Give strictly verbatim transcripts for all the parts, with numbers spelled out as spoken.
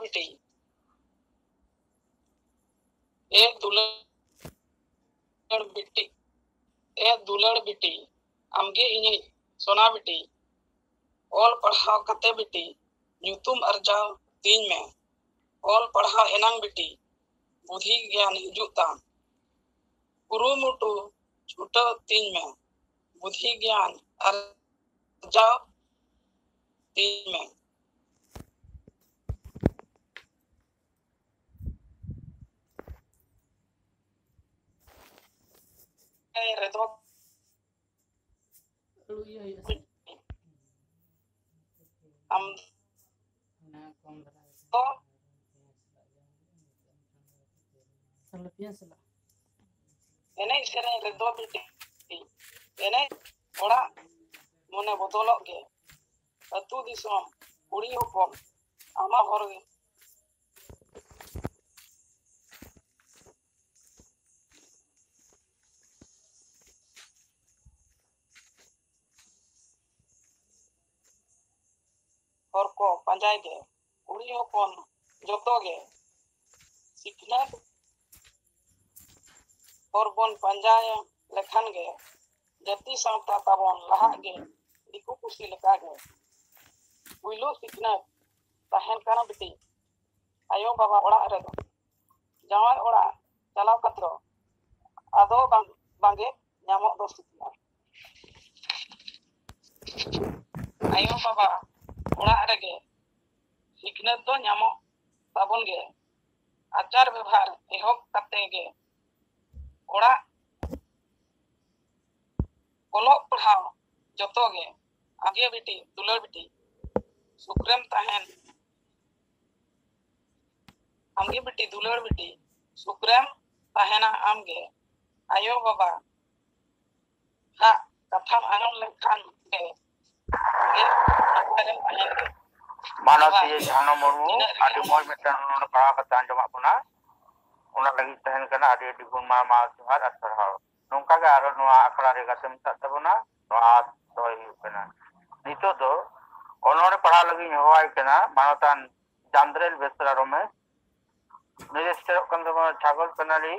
ᱵᱤᱴᱤ, ᱮ ᱫᱩᱞᱟᱹᱲ ᱵᱤᱴᱤ, ᱮ ᱫᱩᱞᱟᱹᱲ ᱵᱤᱴᱤ, ᱟᱢᱜᱮ ᱤᱧᱤᱡ ᱥᱚᱱᱟ ᱵᱤᱴᱤ᱾ ᱚᱞ ᱯᱟᱲᱦᱟᱣ ᱠᱟᱛᱮ ᱵᱤᱴᱤ, ᱧᱩᱛᱩᱢ ᱟᱨᱡᱟᱣ ᱛᱤᱧ ᱢᱮ᱾ ᱚᱞ ᱯᱟᱲᱦᱟᱣ ᱮᱱᱟᱝ ᱵᱤᱴᱤ, ᱵᱩᱫᱷᱤ ᱜᱮᱭᱟᱱ ᱦᱤᱡᱩᱜ ᱛᱟᱢ᱾ ᱠᱩᱨᱩᱢᱩᱴᱩ ᱪᱷᱩᱴᱟᱹᱣ ᱛᱤᱧ ᱢᱮ᱾ ᱵᱩᱫᱷᱤ ᱜᱮᱭᱟᱱ ᱟᱨᱡᱟᱣ ᱛᱤᱧ ᱢᱮ᱾ ᱨᱮᱫᱚ ᱟᱹᱞᱩ ᱤᱭᱟᱹ ᱦᱩᱭᱩᱜᱼᱟ ᱥᱮ? ᱟᱢ ᱚᱱᱟ ᱠᱚᱢ ᱫᱷᱟᱨᱟ ᱜᱮ᱾ ᱫᱚ ᱟᱹᱞᱩ ᱯᱮᱸᱭᱟᱡᱽ ᱥᱟᱞᱟᱜ᱾ ᱮᱱᱮᱡ ᱥᱮᱨᱮᱧ ᱨᱮᱫᱚ ᱵᱤᱴᱤ, ᱮᱱᱮᱡ ᱚᱲᱟᱜ ᱢᱚᱱᱮ ᱵᱚᱫᱚᱞᱚᱜ ᱜᱮ᱾ ᱟᱹᱛᱩ ᱫᱤᱥᱚᱢ ᱠᱩᱲᱤ ᱦᱚᱯᱚᱱ ᱟᱢᱟᱜ ᱦᱚᱨ ᱜᱮ᱾ ᱦᱚᱨ ᱠᱚ ᱯᱟᱸᱡᱟᱭ ᱜᱮ᱾ ᱠᱩᱲᱤ ᱦᱚᱯᱚᱱ ᱡᱚᱛᱚ ᱜᱮ ᱥᱤᱠᱷᱱᱟᱹᱛ ᱦᱚᱨ ᱵᱚᱱ ᱯᱟᱸᱡᱟᱭ ᱞᱮᱠᱷᱟᱱ ᱜᱮ ᱡᱟᱹᱛᱤ ᱥᱟᱶᱛᱟ ᱛᱟᱵᱚᱱ ᱞᱟᱦᱟᱜ ᱜᱮ᱾ ᱫᱤᱠᱩ ᱯᱩᱥᱤ ᱞᱮᱠᱟ ᱜᱮ ᱯᱩᱭᱞᱩ ᱥᱤᱠᱷᱱᱟᱹᱛ ᱛᱟᱦᱮᱱ ᱠᱟᱱᱟ ᱵᱤᱴᱤ᱾ ᱟᱭᱳ ᱵᱟᱵᱟ ᱚᱲᱟᱜ ᱨᱮᱫᱚ ᱡᱟᱶᱟᱭ ᱚᱲᱟᱜ ᱪᱟᱞᱟᱣ ᱠᱟᱛᱮ ᱫᱚ ᱟᱫᱚ ᱵᱟᱝ, ᱵᱟᱝᱜᱮ ᱧᱟᱢᱚᱜ ᱫᱚ ᱥᱤᱠᱷᱱᱟᱹᱛ᱾ ᱟᱭᱳ ᱵᱟᱵᱟ ᱚᱲᱟᱜ ᱨᱮᱜᱮ ᱥᱤᱠᱷᱱᱟᱹᱛ ᱫᱚ ᱧᱟᱢᱚᱜ ᱛᱟᱵᱚᱱ ᱜᱮ᱾ ᱟᱪᱟᱨ ᱵᱮᱵᱷᱟᱨ ᱮᱦᱚᱵ ᱠᱟᱛᱮ ᱜᱮ ᱚᱲᱟᱜ ᱚᱞᱚᱜ ᱯᱟᱲᱦᱟᱣ ᱡᱚᱛᱚ ᱜᱮ᱾ ᱟᱢᱜᱮ ᱵᱤᱴᱤ, ᱫᱩᱞᱟᱹᱲ ᱵᱤᱴᱤ, ᱥᱩᱠᱨᱮᱢ ᱛᱟᱦᱮᱱ᱾ ᱟᱢᱜᱮ ᱵᱤᱴᱤ, ᱫᱩᱞᱟᱹᱲ ᱵᱤᱴᱤ, ᱥᱩᱠᱨᱮᱢ ᱛᱟᱦᱮᱱᱟ ᱟᱢᱜᱮ᱾ ᱟᱭᱳ ᱵᱟᱵᱟ ᱦᱟᱜ ᱠᱟᱛᱷᱟᱢ ᱟᱸᱡᱚᱢ ᱞᱮᱠᱷᱟᱱ ᱜᱮ, ᱜᱮ ᱱᱟᱯᱟᱭ ᱨᱮᱢ ᱛᱟᱦᱮᱱ ᱜᱮ᱾ ᱢᱟᱱᱚᱛᱤᱭᱟᱹ ᱡᱷᱟᱱᱚ ᱢᱩᱨᱢᱩ, ᱛᱤᱱᱟᱹᱜ ᱨᱮᱜᱮ ᱟᱹᱰᱤ ᱢᱚᱡᱽ ᱢᱤᱫᱴᱟᱝ ᱱᱚᱰᱮ ᱯᱟᱲᱦᱟᱣ ᱠᱟᱛᱮ ᱟᱸᱡᱚᱢᱟᱜ ᱵᱚᱱᱟ᱾ ᱚᱱᱟ ᱞᱟᱹᱜᱤᱫ ᱛᱟᱦᱮᱱ ᱠᱟᱱᱟ ᱟᱹᱰᱤ ᱟᱹᱰᱤ ᱜᱩᱱ ᱢᱟ, ᱢᱟ ᱡᱚᱦᱟᱨ ᱟᱨ ᱥᱟᱨᱦᱟᱣ᱾ ᱱᱚᱝᱠᱟ ᱜᱮ ᱟᱨᱦᱚᱸ ᱱᱚᱣᱟ ᱟᱠᱷᱲᱟ ᱨᱮ ᱜᱟᱛᱮ ᱢᱮᱛᱟᱜ ᱛᱟᱵᱚᱱᱟ, ᱱᱚᱣᱟ ᱟᱸᱥ ᱫᱚᱦᱚᱭ ᱦᱩᱭᱩᱜ ᱠᱟᱱᱟ᱾ ᱱᱤᱛᱚᱜ ᱫᱚ ᱚᱱᱚᱬᱦᱮ ᱯᱟᱲᱦᱟᱣ ᱞᱟᱹᱜᱤᱫ ᱤᱧ ᱦᱚᱦᱚᱣᱟᱭ ᱠᱟᱱᱟ ᱢᱟᱱᱚᱛᱟᱱ ᱪᱟᱸᱫᱽᱨᱮᱞ ᱵᱮᱥᱨᱟ ᱨᱚᱢᱮᱥ᱾ ᱱᱩᱭ ᱫᱚ ᱥᱮᱴᱮᱨᱚᱜ ᱠᱟᱱ ᱛᱟᱵᱚᱱᱟ ᱪᱷᱟᱜᱚᱞ ᱯᱮᱱᱟᱞᱤ,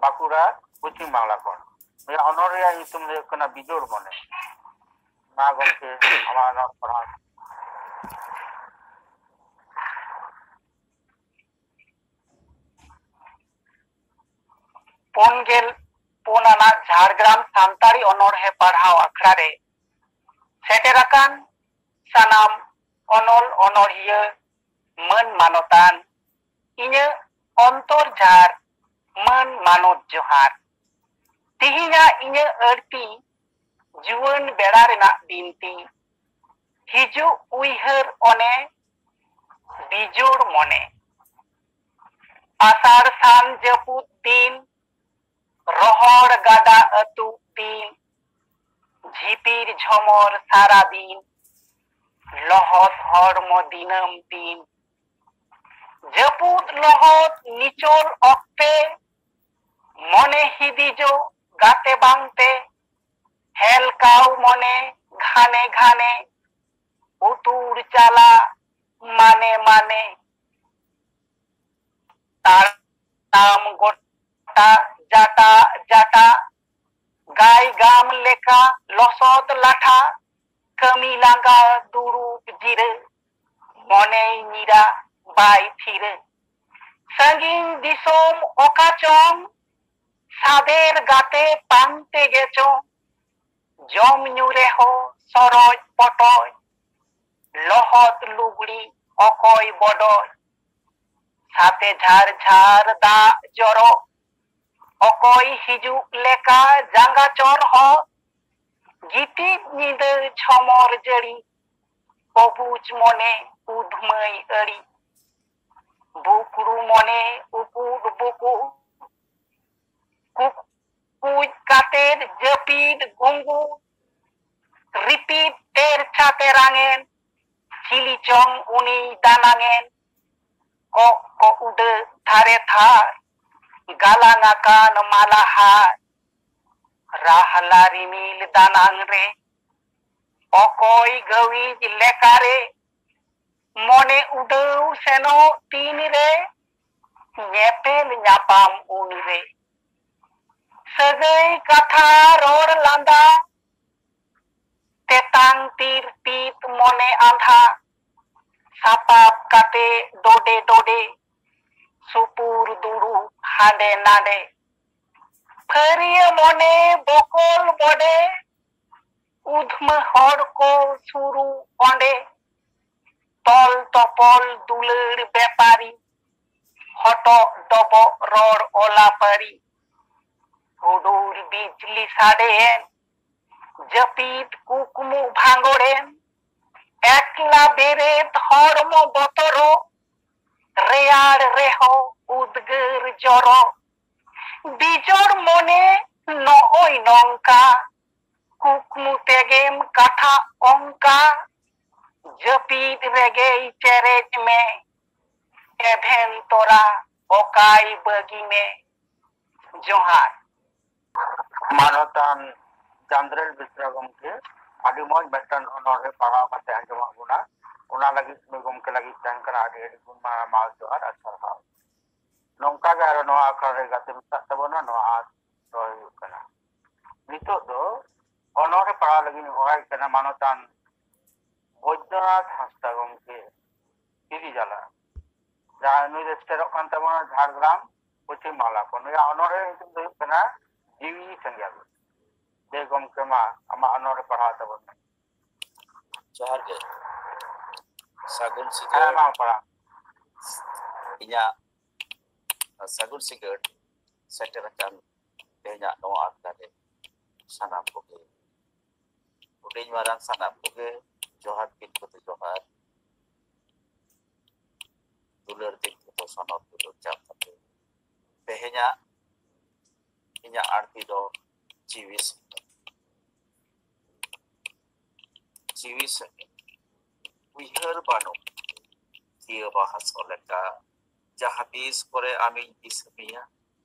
ᱵᱟᱸᱠᱩᱲᱟ, ᱯᱚᱪᱷᱤᱢ ᱵᱟᱝᱞᱟ ᱠᱷᱚᱱ᱾ ᱱᱩᱭᱟᱜ ᱚᱱᱚᱬᱦᱮ ᱨᱮᱭᱟᱜ ᱧᱩᱛᱩᱢ ᱫᱚ ᱦᱩᱭᱩᱜ ᱠᱟᱱᱟ ᱵᱤᱡᱳᱲ ᱢᱚᱱᱮ᱾ ᱢᱟ ᱜᱚᱢᱠᱮ, ᱟᱢᱟᱜ ᱚᱱᱚᱬᱦᱮ ᱯᱟᱲᱦᱟᱣ᱾ ᱯᱩᱱ ᱜᱮᱞ ᱯᱩᱱ ᱟᱱᱟᱜ ᱡᱷᱟᱲᱜᱨᱟᱢ ᱥᱟᱱᱛᱟᱲᱤ ᱚᱱᱚᱬᱦᱮ ᱯᱟᱲᱦᱟᱣ ᱟᱠᱷᱲᱟ ᱨᱮ ᱥᱮᱴᱮᱨ ᱟᱠᱟᱱ ᱥᱟᱱᱟᱢ ᱚᱱᱚᱞ ᱚᱱᱚᱬᱦᱤᱭᱟᱹ ᱢᱟᱹᱱ ᱢᱟᱱᱚᱛᱟᱱ, ᱤᱧᱟᱹᱜ ᱚᱱᱛᱚᱨ ᱡᱷᱟᱨ ᱢᱟᱹᱱ ᱢᱟᱱᱚᱛ ᱡᱚᱦᱟᱨ᱾ ᱛᱤᱦᱤᱧᱟᱜ ᱤᱧᱟᱹᱜ ᱟᱹᱲᱛᱤ ᱡᱩᱣᱟᱹᱱ ᱵᱮᱲᱟ ᱨᱮᱱᱟᱜ ᱵᱤᱱᱛᱤ, ᱦᱤᱡᱩᱜ ᱩᱭᱦᱟᱹᱨ ᱚᱱᱮ ᱵᱤᱡᱳᱲ ᱢᱚᱱᱮ᱾ ᱟᱥᱟᱲ ᱥᱟᱱ ᱡᱟᱹᱯᱩᱫ ᱫᱤᱱ, ᱨᱚᱦᱚᱲ ᱜᱟᱰᱟ ᱟᱹᱛᱩᱜ ᱫᱤᱱ, ᱡᱷᱤᱯᱤᱨ ᱡᱷᱚᱢᱚᱨ ᱥᱟᱨᱟ ᱫᱤᱱ, ᱞᱚᱦᱚᱫ ᱦᱚᱲᱢᱚ ᱫᱤᱱᱟᱹᱢ ᱫᱤᱱ᱾ ᱡᱟᱹᱯᱩᱫ ᱞᱚᱦᱚᱫ ᱱᱤᱪᱚᱞ ᱚᱠᱛᱮ, ᱢᱚᱱᱮ ᱦᱤᱫᱤᱡᱚᱜ ᱜᱟᱛᱮ ᱵᱟᱝᱛᱮ, ᱦᱮᱞᱠᱟᱣ ᱢᱚᱱᱮ ᱜᱷᱟᱱᱮ ᱜᱷᱟᱱᱮ, ᱩᱛᱩᱲ ᱪᱟᱞᱟᱜ ᱢᱟᱱᱮ ᱢᱟᱱᱮ᱾ ᱛᱟᱲᱟᱢ ᱜᱚᱴᱟ ᱡᱟᱴᱟ ᱡᱟᱴᱟ, ᱜᱟᱭ ᱜᱟᱢ ᱞᱮᱠᱟ ᱞᱚᱥᱚᱫ ᱞᱟᱴᱷᱟ, ᱠᱟᱹᱢᱤ ᱞᱟᱸᱜᱟ ᱫᱩᱲᱩᱵ ᱡᱤᱨᱟᱹ, ᱢᱚᱱᱮᱭ ᱧᱤᱨᱟ ᱵᱟᱭ ᱛᱷᱤᱨᱟᱹ᱾ ᱥᱟᱺᱜᱤᱧ ᱫᱤᱥᱚᱢ ᱚᱠᱟ ᱪᱚᱝ, ᱥᱟᱫᱮᱨ ᱜᱟᱛᱮ ᱯᱟᱱᱛᱮ ᱜᱮ ᱪᱚᱝ, ᱡᱚᱢ ᱧᱩ ᱨᱮᱦᱚᱸ ᱥᱚᱨᱚᱡ ᱯᱚᱴᱚᱡ, ᱞᱚᱦᱚᱫ ᱞᱩᱜᱽᱲᱤ ᱚᱠᱚᱭ ᱵᱚᱰᱚᱡ, ᱥᱟᱛᱮ ᱡᱷᱟᱨ ᱡᱷᱟᱨ ᱫᱟᱜ ᱡᱚᱨᱚᱜ, ᱚᱠᱚᱭ ᱦᱤᱡᱩᱜ ᱞᱮᱠᱟ ᱡᱟᱸᱜᱟ ᱪᱚᱨᱦᱚᱫ, ᱜᱤᱛᱤᱡ ᱧᱤᱫᱟᱹ ᱡᱷᱚᱢᱚᱨ ᱡᱟᱹᱲᱤ, ᱚᱵᱩᱡ ᱢᱚᱱᱮ ᱩᱫᱷᱢᱟᱹᱭ ᱟᱹᱲᱤ, ᱵᱩᱠᱲᱩ ᱢᱚᱱᱮ ᱩᱠᱩᱫ ᱵᱩᱠᱩᱫ, ᱠᱩᱠᱩᱡ ᱠᱟᱛᱮᱫ ᱡᱟᱹᱯᱤᱫ ᱜᱩᱸᱜᱩ, ᱨᱤᱯᱤᱫ ᱛᱮᱨ ᱪᱷᱟᱛᱮᱨᱟᱝᱮᱱ, ᱪᱤᱞᱤ ᱪᱚᱝ ᱩᱱᱤᱭ ᱫᱟᱱᱟᱝᱮᱱ, ᱠᱚᱜ ᱠᱚ ᱩᱰᱟᱹᱜ ᱛᱷᱟᱨᱮ ᱛᱷᱟᱨ, ᱜᱟᱞᱟᱝ ᱟᱠᱟᱱ ᱢᱟᱞᱟ ᱦᱟᱨ᱾ ᱨᱟᱦᱞᱟ ᱨᱤᱢᱤᱞ ᱫᱟᱱᱟᱝ ᱨᱮ, ᱚᱠᱚᱭ ᱜᱟᱹᱣᱤᱡ ᱞᱮᱠᱟᱨᱮ, ᱢᱚᱱᱮ ᱩᱰᱟᱹᱣ ᱥᱮᱱᱚᱜ ᱛᱤᱱᱨᱮ, ᱧᱮᱯᱮᱞ ᱧᱟᱯᱟᱢ ᱩᱱᱨᱮ᱾ ᱥᱟᱹᱜᱟᱹᱭ ᱠᱟᱛᱷᱟ ᱨᱚᱲ ᱞᱟᱸᱫᱟ, ᱛᱮᱛᱟᱝ ᱛᱤᱨ ᱯᱤᱛ ᱢᱚᱱᱮ ᱟᱸᱫᱷᱟ, ᱥᱟᱯᱟᱵ ᱠᱟᱛᱮ ᱰᱚᱰᱮ ᱰᱚᱰᱮ, ᱥᱩᱯᱩᱨ ᱫᱩᱲᱩᱵ ᱦᱟᱸᱰᱮ ᱱᱟᱰᱮ᱾ ᱯᱷᱟᱹᱨᱤᱭᱟᱹ ᱢᱚᱱᱮ ᱵᱚᱠᱚᱞ ᱵᱚᱰᱮ, ᱩᱫᱷᱢᱟᱹ ᱦᱚᱲ ᱠᱚ ᱥᱩᱨᱩ ᱚᱸᱰᱮ᱾ ᱛᱚᱞ ᱛᱚᱯᱚᱞ ᱫᱩᱞᱟᱹᱲ ᱵᱮᱯᱟᱨᱤ, ᱦᱚᱴᱚᱜ ᱰᱚᱵᱚᱜ ᱨᱚᱲ ᱚᱞᱟᱯᱟᱹᱨᱤ᱾ ᱦᱩᱰᱩᱨ ᱵᱤᱡᱽᱞᱤ ᱥᱟᱰᱮᱭᱮᱱ, ᱡᱟᱹᱯᱤᱫ ᱠᱩᱠᱢᱩ ᱵᱷᱟᱸᱜᱚᱲᱮᱱ᱾ ᱮᱠᱞᱟ ᱵᱮᱨᱮᱫ ᱦᱚᱲᱢᱚ ᱵᱚᱛᱚᱨᱚᱜ, ᱨᱮᱭᱟᱲ ᱨᱮᱦᱚᱸ ᱩᱫᱽᱜᱟᱹᱨ ᱡᱚᱨᱚᱜ᱾ ᱵᱤᱡᱚᱲ ᱢᱚᱱᱮ ᱱᱚᱜᱼᱚᱭ ᱱᱚᱝᱠᱟ, ᱠᱩᱠᱢᱩ ᱛᱮᱜᱮᱢ ᱠᱟᱛᱷᱟ ᱚᱝᱠᱟ᱾ ᱡᱟᱹᱯᱤᱫ ᱨᱮᱜᱮᱭ ᱪᱮᱨᱮᱡ ᱢᱮ, ᱮᱵᱷᱮᱱ ᱛᱚᱨᱟ ᱚᱠᱟᱭ ᱵᱟᱹᱜᱤ ᱢᱮ᱾ ᱡᱚᱦᱟᱨ᱾ ᱢᱟᱱᱚᱛᱟᱱ ᱪᱟᱸᱫᱽᱨᱮᱞ ᱵᱮᱥᱨᱟ ᱜᱚᱢᱠᱮ, ᱟᱹᱰᱤ ᱢᱚᱡᱽ ᱢᱤᱫᱴᱟᱝ ᱚᱱᱚᱬᱦᱮ ᱯᱟᱲᱦᱟᱣ ᱠᱟᱛᱮ ᱟᱸᱡᱚᱢᱟᱜ ᱵᱚᱱᱟ᱾ ᱚᱱᱟ ᱞᱟᱹᱜᱤᱫ ᱱᱩᱭ ᱜᱚᱢᱠᱮ ᱞᱟᱹᱜᱤᱫ ᱛᱟᱦᱮᱱ ᱠᱟᱱᱟ ᱟᱹᱰᱤ ᱟᱹᱰᱤ ᱜᱩᱱ ᱢᱟᱱᱟᱣ ᱡᱚᱦᱟᱨ ᱟᱨ ᱥᱟᱨᱦᱟᱣ᱾ ᱱᱚᱝᱠᱟ ᱜᱮ ᱟᱨᱚ ᱱᱚᱣᱟ ᱟᱠᱷᱲᱟ ᱨᱮ ᱜᱟᱛᱮ ᱢᱮᱥᱟᱜ ᱛᱟᱵᱚᱱᱟ, ᱱᱚᱣᱟ ᱟᱸᱥ ᱫᱚᱦᱚᱭ ᱦᱩᱭᱩᱜ ᱠᱟᱱᱟ᱾ ᱱᱤᱛᱚᱜ ᱫᱚ ᱚᱱᱚᱬᱦᱮ ᱯᱟᱲᱦᱟᱣ ᱞᱟᱹᱜᱤᱫ ᱤᱧ ᱦᱚᱦᱚᱣᱟᱭ ᱠᱟᱱᱟ ᱢᱟᱱᱚᱛᱟᱱ ᱵᱳᱭᱫᱚᱱᱟᱛᱷ ᱦᱟᱸᱥᱫᱟ ᱜᱚᱢᱠᱮ, ᱛᱤᱨᱤ ᱡᱟᱞᱟ, ᱡᱟᱦᱟᱸᱭ ᱱᱩᱭ ᱫᱚ ᱥᱮᱴᱮᱨᱚᱜ ᱠᱟᱱ ᱛᱟᱵᱚᱱᱟ ᱡᱷᱟᱲᱜᱨᱟᱢ, ᱯᱚᱪᱷᱤᱢ ᱵᱟᱝᱞᱟ ᱠᱷᱚᱱ᱾ ᱱᱩᱭᱟᱜ ᱚᱱᱚᱬᱦᱮ ᱧᱩᱛᱩᱢ ᱫᱚ ᱦᱩᱭᱩᱜ ᱠᱟᱱᱟ ᱡᱤᱣᱤ ᱥᱮᱸᱜᱮᱞ᱾ ᱫᱮ ᱜᱚᱢᱠᱮ, ᱢᱟ ᱟᱢᱟᱜ ᱚᱱᱚᱬᱦᱮ ᱯᱟᱲᱦᱟᱣ ᱛᱟᱵᱚᱱ ᱢᱮ᱾ ᱡᱚᱦᱟᱨ ᱜᱮ᱾ ᱥᱟᱹᱜᱩᱱ ᱦᱮᱸ, ᱥᱤᱸᱜᱟᱹᱲ᱾ ᱢᱟ ᱯᱟᱲᱦᱟᱣ᱾ ᱤᱧᱟᱹᱜ ᱥᱟᱹᱜᱩᱱ ᱥᱤᱸᱜᱟᱹᱲ ᱥᱮᱴᱮᱨ ᱟᱠᱟᱱ ᱛᱮᱦᱮᱧᱟᱜ ᱱᱚᱣᱟ ᱟᱠᱷᱲᱟ ᱨᱮ ᱥᱟᱱᱟᱢ ᱠᱚᱜᱮ, ᱦᱩᱰᱤᱧ ᱢᱟᱨᱟᱝ ᱥᱟᱱᱟᱢ ᱠᱚᱜᱮ ᱡᱚᱦᱟᱨ, ᱛᱤᱱ ᱠᱚᱛᱮ ᱡᱚᱦᱟᱨ, ᱫᱩᱞᱟᱹᱲ ᱛᱤᱱ ᱠᱚᱛᱮ ᱥᱚᱱᱚᱛ ᱫᱩᱞᱟᱹᱲ ᱪᱟᱞ ᱠᱟᱛᱮ ᱛᱮᱦᱮᱧᱟᱜ ᱤᱧᱟᱹᱜ ᱟᱹᱲᱛᱤ ᱫᱚ ᱡᱤᱣᱤ ᱥᱮᱸᱜᱮᱞ᱾ ᱡᱤᱣᱤ ᱥᱮᱸᱜᱮᱞ᱾ ᱩᱭᱦᱟᱹᱨ ᱵᱟᱹᱱᱩᱜ ᱠᱤᱭᱟᱹ ᱵᱟᱦᱟ ᱥᱚ ᱞᱮᱠᱟ, ᱡᱟᱦᱟᱸ ᱛᱤᱥ ᱠᱚᱨᱮ ᱟᱢᱤᱧ ᱫᱤᱥᱟᱹ ᱢᱮᱭᱟ᱾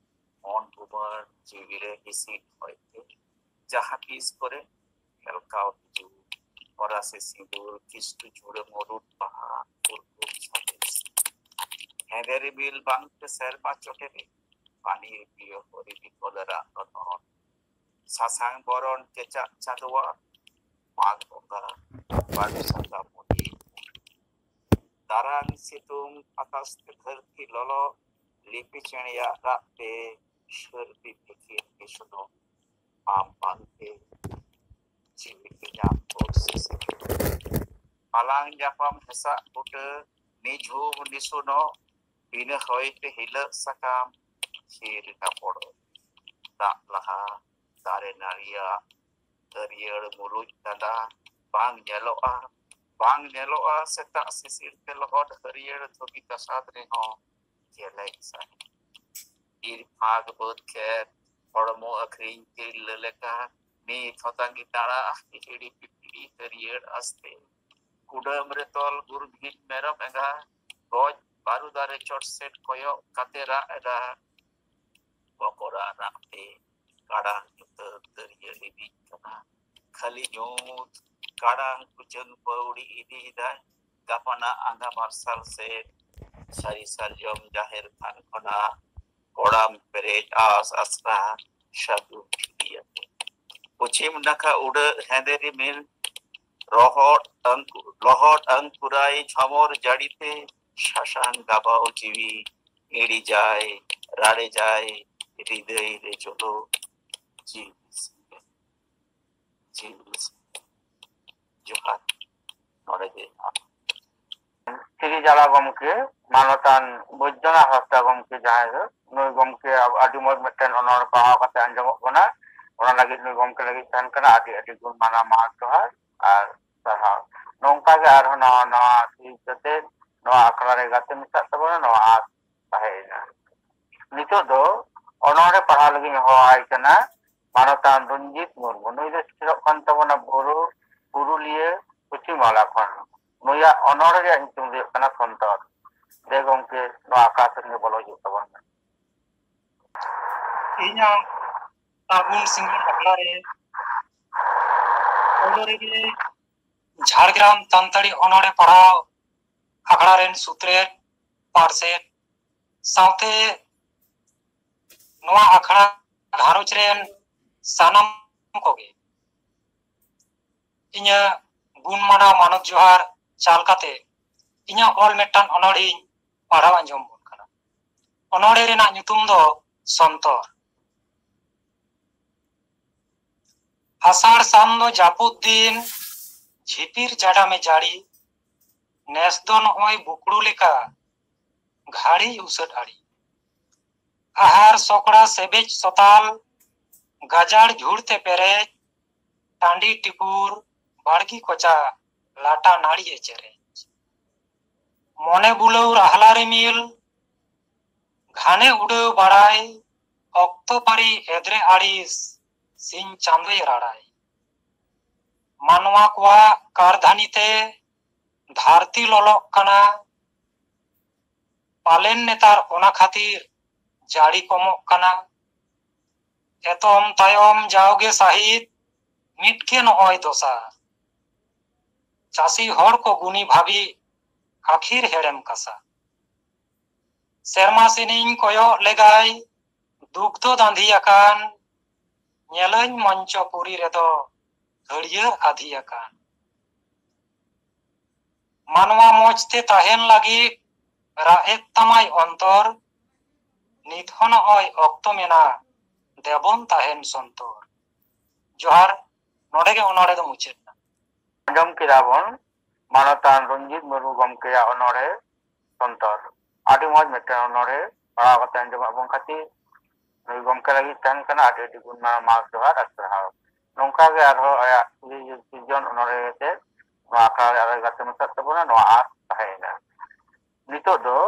ᱢᱚᱱ ᱩᱢᱟᱹᱨ ᱡᱤᱣᱤ ᱨᱮ ᱦᱤᱥᱤᱫ ᱦᱚᱭ ᱛᱮ, ᱡᱟᱦᱟᱸ ᱛᱤᱥ ᱠᱚᱨᱮ ᱦᱮᱞᱠᱟᱣ ᱦᱤᱡᱩᱜ᱾ ᱦᱚᱨᱟᱥᱮ ᱥᱤᱸᱫᱩᱨ, ᱠᱷᱤᱥᱴᱩ ᱪᱩᱲᱟᱹ ᱢᱩᱨᱩᱫ ᱵᱟᱦᱟ, ᱩᱨᱜᱩᱢ ᱥᱟᱸᱫᱮᱥ᱾ ᱦᱮᱸᱫᱮ ᱨᱤᱢᱤᱞ ᱵᱟᱝᱛᱮ ᱥᱮᱨᱢᱟ ᱪᱚᱴᱮᱨᱮ, ᱯᱟᱱᱤᱨ ᱯᱤᱭᱳ ᱦᱚᱨᱤ ᱵᱤᱠᱚᱞ ᱨᱟᱜ ᱨᱚᱱᱚᱲ᱾ ᱥᱟᱥᱟᱝ ᱵᱚᱨᱚᱱ ᱠᱮᱪᱟᱜ ᱪᱟᱸᱫᱚᱣᱟ, ᱢᱟᱜᱽ ᱵᱚᱸᱜᱟ ᱵᱟᱹᱨᱩ ᱥᱟᱠᱟᱢ ᱢᱩᱫᱤ᱾ ᱫᱟᱨᱟᱝ ᱥᱤᱛᱩᱝ ᱟᱠᱟᱥ ᱛᱮ ᱫᱷᱟᱹᱨᱛᱤ ᱞᱚᱞᱚ, ᱞᱤᱯᱤ ᱪᱮᱬᱮᱭᱟᱜ ᱨᱟᱜ ᱛᱮ ᱥᱟᱹᱨᱫᱤ ᱵᱷᱤᱛᱤᱨ ᱜᱮ ᱥᱩᱱᱩᱢ᱾ ᱟᱢ ᱵᱟᱝᱛᱮ ᱡᱤᱣᱤ ᱤᱧᱟᱜ ᱯᱚᱨᱥᱤ ᱥᱮ᱾ ᱟᱞᱟᱝ ᱧᱟᱯᱟᱢ ᱦᱮᱥᱟᱜ ᱵᱩᱴᱟᱹ, ᱱᱤᱡᱷᱩᱢ ᱱᱤᱥᱩᱱᱚᱜ, ᱵᱤᱱᱟᱹ ᱦᱚᱭᱛᱮ ᱦᱤᱞᱟᱹᱜ ᱥᱟᱠᱟᱢ, ᱛᱷᱤᱨ ᱮᱱᱟ ᱯᱚᱲᱚ᱾ ᱫᱟᱜ ᱞᱟᱦᱟ ᱫᱟᱨᱮ ᱱᱟᱹᱲᱤᱭᱟᱜ ᱦᱟᱹᱨᱭᱟᱹᱲ ᱢᱩᱞᱩᱡ ᱰᱟᱸᱰᱟ ᱵᱟᱝ ᱧᱮᱞᱚᱜᱼᱟ, ᱵᱟᱝ ᱧᱮᱞᱚᱜᱼᱟ ᱥᱮᱛᱟᱜ ᱥᱤᱥᱤᱨ ᱛᱮ ᱞᱚᱦᱚᱫ ᱦᱟᱹᱨᱭᱟᱹᱲ ᱫᱷᱩᱵᱤ ᱛᱟᱥᱟᱫ ᱨᱮᱦᱚᱸ ᱡᱮᱞᱮᱧ ᱥᱟᱹᱦᱤᱡ᱾ ᱤᱨ ᱯᱷᱟᱸᱠ ᱵᱟᱹᱫᱽ ᱠᱷᱮᱛ ᱦᱚᱲᱢᱚ ᱟᱹᱠᱷᱨᱤᱧ ᱛᱤᱨᱞᱟᱹ ᱞᱮᱠᱟ ᱱᱤᱛ ᱦᱚᱸ ᱛᱟᱸᱜᱤ ᱛᱟᱲᱟᱜ ᱦᱤᱦᱤᱲᱤ ᱯᱤᱯᱤᱲᱤ ᱦᱟᱹᱨᱭᱟᱹᱲ ᱟᱥᱛᱮ᱾ ᱠᱩᱰᱟᱹᱢ ᱨᱮ ᱛᱚᱞ ᱜᱩᱨᱵᱷᱤᱱ ᱢᱮᱨᱚᱢ ᱮᱸᱜᱟ ᱜᱚᱡ ᱵᱟᱹᱨᱩ ᱫᱟᱨᱮ ᱪᱚᱴ ᱥᱮᱫ ᱠᱚᱭᱚᱜ ᱠᱟᱛᱮ ᱨᱟᱜ ᱮᱫᱟ᱾ ᱵᱚᱠᱚᱨᱟ ᱨᱟᱜ ᱛᱮ ᱠᱟᱲᱟᱝ ᱧᱩᱛᱟᱹᱛ ᱫᱟᱹᱨᱭᱟᱹ ᱦᱤᱫᱤᱡ ᱠᱟᱱᱟ᱾ ᱠᱷᱟᱹᱞᱤ ᱧᱩᱛ ᱠᱟᱲᱟᱝ ᱠᱩᱪᱟᱹᱱ ᱯᱟᱹᱣᱲᱤ ᱤᱫᱤᱭᱮᱫᱟᱭ ᱜᱟᱯᱟᱱᱟᱜ ᱟᱸᱜᱟ ᱢᱟᱨᱥᱟᱞ ᱥᱮᱫ᱾ ᱥᱟᱹᱨᱤ ᱥᱟᱨᱡᱚᱢ ᱡᱟᱦᱮᱨ ᱛᱷᱟᱱ ᱠᱷᱚᱱᱟᱜ ᱠᱚᱲᱟᱢ ᱯᱮᱨᱮᱡ ᱟᱸᱥ ᱟᱥᱨᱟ ᱥᱟᱹᱜᱩᱱ ᱴᱷᱤᱞᱤ ᱟᱛᱮ᱾ ᱯᱚᱪᱷᱤᱢ ᱱᱟᱠᱷᱟ ᱩᱰᱟᱹᱜ ᱦᱮᱸᱫᱮ ᱨᱤᱢᱤᱞ ᱨᱚᱦᱚᱲ ᱟᱝᱠᱩ-, ᱞᱚᱦᱚᱫ ᱟᱝᱠᱩᱨᱟᱭ ᱡᱷᱚᱢᱚᱨ ᱡᱟᱹᱲᱤᱛᱮ ᱥᱟᱥᱟᱝ ᱜᱟᱵᱟᱣ ᱡᱤᱣᱤ ᱤᱲᱤᱡᱟᱭ, ᱨᱟᱲᱮᱡᱟᱭ, ᱦᱨᱤᱫᱟᱹᱭ ᱨᱮ ᱡᱚᱞᱚ ᱡᱤᱣᱤ ᱥᱮᱸᱜᱮᱞ, ᱡᱤᱣᱤ ᱥᱮᱸᱜᱮᱞ᱾ ᱡᱚᱦᱟᱨ᱾ ᱱᱚᱰᱮ ᱜᱮ ᱥᱤᱨᱤᱡᱟᱞᱟ ᱜᱚᱢᱠᱮ, ᱢᱟᱱᱚᱛᱟᱱ ᱵᱳᱭᱫᱚᱱᱟᱛᱷ ᱦᱟᱸᱥᱫᱟ ᱜᱚᱢᱠᱮ ᱡᱟᱦᱟᱸᱭ ᱫᱚ, ᱱᱩᱭ ᱜᱚᱢᱠᱮ ᱟᱵ-, ᱟᱹᱰᱤ ᱢᱚᱡᱽ ᱢᱤᱫᱴᱮᱱ ᱚᱱᱚᱬᱦᱮ ᱯᱟᱲᱦᱟᱣ ᱠᱟᱛᱮ ᱟᱸᱡᱚᱢᱚᱜ ᱠᱟᱱᱟ᱾ ᱚᱱᱟ ᱞᱟᱹᱜᱤᱫ ᱱᱩᱭ ᱜᱚᱢᱠᱮ ᱞᱟᱹᱜᱤᱫ ᱛᱟᱦᱮᱱ ᱠᱟᱱᱟ ᱟᱹᱰᱤ ᱟᱹᱰᱤ ᱜᱩᱱ ᱢᱟᱱᱟᱣ ᱢᱟᱱ ᱡᱚᱦᱟᱨ ᱟᱨ ᱥᱟᱨᱦᱟᱣ᱾ ᱱᱚᱝᱠᱟ ᱜᱮ ᱟᱨᱦᱚᱸ ᱱᱟᱣᱟ ᱱᱟᱣᱟ ᱥᱤᱨᱤᱡ ᱠᱟᱛᱮ ᱱᱚᱣᱟ ᱟᱠᱷᱲᱟ ᱨᱮ ᱜᱟᱛᱮ ᱢᱮᱥᱟᱜ ᱛᱟᱵᱚᱱᱟ, ᱱᱚᱣᱟ ᱟᱸᱥ ᱛᱟᱦᱮᱸᱭᱮᱱᱟ᱾ ᱱᱤᱛᱚᱜ ᱫᱚ ᱚᱱᱚᱬᱦᱮ ᱯᱟᱲᱦᱟᱣ ᱞᱟᱹᱜᱤᱫ ᱤᱧ ᱦᱚᱦᱚᱣᱟᱭ ᱠᱟᱱᱟ ᱢᱟᱱᱚᱛᱟᱱ ᱨᱚᱧᱡᱤᱛ ᱢᱩᱨᱢᱩ᱾ ᱱᱩᱭ ᱫᱚ ᱥᱮᱴᱮᱨᱚᱜ ᱠᱟᱱ ᱛᱟᱵᱚᱱᱟ ᱵᱩᱨᱩ, ᱯᱩᱨᱩᱞᱤᱭᱟᱹ, ᱯᱚᱪᱷᱤᱢ ᱵᱟᱝᱞᱟ ᱠᱷᱚᱱ᱾ ᱱᱩᱭᱟᱜ ᱚᱱᱚᱬᱦᱮ ᱨᱮᱭᱟᱜ ᱧᱩᱛᱩᱢ ᱫᱚ ᱦᱩᱭᱩᱜ ᱠᱟᱱᱟ ᱥᱚᱱᱛᱚᱨ᱾ ᱫᱮ ᱜᱚᱢᱠᱮ, ᱱᱚᱣᱟ ᱟᱠᱷᱲᱟ ᱥᱮᱫ ᱜᱮ ᱵᱚᱞᱚ ᱦᱤᱡᱩᱜ ᱛᱟᱵᱚᱱ ᱢᱮ᱾ ᱤᱧᱟᱹᱜ ᱥᱟᱹᱜᱩᱱ ᱥᱤᱸᱜᱟᱹᱲ ᱟᱠᱷᱲᱟ ᱨᱮ ᱯᱳᱭᱞᱳ ᱨᱮᱜᱮ ᱡᱷᱟᱲᱜᱨᱟᱢ ᱥᱟᱱᱛᱟᱲᱤ ᱚᱱᱚᱬᱦᱮ ᱯᱟᱲᱦᱟᱣ ᱟᱠᱷᱲᱟ ᱨᱮᱱ ᱥᱩᱛᱨᱮᱛ, ᱯᱟᱨᱥᱮᱛ ᱥᱟᱶᱛᱮ ᱱᱚᱣᱟ ᱟᱠᱷᱲᱟ ᱜᱷᱟᱨᱚᱸᱡᱽ ᱨᱮᱱ ᱥᱟᱱᱟᱢ ᱠᱚᱜᱮ ᱤᱧᱟᱹᱜ ᱜᱩᱱ ᱢᱟᱱᱟᱣ ᱢᱟᱱᱚᱛ ᱡᱚᱦᱟᱨ ᱪᱟᱞ ᱠᱟᱛᱮ ᱤᱧᱟᱹᱜ ᱚᱞ ᱢᱤᱫᱴᱟᱝ ᱚᱱᱚᱬᱦᱮᱧ ᱯᱟᱲᱦᱟᱣ ᱟᱸᱡᱚᱢ ᱵᱚᱱ ᱠᱟᱱᱟ᱾ ᱚᱱᱚᱬᱦᱮ ᱨᱮᱱᱟᱜ ᱧᱩᱛᱩᱢ ᱫᱚ ᱥᱚᱱᱛᱚᱨ᱾ ᱟᱥᱟᱲ ᱥᱟᱱ ᱫᱚ ᱡᱟᱹᱯᱩᱫ ᱫᱤᱱ, ᱡᱷᱤᱯᱤᱨ ᱡᱟᱰᱟᱢᱮ ᱡᱟᱹᱲᱤ, ᱱᱮᱥ ᱫᱚ ᱱᱚᱜᱼᱚᱭ ᱵᱩᱠᱲᱩ ᱞᱮᱠᱟ ᱜᱷᱟᱹᱲᱤ ᱩᱥᱟᱹᱫ ᱟᱲᱤ᱾ ᱟᱦᱟᱨ ᱥᱚᱠᱲᱟ ᱥᱮᱵᱮᱡ ᱥᱚᱛᱟᱞ, ᱜᱟᱡᱟᱲ ᱡᱷᱩᱲ ᱛᱮ ᱯᱮᱨᱮᱡ, ᱴᱟᱺᱰᱤ ᱴᱤᱯᱩᱨ ᱵᱟᱲᱜᱤ ᱠᱚᱪᱟ ᱞᱟᱴᱟ ᱱᱟᱹᱲᱤ ᱮ ᱪᱮᱨᱮᱡ᱾ ᱢᱚᱱᱮ ᱵᱩᱞᱟᱹᱣ ᱨᱟᱦᱞᱟ ᱨᱤᱢᱤᱞ, ᱜᱷᱟᱱᱮ ᱩᱰᱟᱹᱣ ᱵᱟᱲᱟᱭ, ᱚᱠᱛᱚ ᱯᱟᱹᱨᱤ ᱮᱫᱽᱨᱮ ᱟᱹᱲᱤᱥ, ᱥᱤᱧ ᱪᱟᱸᱫᱚᱭ ᱨᱟᱲᱟᱭ᱾ ᱢᱟᱱᱣᱟ ᱠᱚᱣᱟᱜ ᱠᱟᱨᱫᱷᱟᱹᱱᱤ ᱛᱮ ᱫᱷᱟᱹᱨᱛᱤ ᱞᱚᱞᱚᱜ ᱠᱟᱱᱟ, ᱯᱟᱞᱮᱱ ᱱᱮᱛᱟᱨ ᱚᱱᱟ ᱠᱷᱟᱹᱛᱤᱨ ᱡᱟᱹᱲᱤ ᱠᱚᱢᱚᱜ ᱠᱟᱱᱟ᱾ ᱮᱛᱚᱢ ᱛᱟᱭᱚᱢ ᱡᱟᱣᱜᱮ ᱥᱟᱹᱦᱤᱫ, ᱢᱤᱫ ᱜᱮ ᱱᱚᱜᱼᱚᱭ ᱫᱚᱥᱟ᱾ ᱪᱟᱹᱥᱤ ᱦᱚᱲ ᱠᱚ ᱜᱩᱱᱤ ᱵᱷᱟᱹᱵᱤ, ᱟᱹᱠᱷᱤᱨ ᱦᱮᱲᱮᱢ ᱠᱟᱥᱟ᱾ ᱥᱮᱨᱢᱟ ᱥᱮᱱᱤᱧ ᱠᱚᱭᱚᱜ ᱞᱮᱜᱟᱭ, ᱫᱩᱜᱽᱫᱷᱚ ᱫᱟᱸᱫᱷᱤ ᱟᱠᱟᱱ, ᱧᱮᱞᱟᱹᱧ ᱢᱚᱧᱪᱚᱯᱩᱨᱤ ᱨᱮᱫᱚ ᱦᱟᱹᱨᱭᱟᱹᱲ ᱟᱫᱷᱤ ᱟᱠᱟᱱ᱾ ᱢᱟᱱᱣᱟ ᱢᱚᱡᱽ ᱛᱮ ᱛᱟᱦᱮᱱ ᱞᱟᱹᱜᱤᱫ ᱨᱟᱜ ᱮᱫ ᱛᱟᱢᱟᱭ ᱚᱱᱛᱚᱨ, ᱱᱤᱛ ᱦᱚᱸ ᱱᱚᱜᱼᱚᱭ ᱚᱠᱛᱚ ᱢᱮᱱᱟᱜ, ᱫᱮᱵᱚᱱ ᱛᱟᱦᱮᱱ ᱥᱚᱱᱛᱚᱨ᱾ ᱡᱚᱦᱟᱨ, ᱱᱚᱰᱮ ᱜᱮ ᱚᱱᱚᱬᱦᱮ ᱫᱚ ᱢᱩᱪᱟᱹᱫ ᱮᱱᱟ᱾ ᱟᱸᱡᱚᱢ ᱠᱮᱫᱟ ᱵᱚᱱ ᱢᱟᱱᱚᱛᱟᱱ ᱨᱚᱧᱡᱤᱛ ᱢᱩᱨᱢᱩ ᱜᱚᱢᱠᱮᱭᱟᱜ ᱚᱱᱚᱬᱦᱮ ᱥᱚᱱᱛᱚᱨ᱾ ᱟᱹᱰᱤ ᱢᱚᱡᱽ ᱢᱤᱫᱴᱮᱱ ᱚᱱᱚᱬᱦᱮ ᱯᱟᱲᱦᱟᱣ ᱠᱟᱛᱮ ᱟᱸᱡᱚᱢᱟᱜ ᱵᱚᱱ ᱠᱷᱟᱹᱛᱤᱨ ᱱᱩᱭ ᱜᱚᱢᱠᱮ ᱞᱟᱹᱜᱤᱫ ᱛᱟᱦᱮᱱ ᱠᱟᱱᱟ ᱟᱹᱰᱤ ᱟᱹᱰᱤ ᱜᱩᱱ ᱢᱟᱱᱟᱣ ᱢᱟᱜᱽ ᱡᱚᱦᱟᱨ ᱟᱨ ᱥᱟᱨᱦᱟᱣ᱾ ᱱᱚᱝᱠᱟ ᱜᱮ ᱟᱨᱦᱚᱸ ᱟᱭᱟᱜ ᱥᱤᱨᱡᱚᱱ ᱚᱱᱚᱬᱦᱮ ᱛᱮ ᱱᱚᱣᱟ ᱟᱠᱷᱲᱟ ᱨᱮ ᱟᱨᱦᱚᱸ ᱜᱟᱛᱮ ᱢᱮᱥᱟᱜ ᱛᱟᱵᱚᱱᱟ, ᱱᱚᱣᱟ ᱟᱸᱥ ᱛᱟᱦᱮᱸᱭᱮᱱᱟ᱾ ᱱᱤᱛᱚᱜ ᱫᱚ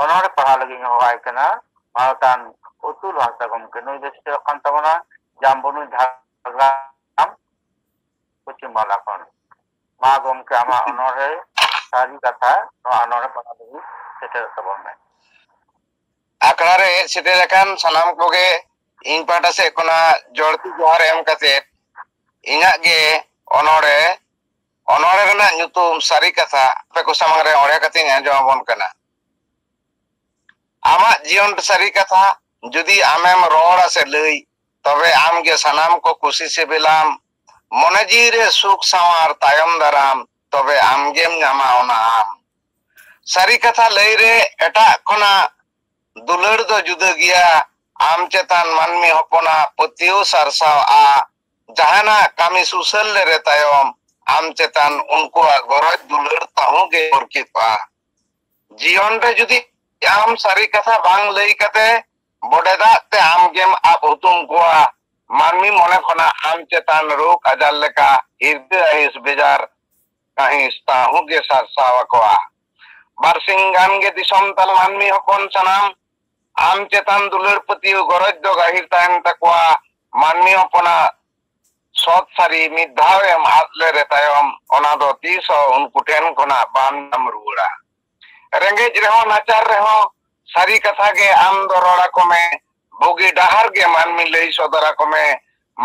ᱚᱱᱚᱬᱦᱮ ᱯᱟᱲᱦᱟᱣ ᱞᱟᱹᱜᱤᱫ ᱤᱧ ᱦᱚᱦᱚᱣᱟᱭ ᱠᱟᱱᱟ ᱢᱟᱱᱚᱛᱟᱱ ᱚᱛᱩᱞ ᱦᱟᱸᱥᱫᱟ ᱜᱚᱢᱠᱮ᱾ ᱱᱩᱭ ᱫᱚ ᱥᱮᱴᱮᱨᱚᱜ ᱠᱟᱱ ᱛᱟᱵᱚᱱᱟ ᱡᱟᱢᱵᱚᱱᱤ, ᱡᱷᱟᱲᱜᱨᱟᱢ, ᱯᱚᱪᱷᱤᱢ ᱵᱟᱝᱞᱟ ᱠᱷᱚᱱ᱾ ᱢᱟ ᱜᱚᱢᱠᱮ, ᱟᱢᱟᱜ ᱚᱱᱚᱬᱦᱮ ᱥᱟᱹᱨᱤ ᱠᱟᱛᱷᱟ ᱱᱚᱣᱟ ᱚᱱᱚᱬᱦᱮ ᱯᱟᱲᱦᱟᱣ ᱞᱟᱹᱜᱤᱫ ᱥᱮᱴᱮᱨᱚᱜ ᱛᱟᱵᱚᱱ ᱢᱮ᱾ ᱟᱠᱷᱲᱟ ᱨᱮ ᱦᱮᱡ ᱥᱮᱴᱮᱨ ᱟᱠᱟᱱ ᱥᱟᱱᱟᱢ ᱠᱚᱜᱮ ᱤᱧ ᱯᱟᱦᱴᱟ ᱥᱮᱫ ᱠᱷᱚᱱᱟᱜ ᱡᱚᱲᱛᱤ ᱡᱚᱦᱟᱨ ᱮᱢ ᱠᱟᱛᱮ ᱤᱧᱟᱹᱜ ᱜᱮ ᱚᱱᱚᱬᱦᱮ ᱚᱱᱚᱬᱦᱮ ᱨᱮᱱᱟᱜ ᱧᱩᱛᱩᱢ ᱥᱟᱹᱨᱤ ᱠᱟᱛᱷᱟ ᱟᱯᱮ ᱠᱚ ᱥᱟᱢᱟᱝ ᱨᱮ ᱚᱬᱦᱮ ᱠᱟᱛᱮᱧ ᱟᱸᱡᱚᱢ ᱟᱵᱚᱱ ᱠᱟᱱᱟ᱾ ᱟᱢᱟᱜ ᱡᱤᱭᱚᱱ ᱨᱮ ᱥᱟᱹᱨᱤ ᱠᱟᱛᱷᱟ ᱡᱩᱫᱤ ᱟᱢᱮᱢ ᱨᱚᱲᱟ ᱥᱮ ᱞᱟᱹᱭ, ᱛᱚᱵᱮ ᱟᱢᱜᱮ ᱥᱟᱱᱟᱢ ᱠᱚ ᱠᱩᱥᱤ ᱥᱤᱵᱤᱞᱟᱢ, ᱢᱚᱱᱮ ᱡᱤᱣᱤ ᱨᱮ ᱥᱩᱠ ᱥᱟᱶᱟᱨ ᱛᱟᱭᱚᱢ ᱫᱟᱨᱟᱢ, ᱛᱚᱵᱮ ᱟᱢᱜᱮᱢ ᱧᱟᱢᱟ ᱚᱱᱟ ᱟᱢ᱾ ᱥᱟᱹᱨᱤ ᱠᱟᱛᱷᱟ ᱞᱟᱹᱭ ᱨᱮ ᱮᱴᱟᱜ ᱠᱷᱚᱱᱟᱜ ᱫᱩᱞᱟᱹᱲ ᱫᱚ ᱡᱩᱫᱟᱹ ᱜᱮᱭᱟ᱾ ᱟᱢ ᱪᱮᱛᱟᱱ ᱢᱟᱹᱱᱢᱤ ᱦᱚᱯᱚᱱᱟᱜ ᱯᱟᱹᱛᱭᱟᱹᱣ ᱥᱟᱨᱥᱟᱣᱜᱼᱟ᱾ ᱡᱟᱦᱟᱱᱟᱜ ᱠᱟᱹᱢᱤ ᱥᱩᱥᱟᱹᱨ ᱞᱮᱨᱮ ᱛᱟᱭᱚᱢ ᱟᱢ ᱪᱮᱛᱟᱱ ᱩᱱᱠᱩᱣᱟᱜ ᱜᱚᱨᱚᱡᱽ ᱫᱩᱞᱟᱹᱲ ᱛᱟᱦᱩᱸ ᱜᱮ ᱯᱚᱨᱠᱤᱛᱚᱜᱼᱟ᱾ ᱡᱤᱭᱚᱱ ᱨᱮ ᱡᱩᱫᱤ ᱟᱢ ᱥᱟᱹᱨᱤ ᱠᱟᱛᱷᱟ ᱵᱟᱝ ᱞᱟᱹᱭ ᱠᱟᱛᱮ ᱵᱚᱰᱮ ᱫᱟᱜ ᱛᱮ ᱟᱢ ᱜᱮᱢ ᱟᱵ ᱦᱩᱛᱩᱢ ᱠᱚᱣᱟ, ᱢᱟᱹᱱᱢᱤ ᱢᱚᱱᱮ ᱠᱷᱚᱱᱟᱜ ᱟᱢ ᱪᱮᱛᱟᱱ ᱨᱳᱜᱽ ᱟᱡᱟᱨ ᱞᱮᱠᱟ ᱦᱤᱨᱠᱟᱹ ᱟᱹᱲᱤᱥ ᱵᱮᱡᱟᱨ ᱠᱟᱹᱦᱤᱥ ᱛᱟᱦᱩᱸ ᱜᱮ ᱥᱟᱨᱥᱟᱣ ᱟᱠᱚᱣᱟ᱾ ᱵᱟᱨᱥᱤᱧ ᱜᱟᱱ ᱜᱮ ᱫᱤᱥᱚᱢ ᱛᱟᱞ ᱢᱟᱹᱱᱢᱤ ᱦᱚᱯᱚᱱ ᱥᱟᱱᱟᱢ ᱟᱢ ᱪᱮᱛᱟᱱ ᱫᱩᱞᱟᱹᱲ ᱯᱟᱹᱛᱭᱟᱹᱣ ᱜᱚᱨᱚᱡᱽ ᱫᱚ ᱜᱟᱹᱦᱤᱨ ᱛᱟᱦᱮᱱ ᱛᱟᱠᱚᱣᱟ᱾ ᱢᱟᱹᱱᱢᱤ ᱦᱚᱯᱚᱱᱟᱜ ᱥᱚᱛ ᱥᱟᱹᱨᱤ ᱢᱤᱫ ᱫᱷᱟᱣ ᱮᱢ ᱟᱫ ᱞᱮᱨᱮ ᱛᱟᱭᱚᱢ ᱚᱱᱟ ᱫᱚ ᱛᱤᱥ ᱦᱚᱸ ᱩᱱᱠᱩ ᱴᱷᱮᱱ ᱠᱷᱚᱱᱟᱜ ᱵᱟᱢ ᱧᱟᱢ ᱨᱩᱣᱟᱹᱲᱟ᱾ ᱨᱮᱸᱜᱮᱡ ᱨᱮᱦᱚᱸ ᱱᱟᱪᱟᱨ ᱨᱮᱦᱚᱸ ᱥᱟᱹᱨᱤ ᱠᱟᱛᱷᱟ ᱜᱮ ᱟᱢ ᱫᱚ ᱨᱚᱲ ᱟᱠᱚ ᱢᱮ᱾ ᱵᱩᱜᱤ ᱰᱟᱦᱟᱨ ᱜᱮ ᱢᱟᱹᱱᱢᱤ ᱞᱟᱹᱭ ᱥᱚᱫᱚᱨ ᱟᱠᱚ ᱢᱮ᱾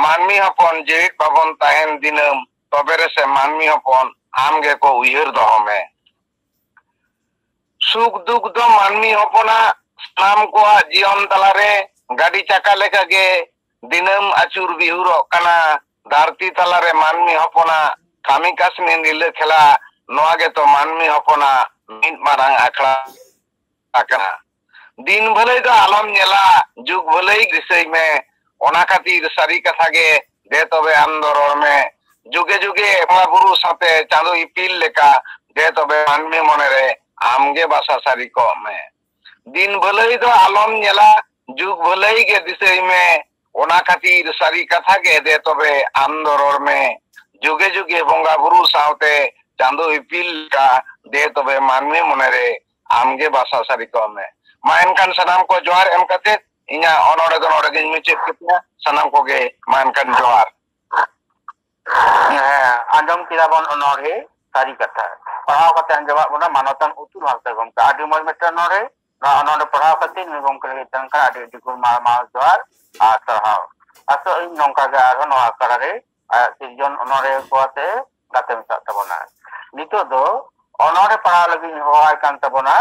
ᱢᱟᱹᱱᱢᱤ ᱦᱚᱯᱚᱱ ᱡᱮᱣᱮᱫ ᱵᱟᱵᱚᱱ ᱛᱟᱦᱮᱱ ᱫᱤᱱᱟᱹᱢ, ᱛᱚᱵᱮ ᱨᱮᱥᱮ ᱢᱟᱹᱱᱢᱤ ᱦᱚᱯᱚᱱ ᱟᱢ ᱜᱮᱠᱚ ᱩᱭᱦᱟᱹᱨ ᱫᱚᱦᱚ ᱢᱮ᱾ ᱥᱩᱠ ᱫᱩᱠ ᱫᱚ ᱢᱟᱹᱱᱢᱤ ᱦᱚᱯᱚᱱᱟᱜ ᱥᱟᱱᱟᱢ ᱠᱚᱣᱟᱜ ᱡᱤᱭᱚᱱ ᱛᱟᱞᱟᱨᱮ ᱜᱟᱹᱰᱤ ᱪᱟᱠᱟ ᱞᱮᱠᱟᱜᱮ ᱫᱤᱱᱟᱹᱢ ᱟᱹᱪᱩᱨ ᱵᱤᱦᱩᱨᱚᱜ ᱠᱟᱱᱟ᱾ ᱫᱷᱟᱹᱨᱛᱤ ᱛᱟᱞᱟᱨᱮ ᱢᱟᱹᱱᱢᱤ ᱦᱚᱯᱚᱱᱟᱜ ᱠᱟᱹᱢᱤ ᱠᱟᱹᱥᱱᱤ ᱱᱤᱞᱟᱹ ᱠᱷᱮᱞᱟ, ᱱᱚᱣᱟ ᱜᱮᱛᱚ ᱢᱟᱹᱱᱢᱤ ᱦᱚᱯᱚᱱᱟᱜ ᱢᱤᱫ ᱢᱟᱨᱟᱝ ᱟᱠᱷᱲᱟ ᱟᱠᱟᱱᱟ᱾ ᱫᱤᱱ ᱵᱷᱟᱹᱞᱟᱹᱭ ᱫᱚ ᱟᱞᱚᱢ ᱧᱮᱞᱟ, ᱡᱩᱜᱽ ᱵᱷᱟᱹᱞᱟᱹᱭ ᱫᱤᱥᱟᱹᱭ ᱢᱮ᱾ ᱚᱱᱟ ᱠᱷᱟᱹᱛᱤᱨ ᱥᱟᱹᱨᱤ ᱠᱟᱛᱷᱟ ᱜᱮ ᱫᱮ ᱛᱚᱵᱮ ᱟᱢ ᱫᱚ ᱨᱚᱲ ᱢᱮ᱾ ᱡᱩᱜᱮ ᱡᱩᱜᱮ ᱵᱚᱸᱜᱟ ᱵᱩᱨᱩ ᱥᱟᱶᱛᱮ ᱪᱟᱸᱫᱚ ᱤᱯᱤᱞ ᱞᱮᱠᱟ ᱫᱮ ᱛᱚᱵᱮ ᱢᱟᱹᱱᱢᱤ ᱢᱚᱱᱮᱨᱮ ᱟᱢ ᱜᱮ ᱵᱟᱥᱟ ᱥᱟᱹᱨᱤ ᱠᱚᱜ ᱢᱮ᱾ ᱫᱤᱱ ᱵᱷᱟᱹᱞᱟᱹᱭ ᱫᱚ ᱟᱞᱚᱢ ᱧᱮᱞᱟ, ᱡᱩᱜᱽ ᱵᱷᱟᱹᱞᱟᱹᱭ ᱜᱮ ᱫᱤᱥᱟᱹᱭ ᱢᱮ᱾ ᱚᱱᱟ ᱠᱷᱟᱹᱛᱤᱨ ᱥᱟᱹᱨᱤ ᱠᱟᱛᱷᱟ ᱜᱮ ᱫᱮ ᱛᱚᱵᱮ ᱟᱢ ᱫᱚ ᱨᱚᱲ ᱢᱮ᱾ ᱡᱩᱜᱮ ᱡᱩᱜᱮ ᱵᱚᱸᱜᱟ ᱵᱩᱨᱩ ᱥᱟᱶᱛᱮ ᱪᱟᱸᱫᱚ ᱤᱯᱤᱞ ᱞᱮᱠᱟ ᱫᱮ ᱛᱚᱵᱮ ᱢᱟᱹᱱᱢᱤ ᱢᱚᱱᱮᱨᱮ ᱟᱢ ᱜᱮ ᱵᱟᱥᱟ ᱥᱟᱹᱨᱤ ᱠᱚᱜ ᱢᱮ᱾ ᱢᱟ ᱮᱱᱠᱷᱟᱱ ᱥᱟᱱᱟᱢ ᱠᱚ ᱡᱚᱦᱟᱨ ᱮᱢ ᱠᱟᱛᱮ ᱤᱧᱟᱹᱜ ᱚᱱᱚᱬᱦᱮ ᱫᱚ ᱱᱚᱰᱮ ᱜᱤᱧ ᱢᱩᱪᱟᱹᱫ ᱠᱮᱫᱟ᱾ ᱥᱟᱱᱟᱢ ᱠᱚᱜᱮ ᱢᱟ ᱮᱱᱠᱷᱟᱱ ᱡᱚᱦᱟᱨ᱾ ᱦᱮᱸ, ᱟᱸᱡᱚᱢ ᱠᱮᱫᱟ ᱵᱚᱱ ᱚᱱᱚᱬᱦᱮ ᱥᱟᱹᱨᱤ ᱠᱟᱛᱷᱟ᱾ ᱯᱟᱲᱦᱟᱣ ᱠᱟᱛᱮ ᱟᱸᱡᱚᱢᱟᱜ ᱵᱚᱱᱟ ᱢᱟᱱᱚᱛᱟᱱ ᱩᱛᱩᱞ ᱦᱟᱸᱥᱫᱟ ᱜᱚᱢᱠᱮ᱾ ᱟᱹᱰᱤ ᱢᱚᱡᱽ ᱢᱤᱫᱴᱮᱱ ᱚᱱᱚᱬᱦᱮ᱾ ᱱᱚᱣᱟ ᱚᱱᱚᱬᱦᱮ ᱯᱟᱲᱦᱟᱣ ᱠᱟᱛᱮ ᱱᱩᱭ ᱜᱚᱢᱠᱮ ᱞᱟᱹᱜᱤᱫ ᱛᱟᱦᱮᱱ ᱠᱟᱱᱟ ᱟᱹᱰᱤ ᱟᱹᱰᱤ ᱜᱩᱱ ᱢᱟᱱᱟᱣ ᱡᱚᱦᱟᱨ ᱟᱨ ᱥᱟᱨᱦᱟᱣ᱾ ᱟᱥᱚᱜ ᱟᱹᱧ ᱱᱚᱝᱠᱟ ᱜᱮ ᱟᱨᱦᱚᱸ ᱱᱚᱣᱟ ᱟᱠᱷᱲᱟ ᱨᱮ ᱟᱭᱟᱜ ᱥᱤᱨᱡᱚᱱ ᱚᱱᱚᱬᱦᱮ ᱠᱚ ᱟᱛᱮ ᱠᱟᱛᱮ ᱢᱮᱛᱟᱜ ᱛᱟᱵᱚᱱᱟ᱾ ᱱᱤᱛᱚᱜ ᱫᱚ ᱚᱱᱚᱬᱦᱮ ᱯᱟᱲᱦᱟᱣ ᱞᱟᱹᱜᱤᱫ ᱤᱧ ᱦᱚᱦᱚᱣᱟᱭ ᱠᱟᱱ ᱛᱟᱵᱚᱱᱟ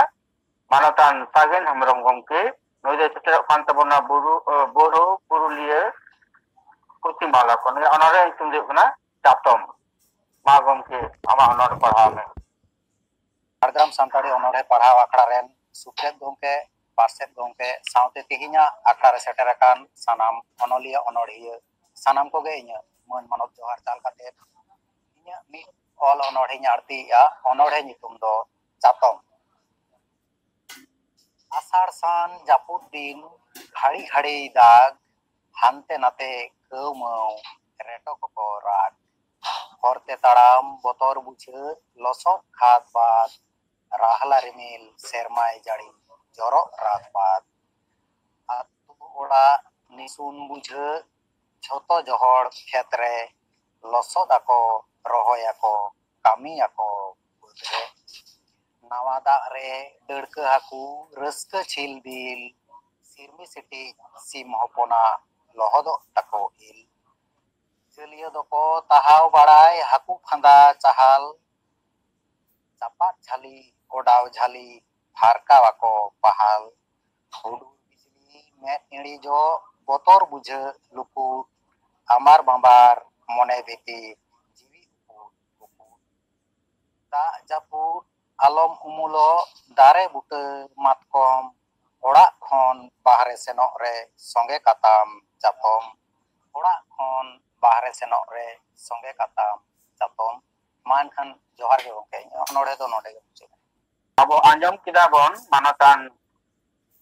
ᱢᱟᱱᱚᱛᱟᱱ ᱥᱟᱜᱮᱱ ᱦᱮᱢᱵᱨᱚᱢ ᱜᱚᱢᱠᱮ᱾ ᱱᱩᱭ ᱫᱚᱭ ᱥᱮᱴᱮᱨᱚᱜ ᱠᱟᱱ ᱛᱟᱵᱚᱱᱟ ᱵᱩᱨᱩ, ᱮ, ᱵᱳᱨᱳ ᱯᱩᱨᱩᱞᱤᱭᱟᱹ, ᱯᱚᱥᱪᱤᱢ ᱵᱟᱝᱞᱟ ᱠᱷᱚᱱ᱾ ᱱᱩᱭᱟᱜ ᱚᱱᱚᱬᱦᱮ ᱧᱩᱛᱩᱢ ᱫᱚ ᱦᱩᱭᱩᱜ ᱠᱟᱱᱟ ᱪᱟᱛᱚᱢ᱾ ᱢᱟ ᱜᱚᱢᱠᱮ, ᱟᱢᱟᱜ ᱚᱱᱚᱬᱦᱮ ᱯᱟᱲᱦᱟᱣ ᱢᱮ᱾ ᱡᱷᱟᱲᱜᱨᱟᱢ ᱥᱟᱱᱛᱟᱲᱤ ᱚᱱᱚᱬᱦᱮ ᱯᱟᱲᱦᱟᱣ ᱟᱠᱷᱲᱟ ᱨᱮᱱ ᱥᱩᱛᱨᱮᱛ ᱜᱚᱢᱠᱮ, ᱯᱟᱨᱥᱮᱛ ᱜᱚᱢᱠᱮ ᱥᱟᱶᱛᱮ ᱛᱮᱦᱮᱧᱟᱜ ᱟᱠᱷᱲᱟ ᱨᱮ ᱥᱮᱴᱮᱨ ᱟᱠᱟᱱ ᱥᱟᱱᱟᱢ ᱚᱱᱚᱞᱤᱭᱟᱹ, ᱚᱱᱚᱲᱦᱤᱭᱟᱹ, ᱥᱟᱱᱟᱢ ᱠᱚᱜᱮ ᱤᱧᱟᱹᱜ ᱢᱟᱹᱱ ᱢᱟᱱᱚᱛ ᱡᱚᱦᱟᱨ ᱪᱟᱞ ᱠᱟᱛᱮ, ᱤᱧᱟᱹᱜ ᱢᱤᱫ ᱚᱞ ᱚᱱᱚᱬᱦᱮᱧ ᱟᱬᱛᱤᱭᱮᱜᱼᱟ᱾ ᱚᱱᱚᱬᱦᱮ ᱧᱩᱛᱩᱢ ᱫᱚ ᱪᱟᱛᱚᱢ᱾ ᱟᱥᱟᱲ ᱥᱟᱱ ᱡᱟᱹᱯᱩᱫ ᱫᱤᱱ ᱜᱷᱟᱹᱲᱤ ᱜᱷᱟᱹᱲᱤᱭ ᱫᱟᱜᱽ, ᱦᱟᱱᱛᱮ ᱱᱟᱛᱮ ᱠᱟᱹᱣ ᱢᱟᱹᱣ ᱨᱮᱴᱚ ᱠᱚᱠᱚ ᱨᱟᱜᱽ᱾ ᱦᱚᱨᱛᱮ ᱛᱟᱲᱟᱢ ᱵᱚᱛᱚᱨ ᱵᱩᱡᱷᱟᱹᱜ, ᱞᱚᱥᱚᱫ ᱠᱷᱟᱫᱽ ᱵᱟᱫᱽ, ᱨᱟᱦᱞᱟ ᱨᱤᱢᱤᱞ ᱥᱮᱨᱢᱟᱭ ᱡᱟᱹᱲᱤ, ᱡᱚᱨᱚᱜ ᱨᱟᱛ ᱵᱟᱫᱽ᱾ ᱟᱹᱛᱩ ᱚᱲᱟᱜ ᱱᱤᱥᱩᱱ ᱵᱩᱡᱷᱟᱹᱜ, ᱡᱷᱚᱛᱚ ᱡᱚᱦᱚᱲ ᱠᱷᱮᱛ ᱨᱮ ᱞᱚᱥᱚᱫ ᱟᱠᱚ, ᱨᱚᱦᱚᱭ ᱟᱠᱚ, ᱠᱟᱹᱢᱤ ᱟᱠᱚ ᱵᱟᱹᱫᱽ ᱨᱮ᱾ ᱱᱟᱣᱟ ᱫᱟᱜ ᱨᱮ ᱰᱟᱹᱲᱠᱟᱹ ᱦᱟᱹᱠᱩ, ᱨᱟᱹᱥᱠᱟᱹ ᱪᱷᱤᱞᱵᱤᱞ, ᱥᱤᱨᱢᱤ ᱥᱤᱴᱤᱡ ᱥᱤᱢ ᱦᱚᱯᱚᱱᱟᱜ ᱞᱚᱦᱚᱫᱚᱜ ᱛᱟᱠᱚ ᱤᱞ᱾ ᱡᱷᱟᱹᱞᱤᱭᱟᱹ ᱫᱚᱠᱚ ᱛᱟᱦᱟᱣ ᱵᱟᱲᱟᱭ ᱦᱟᱹᱠᱩ ᱯᱷᱟᱸᱫᱟ ᱪᱟᱦᱟᱞ, ᱪᱟᱯᱟᱫ ᱡᱷᱟᱹᱞᱤ, ᱚᱰᱟᱣ ᱡᱷᱟᱹᱞᱤ, ᱯᱷᱟᱨᱠᱟᱣ ᱟᱠᱚ ᱯᱟᱦᱟᱞ᱾ ᱦᱩᱰᱩᱨ ᱵᱤᱡᱽᱞᱤ, ᱢᱮᱫ ᱤᱬᱤᱡᱚᱜ, ᱵᱚᱛᱚᱨ ᱵᱩᱡᱷᱟᱹᱜ ᱞᱩᱯᱩᱜ, ᱟᱢᱟᱨ ᱵᱟᱸᱵᱟᱨ, ᱢᱚᱱᱮ ᱵᱷᱤᱛᱤᱨ, ᱡᱤᱣᱤ ᱩᱯᱩᱫ ᱩᱯᱩᱫ᱾ ᱫᱟᱜ ᱡᱟᱹᱯᱩᱫ ᱟᱞᱚᱢ ᱩᱢᱩᱞᱚᱜ, ᱫᱟᱨᱮ ᱵᱩᱴᱟᱹ ᱢᱟᱛᱠᱚᱢ, ᱚᱲᱟᱜ ᱠᱷᱚᱱ ᱵᱟᱦᱨᱮ ᱥᱮᱱᱚᱜ ᱨᱮ ᱥᱚᱸᱜᱮ ᱠᱟᱛᱟᱢ ᱪᱟᱛᱚᱢ, ᱚᱲᱟᱜ ᱠᱷᱚᱱ ᱵᱟᱦᱨᱮ ᱥᱮᱱᱚᱜ ᱨᱮ ᱥᱚᱸᱜᱮ ᱠᱟᱛᱟᱢ ᱪᱟᱛᱚᱢ᱾ ᱢᱟ ᱮᱱᱠᱷᱟᱱ ᱡᱚᱦᱟᱨ ᱜᱮ ᱜᱚᱢᱠᱮ, ᱤᱧᱟᱹᱜ ᱚᱱᱚᱬᱦᱮ ᱫᱚ ᱱᱚᱰᱮ ᱜᱮ ᱢᱩᱪᱟᱹᱫ ᱮᱱᱟ᱾ ᱟᱵᱚ ᱟᱸᱡᱚᱢ ᱠᱮᱫᱟ ᱵᱚᱱ ᱢᱟᱱᱚᱛᱟᱱ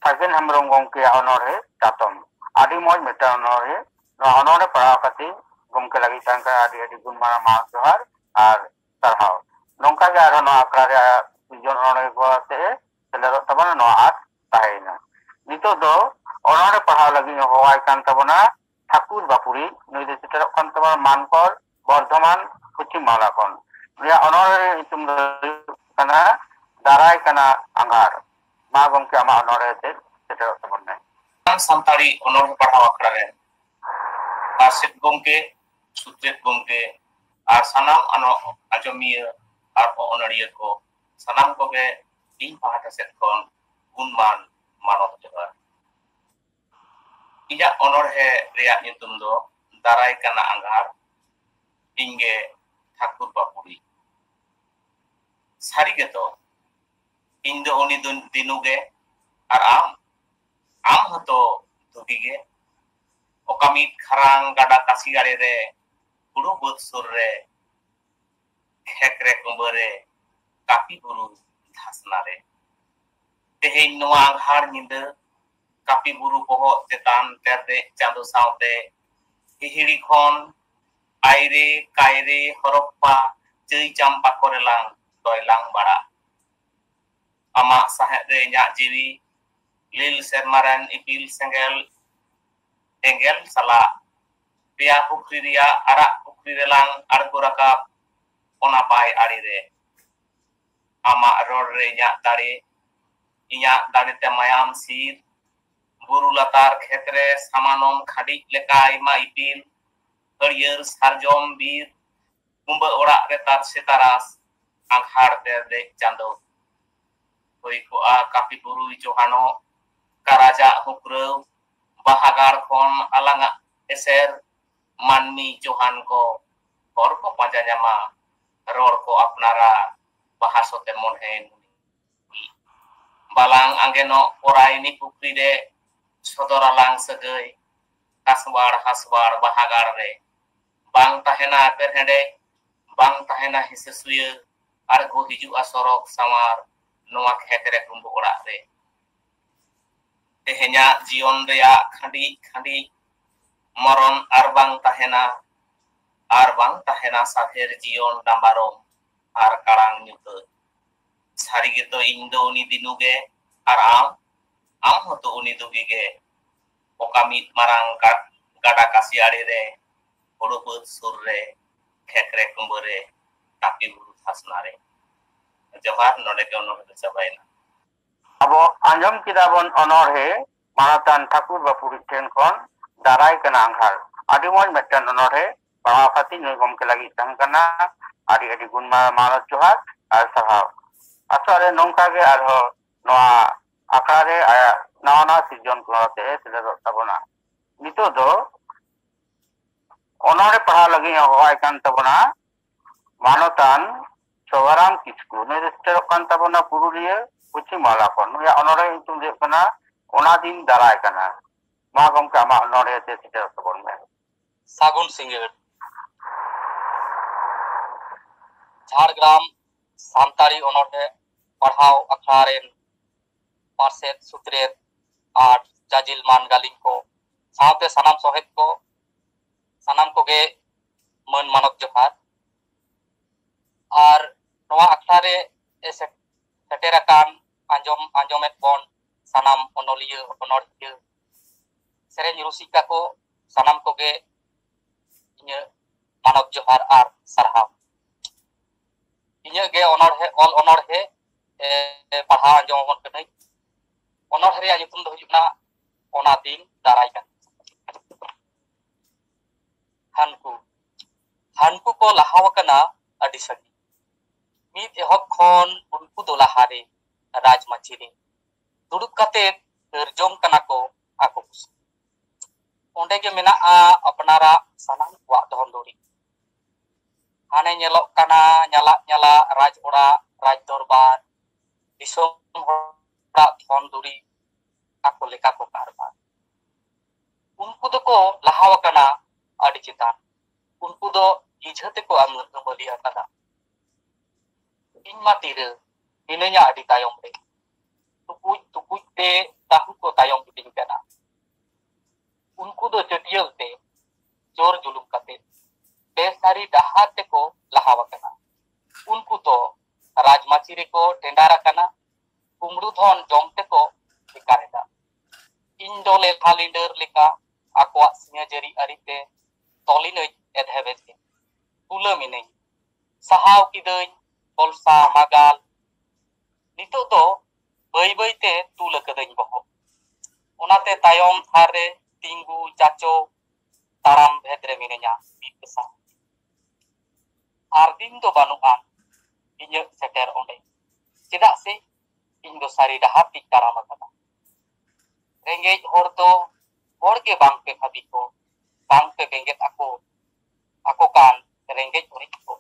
ᱥᱟᱜᱮᱱ ᱦᱮᱢᱵᱨᱚᱢ ᱜᱚᱢᱠᱮᱭᱟᱜ ᱚᱱᱚᱬᱦᱮ ᱪᱟᱛᱚᱢ᱾ ᱟᱹᱰᱤ ᱢᱚᱡᱽ ᱢᱤᱫᱴᱟᱝ ᱚᱱᱚᱬᱦᱮ᱾ ᱱᱚᱣᱟ ᱚᱱᱚᱬᱦᱮ ᱯᱟᱲᱦᱟᱣ ᱠᱟᱛᱮ ᱜᱚᱢᱠᱮ ᱞᱟᱹᱜᱤᱫ ᱛᱟᱦᱮᱸ ᱠᱟᱱᱟ ᱟᱹᱰᱤ ᱟᱹᱰᱤ ᱜᱩᱱ ᱢᱟᱱᱟᱣ ᱢᱟᱱ ᱡᱚᱦᱟᱨ ᱟᱨ ᱥᱟᱨᱦᱟᱣ᱾ ᱱᱚᱝᱠᱟ ᱜᱮ ᱟᱨᱦᱚᱸ ᱱᱚᱣᱟ ᱟᱠᱷᱲᱟ ᱨᱮ ᱥᱤᱨᱡᱚᱱ ᱚᱱᱚᱬᱦᱮ ᱠᱚ ᱟᱛᱮ ᱮ ᱥᱮᱞᱮᱫᱚᱜ ᱛᱟᱵᱚᱱᱟ᱾ ᱱᱚᱣᱟ ᱟᱸᱥ ᱛᱟᱦᱮᱸᱭᱮᱱᱟ᱾ ᱱᱤᱛᱚᱜ ᱫᱚ ᱚᱱᱚᱬᱦᱮ ᱯᱟᱲᱦᱟᱣ ᱞᱟᱹᱜᱤᱫ ᱤᱧ ᱦᱚᱦᱚᱣᱟᱭ ᱠᱟᱱ ᱛᱟᱵᱚᱱᱟ ᱴᱷᱟᱹᱠᱩᱨ ᱵᱟᱯᱩᱨᱤ᱾ ᱱᱩᱭ ᱫᱚ ᱥᱮᱴᱮᱨᱚᱜ ᱠᱟᱱ ᱛᱟᱵᱚᱱᱟ ᱢᱟᱱᱠᱚᱨ, ᱵᱚᱨᱫᱷᱚᱢᱟᱱ, ᱯᱚᱪᱷᱤᱢ ᱵᱟᱝᱞᱟ ᱠᱷᱚᱱ᱾ ᱱᱩᱭᱟᱜ ᱚᱱᱚᱬᱦᱮ ᱨᱮᱭᱟᱜ ᱧᱩᱛᱩᱢ ᱫᱚ ᱦᱩᱭᱩᱜ ᱠᱟᱱᱟ ᱫᱟᱨᱟᱭ ᱠᱟᱱᱟ ᱟᱸᱜᱷᱟᱲ᱾ ᱢᱟ ᱜᱚᱢᱠᱮ, ᱟᱢᱟᱜ ᱚᱱᱚᱬᱦᱮ ᱛᱮ ᱥᱮᱴᱮᱨᱚᱜ ᱛᱟᱵᱚᱱ ᱢᱮ᱾ ᱥᱟᱱᱛᱟᱲᱤ ᱚᱱᱚᱬᱦᱮ ᱯᱟᱲᱦᱟᱣ ᱟᱠᱷᱲᱟ ᱨᱮᱱ ᱢᱟᱪᱮᱫ ᱜᱚᱢᱠᱮ, ᱥᱩᱛᱨᱮᱛ ᱜᱚᱢᱠᱮ, ᱟᱨ ᱥᱟᱱᱟᱢ ᱟᱱᱚ-, ᱟᱸᱡᱚᱢᱤᱭᱟᱹ ᱟᱨ ᱚᱱᱚᱲᱤᱭᱟᱹ ᱠᱚ ᱥᱟᱱᱟᱢ ᱠᱚᱜᱮ ᱤᱧ ᱯᱟᱦᱴᱟ ᱥᱮᱫ ᱠᱷᱚᱱ ᱜᱩᱱᱢᱟᱱ ᱢᱟᱱᱚᱛ ᱡᱚᱦᱟᱨ᱾ ᱤᱧᱟᱹᱜ ᱚᱱᱚᱬᱦᱮ ᱨᱮᱭᱟᱜ ᱧᱩᱛᱩᱢ ᱫᱚ ᱫᱟᱨᱟᱭ ᱠᱟᱱᱟ ᱟᱸᱜᱷᱟᱲ, ᱤᱧ ᱜᱮ ᱴᱷᱟᱹᱠᱩᱨ ᱵᱟᱹᱯᱩᱲᱤᱡ᱾ ᱥᱟᱹᱨᱤ ᱜᱮᱛᱚ, ᱤᱧ ᱫᱚ ᱩᱱᱤ ᱫᱩ-, ᱫᱤᱱᱩ ᱜᱮ, ᱟᱨ ᱟᱢ? ᱟᱢ ᱦᱚᱸᱛᱚ ᱫᱩᱜᱤ ᱜᱮ᱾ ᱚᱠᱟ ᱢᱤᱫ ᱠᱷᱟᱨᱟᱝ ᱜᱟᱰᱟ ᱠᱟᱥᱤ ᱟᱲᱮ ᱨᱮ, ᱦᱩᱲᱩ ᱵᱟᱹᱫᱽ ᱥᱩᱨ ᱨᱮ, ᱠᱷᱮᱛ ᱨᱮ ᱠᱩᱸᱵᱟᱹ ᱨᱮ, ᱠᱟᱹᱯᱤ ᱵᱩᱨᱩ ᱫᱷᱟᱥᱱᱟ ᱨᱮ᱾ ᱛᱮᱦᱮᱧ ᱱᱚᱣᱟ ᱟᱸᱜᱷᱟᱲ ᱧᱤᱫᱟᱹ, ᱠᱟᱹᱯᱤ ᱵᱩᱨᱩ ᱵᱚᱦᱚᱜ ᱪᱮᱛᱟᱱ ᱛᱮᱨᱫᱮᱡ ᱪᱟᱸᱫᱚ ᱥᱟᱶᱛᱮ ᱦᱤᱦᱤᱲᱤ ᱠᱷᱚᱱ ᱟᱭᱨᱮ ᱠᱟᱭᱨᱮ ᱦᱚᱨᱚᱯᱯᱟ ᱪᱟᱹᱭ ᱪᱟᱢᱯᱟ ᱠᱚᱨᱮ ᱞᱟᱝ ᱴᱚᱭᱞᱟᱝ ᱵᱟᱲᱟᱜ᱾ ᱟᱢᱟᱜ ᱥᱟᱦᱮᱫ ᱨᱮ ᱤᱧᱟᱜ ᱡᱤᱣᱤ, ᱞᱤᱞ ᱥᱮᱨᱢᱟ ᱨᱮᱱ ᱤᱯᱤᱞ ᱥᱮᱸᱜᱮᱞ ᱮᱸᱜᱮᱞ ᱥᱟᱞᱟᱜ ᱯᱮᱭᱟ ᱯᱩᱠᱷᱨᱤ ᱨᱮᱭᱟᱜ ᱟᱨᱟᱜ ᱯᱩᱠᱷᱨᱤ ᱨᱮᱞᱟᱝ ᱟᱬᱜᱚ ᱨᱟᱠᱟᱵ ᱚᱱᱟ ᱵᱟᱭ ᱟᱲᱮ ᱨᱮ᱾ ᱟᱢᱟᱜ ᱨᱚᱲ ᱨᱮ ᱤᱧᱟᱜ ᱫᱟᱲᱮ, ᱤᱧᱟᱜ ᱫᱟᱲᱮ ᱛᱮ ᱢᱟᱭᱟᱢ ᱥᱤᱨ, ᱵᱩᱨᱩ ᱞᱟᱛᱟᱨ ᱠᱷᱮᱛ ᱨᱮ ᱥᱟᱢᱟᱱᱚᱢ ᱠᱷᱟᱹᱰᱤᱡ ᱞᱮᱠᱟ ᱟᱭᱢᱟ ᱤᱯᱤᱞ, ᱦᱟᱹᱨᱭᱟᱹᱲ ᱥᱟᱨᱡᱚᱢ ᱵᱤᱨ, ᱠᱩᱸᱵᱟᱹ ᱚᱲᱟᱜ ᱨᱮ ᱛᱟᱨᱥᱮ ᱛᱟᱨᱟᱥ, ᱟᱸᱜᱷᱟᱲ ᱛᱮᱨᱫᱮᱡ ᱪᱟᱸᱫᱚ᱾ ᱦᱩᱭ ᱠᱚᱜᱼᱟ ᱠᱟᱹᱯᱤ ᱵᱩᱨᱩᱭ ᱪᱚᱦᱟᱱᱚᱜ, ᱠᱟᱨᱟᱡᱟᱜ ᱦᱩᱠᱨᱟᱹᱣ, ᱵᱟᱦᱟ ᱜᱟᱲ ᱠᱷᱚᱱ ᱟᱞᱟᱝᱟᱜ ᱮᱥᱮᱨ, ᱢᱟᱹᱱᱢᱤ ᱪᱚᱦᱟᱱ ᱠᱚ, ᱦᱚᱨ ᱠᱚ ᱯᱟᱸᱡᱟ ᱧᱟᱢᱟ, ᱨᱚᱲ ᱠᱚ ᱟᱯᱱᱟᱨᱟ, ᱵᱟᱦᱟ ᱥᱚᱛᱮ ᱢᱚᱱᱮ ᱱᱩᱱᱤ᱾ ᱵᱟᱞᱟᱝ ᱟᱸᱜᱮᱱᱚᱜ ᱯᱚᱨᱟᱭᱱᱤ ᱯᱩᱠᱷᱨᱤ ᱨᱮ, ᱥᱚᱫᱚᱨ ᱟᱞᱟᱝ ᱥᱟᱹᱜᱟᱹᱭ, ᱠᱟᱥᱵᱟᱲ ᱦᱟᱥᱵᱟᱲ ᱵᱟᱦᱟ ᱜᱟᱲ ᱨᱮ᱾ ᱵᱟᱝ ᱛᱟᱦᱮᱱᱟ ᱮᱯᱮᱨᱦᱮᱸᱰᱮᱡ, ᱵᱟᱝ ᱛᱟᱦᱮᱱᱟ ᱦᱤᱥᱟᱹ ᱥᱩᱭᱟᱹ, ᱟᱬᱜᱚ ᱦᱤᱡᱩᱜᱼᱟ ᱥᱚᱨᱚᱜ ᱥᱟᱶᱟᱨ, ᱱᱚᱣᱟ ᱠᱷᱮᱛ ᱨᱮ ᱠᱩᱸᱵᱟᱹ ᱚᱲᱟᱜ ᱨᱮ᱾ ᱛᱮᱦᱮᱧᱟᱜ ᱡᱤᱭᱚᱱ ᱨᱮᱭᱟᱜ ᱠᱷᱟᱹᱰᱤᱡ ᱠᱷᱟᱹᱰᱤᱡ ᱢᱚᱨᱚᱱ ᱟᱨ ᱵᱟᱝ ᱛᱟᱦᱮᱱᱟ, ᱟᱨ ᱵᱟᱝ ᱛᱟᱦᱮᱱᱟ ᱥᱟᱛᱷᱮᱨ ᱡᱤᱭᱚᱱ ᱰᱟᱢᱵᱟᱨᱚᱢ ᱟᱨ ᱠᱟᱲᱟᱝ ᱧᱩᱛᱟᱹᱛ᱾ ᱥᱟᱹᱨᱤ ᱜᱮᱛᱚ ᱤᱧ ᱫᱚ ᱩᱱᱤ ᱫᱤᱱᱩ ᱜᱮ, ᱟᱨ ᱟᱢ, ᱟᱢ ᱦᱚᱸᱛᱚ ᱩᱱᱤ ᱫᱩᱜᱤ ᱜᱮ᱾ ᱚᱠᱟ ᱢᱤᱫ ᱢᱟᱨᱟᱝ ᱜᱟ-, ᱜᱟᱰᱟ ᱠᱟᱥᱤ ᱟᱲᱮ ᱨᱮ, ᱦᱳᱲᱳ ᱵᱟᱹᱫᱽ ᱥᱩᱨ ᱨᱮ, ᱠᱷᱮᱛ ᱨᱮ ᱠᱩᱸᱵᱟᱹ ᱨᱮ, ᱠᱟᱹᱯᱤ ᱵᱩᱨᱩ ᱫᱷᱟᱥᱱᱟ ᱨᱮ᱾ ᱡᱚᱦᱟᱨ, ᱱᱚᱰᱮ ᱜᱮ ᱚᱱᱚᱬᱦᱮ ᱫᱚ ᱪᱟᱵᱟᱭᱮᱱᱟ᱾ ᱟᱵᱚ ᱟᱸᱡᱚᱢ ᱠᱮᱫᱟ ᱵᱚᱱ ᱚᱱᱚᱬᱦᱮ ᱢᱟᱱᱚᱛᱟᱱ ᱴᱷᱟᱹᱠᱩᱨ ᱵᱟᱹᱯᱩᱲᱤᱡ ᱴᱷᱮᱱ ᱠᱷᱚᱱ ᱫᱟᱨᱟᱭ ᱠᱟᱱᱟ ᱟᱸᱜᱷᱟᱲ᱾ ᱟᱹᱰᱤ ᱢᱚᱡᱽ ᱢᱤᱫᱴᱮᱱ ᱚᱱᱚᱬᱦᱮ᱾ ᱯᱟᱲᱦᱟᱣ ᱠᱷᱟᱹᱛᱤᱨ ᱱᱩᱭ ᱜᱚᱢᱠᱮ ᱞᱟᱹᱜᱤᱫ ᱛᱟᱦᱮᱸ ᱠᱟᱱᱟ᱾ ᱟᱹᱰᱤ ᱟᱹᱰᱤ ᱜᱩᱱ ᱢᱟ-, ᱢᱟᱱᱚᱛ ᱡᱚᱦᱟᱨ ᱟᱨ ᱥᱟᱨᱦᱟᱣ᱾ ᱟᱥᱚᱜ ᱟᱞᱮ ᱱᱚᱝᱠᱟ ᱜᱮ ᱟᱨᱦᱚᱸ ᱱᱚᱣᱟ ᱟᱠᱷᱲᱟ ᱨᱮ ᱟᱭᱟᱜ ᱱᱟᱣᱟ ᱱᱟᱣᱟ ᱥᱤᱨᱡᱚᱱ ᱠᱚ ᱟᱛᱮ ᱮ ᱥᱮᱞᱮᱫᱚᱜ ᱛᱟᱵᱚᱱᱟ᱾ ᱱᱤᱛᱚᱜ ᱫᱚ ᱚᱱᱚᱬᱦᱮ ᱯᱟᱲᱦᱟᱣ ᱞᱟᱹᱜᱤᱫ ᱮ ᱦᱚᱦᱚᱣᱟᱭ ᱠᱟᱱ ᱛᱟᱵᱚᱱᱟ ᱢᱟᱱᱚᱛᱟᱱ ᱥᱚᱵᱷᱟᱨᱟᱢ ᱠᱤᱥᱠᱩ᱾ ᱱᱩᱭ ᱫᱚ ᱥᱮᱴᱮᱨᱚᱜ ᱠᱟᱱ ᱛᱟᱵᱚᱱᱟ ᱯᱩᱨᱩᱞᱤᱭᱟᱹ, ᱯᱚᱪᱷᱤᱢ ᱵᱟᱝᱞᱟ ᱠᱷᱚᱱ᱾ ᱱᱩᱭᱟᱜ ᱚᱱᱚᱬᱦᱮ ᱧᱩᱛᱩᱢ ᱫᱚ ᱦᱩᱭᱩᱜ ᱠᱟᱱᱟ ᱚᱱᱟ ᱫᱤᱱ ᱫᱟᱨᱟᱭ ᱠᱟᱱᱟ᱾ ᱢᱟ ᱜᱚᱢᱠᱮ, ᱟᱢᱟᱜ ᱚᱱᱚᱬᱦᱮ ᱛᱮ ᱥᱮᱴᱮᱨᱚᱜ ᱛᱟᱵᱚᱱ ᱢᱮ᱾ ᱥᱟᱹᱜᱩᱱ ᱥᱤᱸᱜᱟᱹᱲ᱾ ᱡᱷᱟᱲᱜᱨᱟᱢ ᱥᱟᱱᱛᱟᱲᱤ ᱚᱱᱚᱬᱦᱮ ᱯᱟᱲᱦᱟᱣ ᱟᱠᱷᱲᱟ ᱨᱮᱱ ᱯᱟᱨᱥᱮᱛ, ᱥᱩᱛᱨᱮᱛ ᱟᱨ ᱡᱟᱡᱤᱞ ᱢᱟᱱ ᱜᱟᱹᱞᱤᱢ ᱠᱚ, ᱥᱟᱶᱛᱮ ᱥᱟᱱᱟᱢ ᱥᱚᱦᱮᱫ ᱠᱚ, ᱥᱟᱱᱟᱢ ᱠᱚᱜᱮ ᱢᱟᱹᱱ ᱢᱟᱱᱚᱛ ᱡᱚᱦᱟᱨ᱾ ᱟᱨ ᱱᱚᱣᱟ ᱟᱠᱷᱲᱟ ᱨᱮ ᱥᱮ-, ᱥᱮᱴᱮᱨ ᱟᱠᱟᱱ ᱟᱸᱡᱚᱢ, ᱟᱸᱡᱚᱢᱮᱫ ᱵᱚᱱ ᱥᱟᱱᱟᱢ ᱚᱱᱚᱞᱤᱭᱟᱹ, ᱚᱱᱚᱲᱦᱤᱭᱟᱹ, ᱥᱮᱨᱮᱧ ᱨᱩᱥᱤᱠᱟ ᱠᱚ, ᱥᱟᱱᱟᱢ ᱠᱚᱜᱮ ᱤᱧᱟᱹᱜ ᱢᱟᱱᱚᱛ ᱡᱚᱦᱟᱨ ᱟᱨ ᱥᱟᱨᱦᱟᱣ᱾ ᱤᱧᱟᱹᱜ ᱜᱮ ᱚᱱᱚᱬᱦᱮ, ᱚᱞ ᱚᱱᱚᱬᱦᱮ, ᱮ, ᱯᱟᱲᱦᱟᱣ ᱟᱸᱡᱚᱢ ᱟᱵᱚᱱ ᱠᱟᱹᱱᱟᱹᱧ᱾ ᱚᱱᱚᱬᱦᱮ ᱨᱮᱭᱟᱜ ᱧᱩᱛᱩᱢ ᱫᱚ ᱦᱩᱭᱩᱜ ᱠᱟᱱᱟ ᱚᱱᱟ ᱫᱤᱱ ᱫᱟᱨᱟᱭ ᱠᱟᱱᱟ᱾ ᱦᱟᱱᱠᱩ, ᱦᱟᱱᱠᱩ ᱠᱚ ᱞᱟᱦᱟᱣ ᱟᱠᱟᱱᱟ ᱟᱹᱰᱤ ᱥᱟᱺᱜᱤᱧ᱾ ᱢᱤᱫ ᱮᱦᱚᱵ ᱠᱷᱚᱱ ᱩᱱᱠᱩ ᱫᱚ ᱞᱟᱦᱟᱨᱮ ᱨᱟᱡᱽ ᱢᱟᱹᱪᱤ ᱨᱮ ᱫᱩᱲᱩᱵ ᱠᱟᱛᱮ ᱥᱤᱨᱡᱚᱱ ᱠᱟᱱᱟ ᱠᱚ ᱟᱠᱚ ᱠᱩᱥᱤ᱾ ᱚᱸᱰᱮ ᱜᱮ ᱢᱮᱱᱟᱜᱼᱟ ᱟᱯᱱᱟᱨᱟᱜ ᱥᱟᱱᱟᱢ ᱠᱚᱣᱟᱜ ᱫᱷᱚᱱ ᱫᱩᱨᱤᱵᱽ᱾ ᱦᱟᱱᱮ ᱧᱮᱞᱚᱜ ᱠᱟᱱᱟ ᱧᱟᱞᱟᱜ ᱧᱟᱞᱟᱜ ᱨᱟᱡᱽ ᱚᱲᱟᱜ, ᱨᱟᱡᱽ ᱫᱚᱨᱵᱟᱨ, ᱫᱤᱥᱚᱢ ᱦᱚᱲᱟᱜ ᱫᱷᱚᱱ ᱫᱩᱨᱤᱵᱽ ᱟᱠᱚ ᱞᱮᱠᱟ ᱠᱚ ᱠᱟᱨᱵᱟᱨ᱾ ᱩᱱᱠᱩ ᱫᱚᱠᱚ ᱞᱟᱦᱟᱣ ᱟᱠᱟᱱᱟ ᱟᱹᱰᱤ ᱪᱮᱛᱟᱱ᱾ ᱩᱱᱠᱩ ᱫᱚ ᱜᱤᱡᱷᱟᱹ ᱛᱮᱠᱚ ᱟᱹᱢᱟᱹᱞ ᱟᱹᱢᱟᱹᱞᱤ ᱟᱠᱟᱫᱟ᱾ ᱤᱧ ᱢᱟ ᱛᱤᱨᱟᱹ ᱢᱤᱱᱟᱹᱧᱟ ᱟᱹᱰᱤ ᱛᱟᱭᱚᱢ ᱨᱮ᱾ ᱛᱩᱠᱩᱡ ᱛᱩᱠᱩᱡ ᱛᱮ ᱛᱟᱹᱦᱩ ᱠᱚ ᱛᱟᱭᱚᱢ ᱤᱫᱤᱧ ᱠᱟᱱᱟ᱾ ᱩᱱᱠᱩ ᱫᱚ ᱪᱟᱹᱴᱭᱟᱹᱣ ᱛᱮ ᱡᱳᱨ ᱡᱩᱞᱩᱢ ᱠᱟᱛᱮ ᱵᱮᱥᱟᱹᱨᱤ ᱰᱟᱦᱟᱨ ᱛᱮᱠᱚ ᱞᱟᱦᱟ ᱟᱠᱟᱱᱟ᱾ ᱩᱱᱠᱩ ᱫᱚ ᱨᱟᱡᱽᱢᱟᱹᱪᱤ ᱨᱮᱠᱚ ᱴᱮᱸᱰᱟᱨ ᱟᱠᱟᱱᱟ, ᱠᱩᱢᱵᱽᱲᱩ ᱫᱷᱚᱱ ᱡᱚᱢ ᱛᱮᱠᱚ ᱵᱮᱠᱟᱨ ᱮᱫᱟ᱾ ᱤᱧ ᱫᱚ ᱞᱮᱞᱦᱟ ᱞᱤᱸᱰᱟᱹᱨ ᱞᱮᱠᱟ ᱟᱠᱚᱣᱟᱜ ᱥᱤᱧᱟᱹᱡᱟᱹᱨᱤ ᱟᱹᱨᱤᱛᱮ ᱛᱚᱞᱤᱱᱟᱹᱧ ᱮᱫᱷᱮᱵ ᱮᱫᱷᱮᱵ᱾ ᱛᱩᱞᱟᱹᱢᱤᱱᱟᱹᱧ, ᱥᱟᱦᱟᱣ ᱠᱤᱫᱟᱹᱧ ᱠᱚᱞᱥᱟ ᱢᱟᱜᱟᱞ᱾ ᱱᱤᱛᱚᱜ ᱫᱚ ᱵᱟᱹᱭ ᱵᱟᱹᱭ ᱛᱮ ᱛᱩᱞ ᱟᱠᱟᱫᱟᱹᱧ ᱵᱚᱦᱚᱜ᱾ ᱚᱱᱟᱛᱮ ᱛᱟᱭᱚᱢ ᱛᱷᱟᱨ ᱨᱮ ᱛᱤᱸᱜᱩ ᱪᱟᱪᱚ ᱛᱟᱲᱟᱢ ᱵᱷᱮᱫ ᱨᱮ ᱢᱤᱱᱟᱹᱧᱟ ᱢᱤᱫ ᱯᱮᱥᱟ᱾ ᱟᱨ ᱫᱤᱱ ᱫᱚ ᱵᱟᱹᱱᱩᱜᱼᱟ ᱤᱧᱟᱹᱜ ᱥᱮᱴᱮᱨ ᱚᱸᱰᱮ, ᱪᱮᱫᱟᱜ ᱥᱮ ᱤᱧ ᱫᱚ ᱥᱟᱹᱨᱤ ᱰᱟᱦᱟᱨ ᱛᱤᱧ ᱛᱟᱲᱟᱢ ᱟᱠᱟᱫᱟ᱾ ᱨᱮᱸᱜᱮᱡ ᱦᱚᱲ ᱫᱚ ᱦᱚᱲ ᱜᱮ ᱵᱟᱝ ᱯᱮ ᱵᱷᱟᱹᱵᱤ ᱠᱚ, ᱵᱟᱝ ᱯᱮ ᱵᱮᱸᱜᱮᱫ ᱟᱠᱚ, ᱟᱠᱚ ᱠᱟᱱ ᱨᱮᱸᱜᱮᱡ ᱚᱨᱮᱡ ᱠᱚ᱾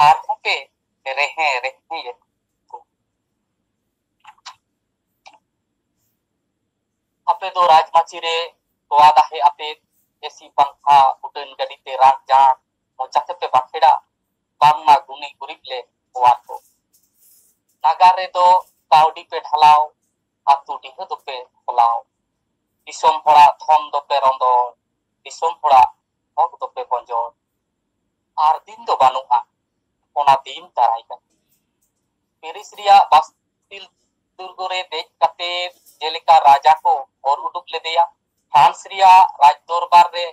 ᱟᱨᱦᱚᱸ ᱯᱮ ᱨᱮᱦᱮᱸ ᱨᱮᱦᱮᱸᱭᱮᱫ ᱠᱚ᱾ ᱟᱯᱮ ᱫᱚ ᱨᱟᱡᱽᱢᱟᱹᱪᱤ ᱨᱮ ᱛᱚᱣᱟ ᱫᱟᱦᱮ ᱟᱛᱮᱫ, ᱮᱥᱤ ᱯᱟᱝᱠᱷᱟ, ᱩᱰᱟᱹᱱ ᱜᱟᱹᱰᱤ ᱛᱮ ᱨᱟᱜ ᱡᱟᱸᱠ ᱢᱚᱪᱟ ᱛᱮᱯᱮ ᱵᱟᱠᱷᱮᱲᱟ, ᱵᱟᱝᱢᱟ ᱜᱩᱱᱤ ᱜᱩᱨᱤᱵ ᱞᱮ ᱠᱚᱣᱟ ᱠᱚ᱾ ᱱᱟᱜᱟᱨ ᱨᱮᱫᱚ ᱠᱟᱹᱣᱰᱤ ᱯᱮ ᱰᱷᱟᱞᱟᱣ, ᱟᱹᱛᱩ ᱰᱤᱦᱟᱹ ᱫᱚᱯᱮ ᱠᱷᱚᱞᱟᱣ᱾ ᱫᱤᱥᱚᱢ ᱦᱚᱲᱟᱜ ᱫᱷᱚᱱ ᱫᱚᱯᱮ ᱨᱚᱸᱫᱚᱲ, ᱫᱤᱥᱚᱢ ᱦᱚᱲᱟᱜ ᱦᱚᱠ ᱫᱚᱯᱮ ᱵᱚᱸᱡᱚᱲ᱾ ᱟᱨ ᱫᱤᱱ ᱫᱚ ᱵᱟᱹᱱᱩᱜᱼᱟ, ᱚᱱᱟ ᱫᱤᱱ ᱫᱟᱨᱟᱭ ᱠᱟᱱᱟ᱾ ᱯᱮᱨᱤᱥ ᱨᱮᱭᱟᱜ ᱵᱟᱥᱴᱤᱞ ᱫᱩᱨᱜᱚ ᱨᱮ ᱫᱮᱡ ᱠᱟᱛᱮ ᱡᱮᱞᱮᱠᱟ ᱨᱟᱡᱟ ᱠᱚ ᱦᱚᱨ ᱩᱰᱩᱠ ᱞᱮᱫᱮᱭᱟ, ᱯᱷᱨᱟᱱᱥ ᱨᱮᱭᱟᱜ ᱨᱟᱡᱽ ᱫᱚᱨᱵᱟᱨ ᱨᱮ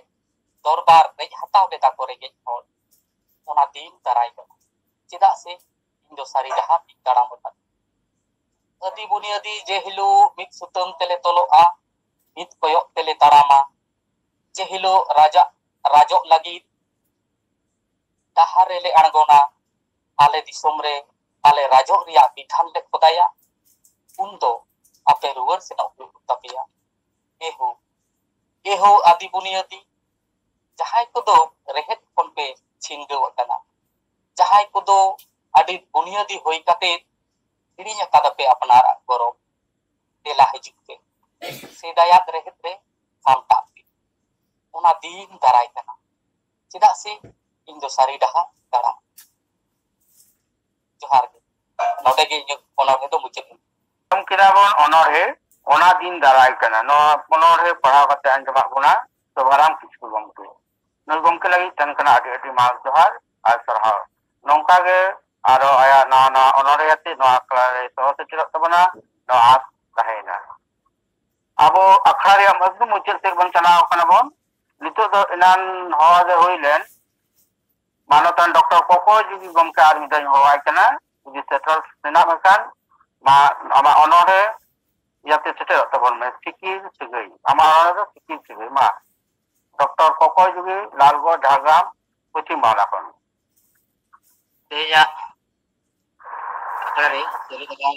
ᱫᱚᱨᱵᱟᱨ ᱨᱮᱡ ᱦᱟᱛᱟᱣ ᱞᱮᱫᱟ ᱠᱚ ᱨᱮᱸᱜᱮᱡ ᱦᱚᱲ᱾ ᱚᱱᱟ ᱫᱤᱱ ᱫᱟᱨᱟᱭ ᱠᱟᱱᱟ, ᱪᱮᱫᱟᱜ ᱥᱮ ᱤᱧ ᱫᱚ ᱥᱟᱹᱨᱤ ᱰᱟᱦᱟᱨ ᱛᱤᱧ ᱛᱟᱲᱟᱢ ᱟᱠᱟᱫᱟ᱾ ᱟᱹᱫᱤ ᱵᱩᱱᱤᱭᱟᱹᱫᱤ ᱡᱮ ᱦᱤᱞᱳᱜ ᱢᱤᱫ ᱥᱩᱛᱟᱹᱢ ᱛᱮᱞᱮ ᱛᱚᱞᱚᱜᱼᱟ, ᱢᱤᱫ ᱠᱚᱭᱚᱜ ᱛᱮᱞᱮ ᱛᱟᱲᱟᱢᱟ, ᱡᱮ ᱦᱤᱞᱳᱜ ᱨᱟᱡᱟᱜ ᱨᱟᱡᱚᱜ ᱞᱟᱹᱜᱤᱫ ᱰᱟᱦᱟᱨ ᱨᱮᱞᱮ ᱟᱬᱜᱚᱱᱟ, ᱟᱞᱮ ᱫᱤᱥᱚᱢ ᱨᱮ ᱟᱞᱮ ᱨᱟᱡᱚᱜ ᱨᱮᱭᱟᱜ ᱵᱤᱫᱷᱟᱱ ᱞᱮ ᱠᱷᱚᱫᱟᱭᱟ, ᱩᱱ ᱫᱚ ᱟᱯᱮ ᱨᱩᱣᱟᱹᱲ ᱥᱮᱱᱚᱜ ᱦᱩᱭᱩᱜ ᱛᱟᱯᱮᱭᱟ᱾ ᱮᱦᱳ, ᱮᱦᱳ ᱟᱹᱫᱤ ᱵᱩᱱᱤᱭᱟᱹᱫᱤ, ᱡᱟᱦᱟᱸᱭ ᱠᱚᱫᱚ ᱨᱮᱦᱮᱫ ᱠᱷᱚᱱ ᱯᱮ ᱪᱷᱤᱱᱜᱟᱹᱣ ᱟᱠᱟᱱᱟ, ᱡᱟᱦᱟᱸᱭ ᱠᱚᱫᱚ ᱟᱹᱰᱤ ᱵᱩᱱᱤᱭᱟᱹᱫᱤ ᱦᱩᱭ ᱠᱟᱛᱮ ᱦᱤᱲᱤᱧ ᱟᱠᱟᱫᱟ ᱯᱮ ᱟᱯᱱᱟᱨᱟᱜ ᱜᱚᱨᱚᱵ, ᱫᱮᱞᱟ ᱦᱤᱡᱩᱜ ᱯᱮ, ᱥᱮᱫᱟᱭᱟᱜ ᱨᱮᱦᱮᱫ ᱨᱮ ᱥᱟᱢᱴᱟᱜ ᱯᱮ᱾ ᱚᱱᱟ ᱫᱤᱱ ᱫᱟᱨᱟᱭ ᱠᱟᱱᱟ, ᱪᱮᱫᱟᱜ ᱥᱮ ᱤᱧ ᱫᱚ ᱥᱟᱹᱨᱤ ᱰᱟᱦᱟᱨ ᱛᱟᱲᱟᱢ᱾ ᱡᱚᱦᱟᱨ ᱜᱮ᱾ ᱱᱚᱰᱮ ᱜᱮ ᱤᱧᱟᱹᱜ ᱚᱱᱚᱬᱦᱮ ᱫᱚ ᱢᱩᱪᱟᱹᱫ ᱮᱱᱟ᱾ ᱟᱸᱡᱚᱢ ᱠᱮᱫᱟ ᱵᱚᱱ ᱚᱱᱚᱬᱦᱮ, ᱚᱱᱟ ᱫᱤᱱ ᱫᱟᱨᱟᱭ ᱠᱟᱱᱟ᱾ ᱱᱚᱣᱟ ᱚᱱᱚᱬᱦᱮ ᱯᱟᱲᱦᱟᱣ ᱠᱟᱛᱮ ᱟᱸᱡᱚᱢᱟᱜ ᱵᱚᱱᱟ ᱥᱚᱵᱷᱟᱨᱟᱢ ᱠᱤᱥᱠᱩ ᱜᱚᱢᱠᱮ᱾ ᱱᱩᱭ ᱜᱚᱢᱠᱮ ᱞᱟᱹᱜᱤᱫ ᱴᱷᱮᱱ ᱠᱷᱚᱱᱟᱜ ᱟᱹᱰᱤ ᱟᱹᱰᱤ ᱢᱟᱱ ᱡᱚᱦᱟᱨ ᱟᱨ ᱥᱟᱨᱦᱟᱣ᱾ ᱱᱚᱝᱠᱟ ᱜᱮ ᱟᱨᱚ ᱟᱭᱟᱜ ᱱᱟᱣᱟ ᱱᱟᱣᱟ ᱚᱱᱚᱬᱦᱮ ᱟᱛᱮ ᱱᱚᱣᱟ ᱟᱠᱷᱲᱟ ᱨᱮ ᱥᱚᱦᱚᱨ ᱥᱮᱴᱮᱨᱚᱜ ᱛᱟᱵᱚᱱᱟ, ᱱᱚᱣᱟ ᱟᱸᱥ ᱛᱟᱦᱮᱸᱭᱮᱱᱟ᱾ ᱟᱵᱚ ᱟᱠᱷᱲᱟ ᱨᱮᱭᱟᱜ ᱢᱩᱪᱟᱹᱫ ᱥᱮᱫ ᱵᱚᱱ ᱪᱟᱞᱟᱣ ᱠᱟᱱᱟ ᱵᱚᱱ᱾ ᱱᱤᱛᱚᱜ ᱫᱚ ᱮᱱᱟᱱ ᱦᱚᱦᱚ ᱜᱮ ᱦᱩᱭ ᱞᱮᱱ, ᱢᱟᱱᱚᱛᱟᱱ ᱰᱚᱠᱴᱚᱨ ᱠᱚᱠᱚᱭ ᱡᱩᱫᱤ ᱜᱚᱢᱠᱮ ᱟᱨ ᱢᱤᱫ ᱫᱷᱟᱣ ᱤᱧ ᱦᱚᱦᱚᱣᱟᱭ ᱠᱟᱱᱟ, ᱡᱩᱫᱤ ᱥᱮᱴᱮᱨ ᱢᱮᱱᱟᱜ ᱢᱮᱠᱷᱟᱱ, ᱢᱟ ᱟᱢᱟᱜ ᱚᱱᱚᱬᱦᱮ ᱤᱭᱟᱹᱛᱮ ᱥᱮᱴᱮᱨᱚᱜ ᱛᱟᱵᱚᱱ ᱢᱮ᱾ ᱥᱤᱠᱤᱨ ᱥᱟᱹᱜᱟᱹᱭ, ᱟᱢᱟᱜ ᱚᱱᱚᱬᱦᱮ ᱫᱚ ᱥᱤᱠᱤᱨ ᱥᱟᱹᱜᱟᱹᱭ, ᱢᱟ᱾ ᱰᱚᱠᱴᱚᱨ ᱠᱚᱠᱚᱭ ᱡᱩᱜᱤ, ᱞᱟᱞᱜᱚᱲ, ᱡᱷᱟᱲᱜᱨᱟᱢ, ᱯᱚᱪᱷᱤᱢ ᱵᱟᱝᱞᱟ ᱠᱷᱚᱱ᱾ ᱛᱮᱦᱮᱧᱟᱜ ᱟᱠᱷᱲᱟ ᱨᱮ ᱥᱮᱞᱮᱫ ᱟᱠᱟᱱ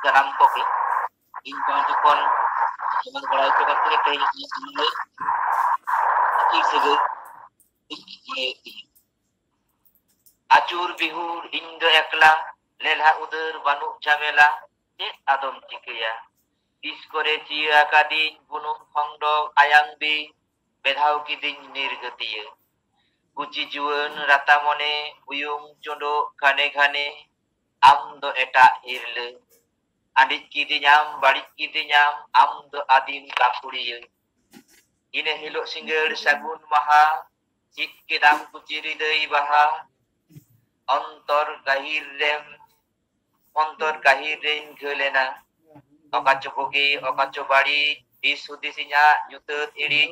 ᱥᱟᱱᱟᱢ ᱠᱚᱜᱮ ᱤᱧ ᱯᱟᱦᱴᱟ ᱠᱷᱚᱱ ᱡᱚᱦᱟᱨ ᱵᱟᱲᱟᱭ ᱦᱚᱪᱚ ᱠᱟᱛᱮ ᱛᱮᱦᱮᱧ ᱤᱧᱟᱹᱜ ᱥᱟᱢᱟᱝ ᱨᱮ ᱟᱹᱠᱤᱞ ᱥᱟᱹᱜᱟᱹᱭ ᱤᱧ ᱢᱚᱱᱮᱭᱮᱫ ᱛᱤᱧᱟᱹ᱾ ᱟᱹᱪᱩᱨ ᱵᱤᱦᱩᱨ ᱤᱧ ᱫᱚ ᱮᱠᱞᱟ, ᱞᱮᱞᱦᱟ ᱩᱫᱟᱹᱨ ᱵᱟᱹᱱᱩᱜ ᱡᱷᱟᱢᱮᱞᱟ, ᱪᱮᱫ ᱟᱫᱚᱢ ᱪᱤᱠᱟᱹᱭᱟ? ᱛᱤᱥ ᱠᱚᱨᱮ ᱪᱤᱭᱟᱹ ᱟᱠᱟᱫᱤᱧ ᱵᱩᱱᱩᱢ ᱠᱷᱚᱱᱰᱚ ᱟᱭᱟᱝ ᱵᱤᱧ, ᱵᱮᱫᱷᱟᱣ ᱠᱤᱫᱤᱧ ᱱᱤᱨᱜᱟᱹᱛᱤᱭᱟᱹ᱾ ᱠᱩᱪᱤ ᱡᱩᱣᱟᱹᱱ ᱨᱟᱛᱟ ᱢᱚᱱᱮ, ᱩᱭᱩᱝ ᱪᱚᱸᱰᱚᱜ ᱜᱷᱟᱱᱮ ᱜᱷᱟᱱᱮ, ᱟᱢ ᱫᱚ ᱮᱴᱟᱜ ᱦᱤᱨᱞᱟᱹ᱾ ᱟᱸᱰᱤᱡ ᱠᱤᱫᱤᱧᱟᱢ, ᱵᱟᱹᱲᱤᱡ ᱠᱤᱫᱤᱧᱟᱢ, ᱟᱢ ᱫᱚ ᱟᱹᱫᱤᱢ ᱜᱟᱹᱠᱷᱩᱲᱤᱭᱟᱹ᱾ ᱤᱱᱟᱹ ᱦᱤᱞᱳᱜ ᱥᱤᱸᱜᱟᱹᱲ ᱥᱟᱹᱜᱩᱱ ᱢᱟᱦᱟ, ᱥᱤᱫ ᱠᱮᱫᱟᱢ ᱠᱩᱪᱤ ᱨᱤᱫᱟᱹᱭ ᱵᱟᱦᱟ᱾ ᱚᱱᱛᱚᱨ ᱜᱟᱹᱦᱤᱨ ᱨᱮᱢ, ᱚᱱᱛᱚᱨ ᱜᱟᱹᱦᱤᱨ ᱨᱮᱧ ᱜᱷᱟᱹᱞ ᱮᱱᱟ᱾ ᱚᱠᱟ ᱪᱚ ᱵᱩᱜᱤ, ᱚᱠᱟ ᱪᱚ ᱵᱟᱹᱲᱤᱡ, ᱫᱤᱥ ᱦᱩᱫᱤᱥ ᱤᱧᱟᱹᱜ ᱧᱩᱛᱟᱹᱛ ᱤᱲᱤᱡ,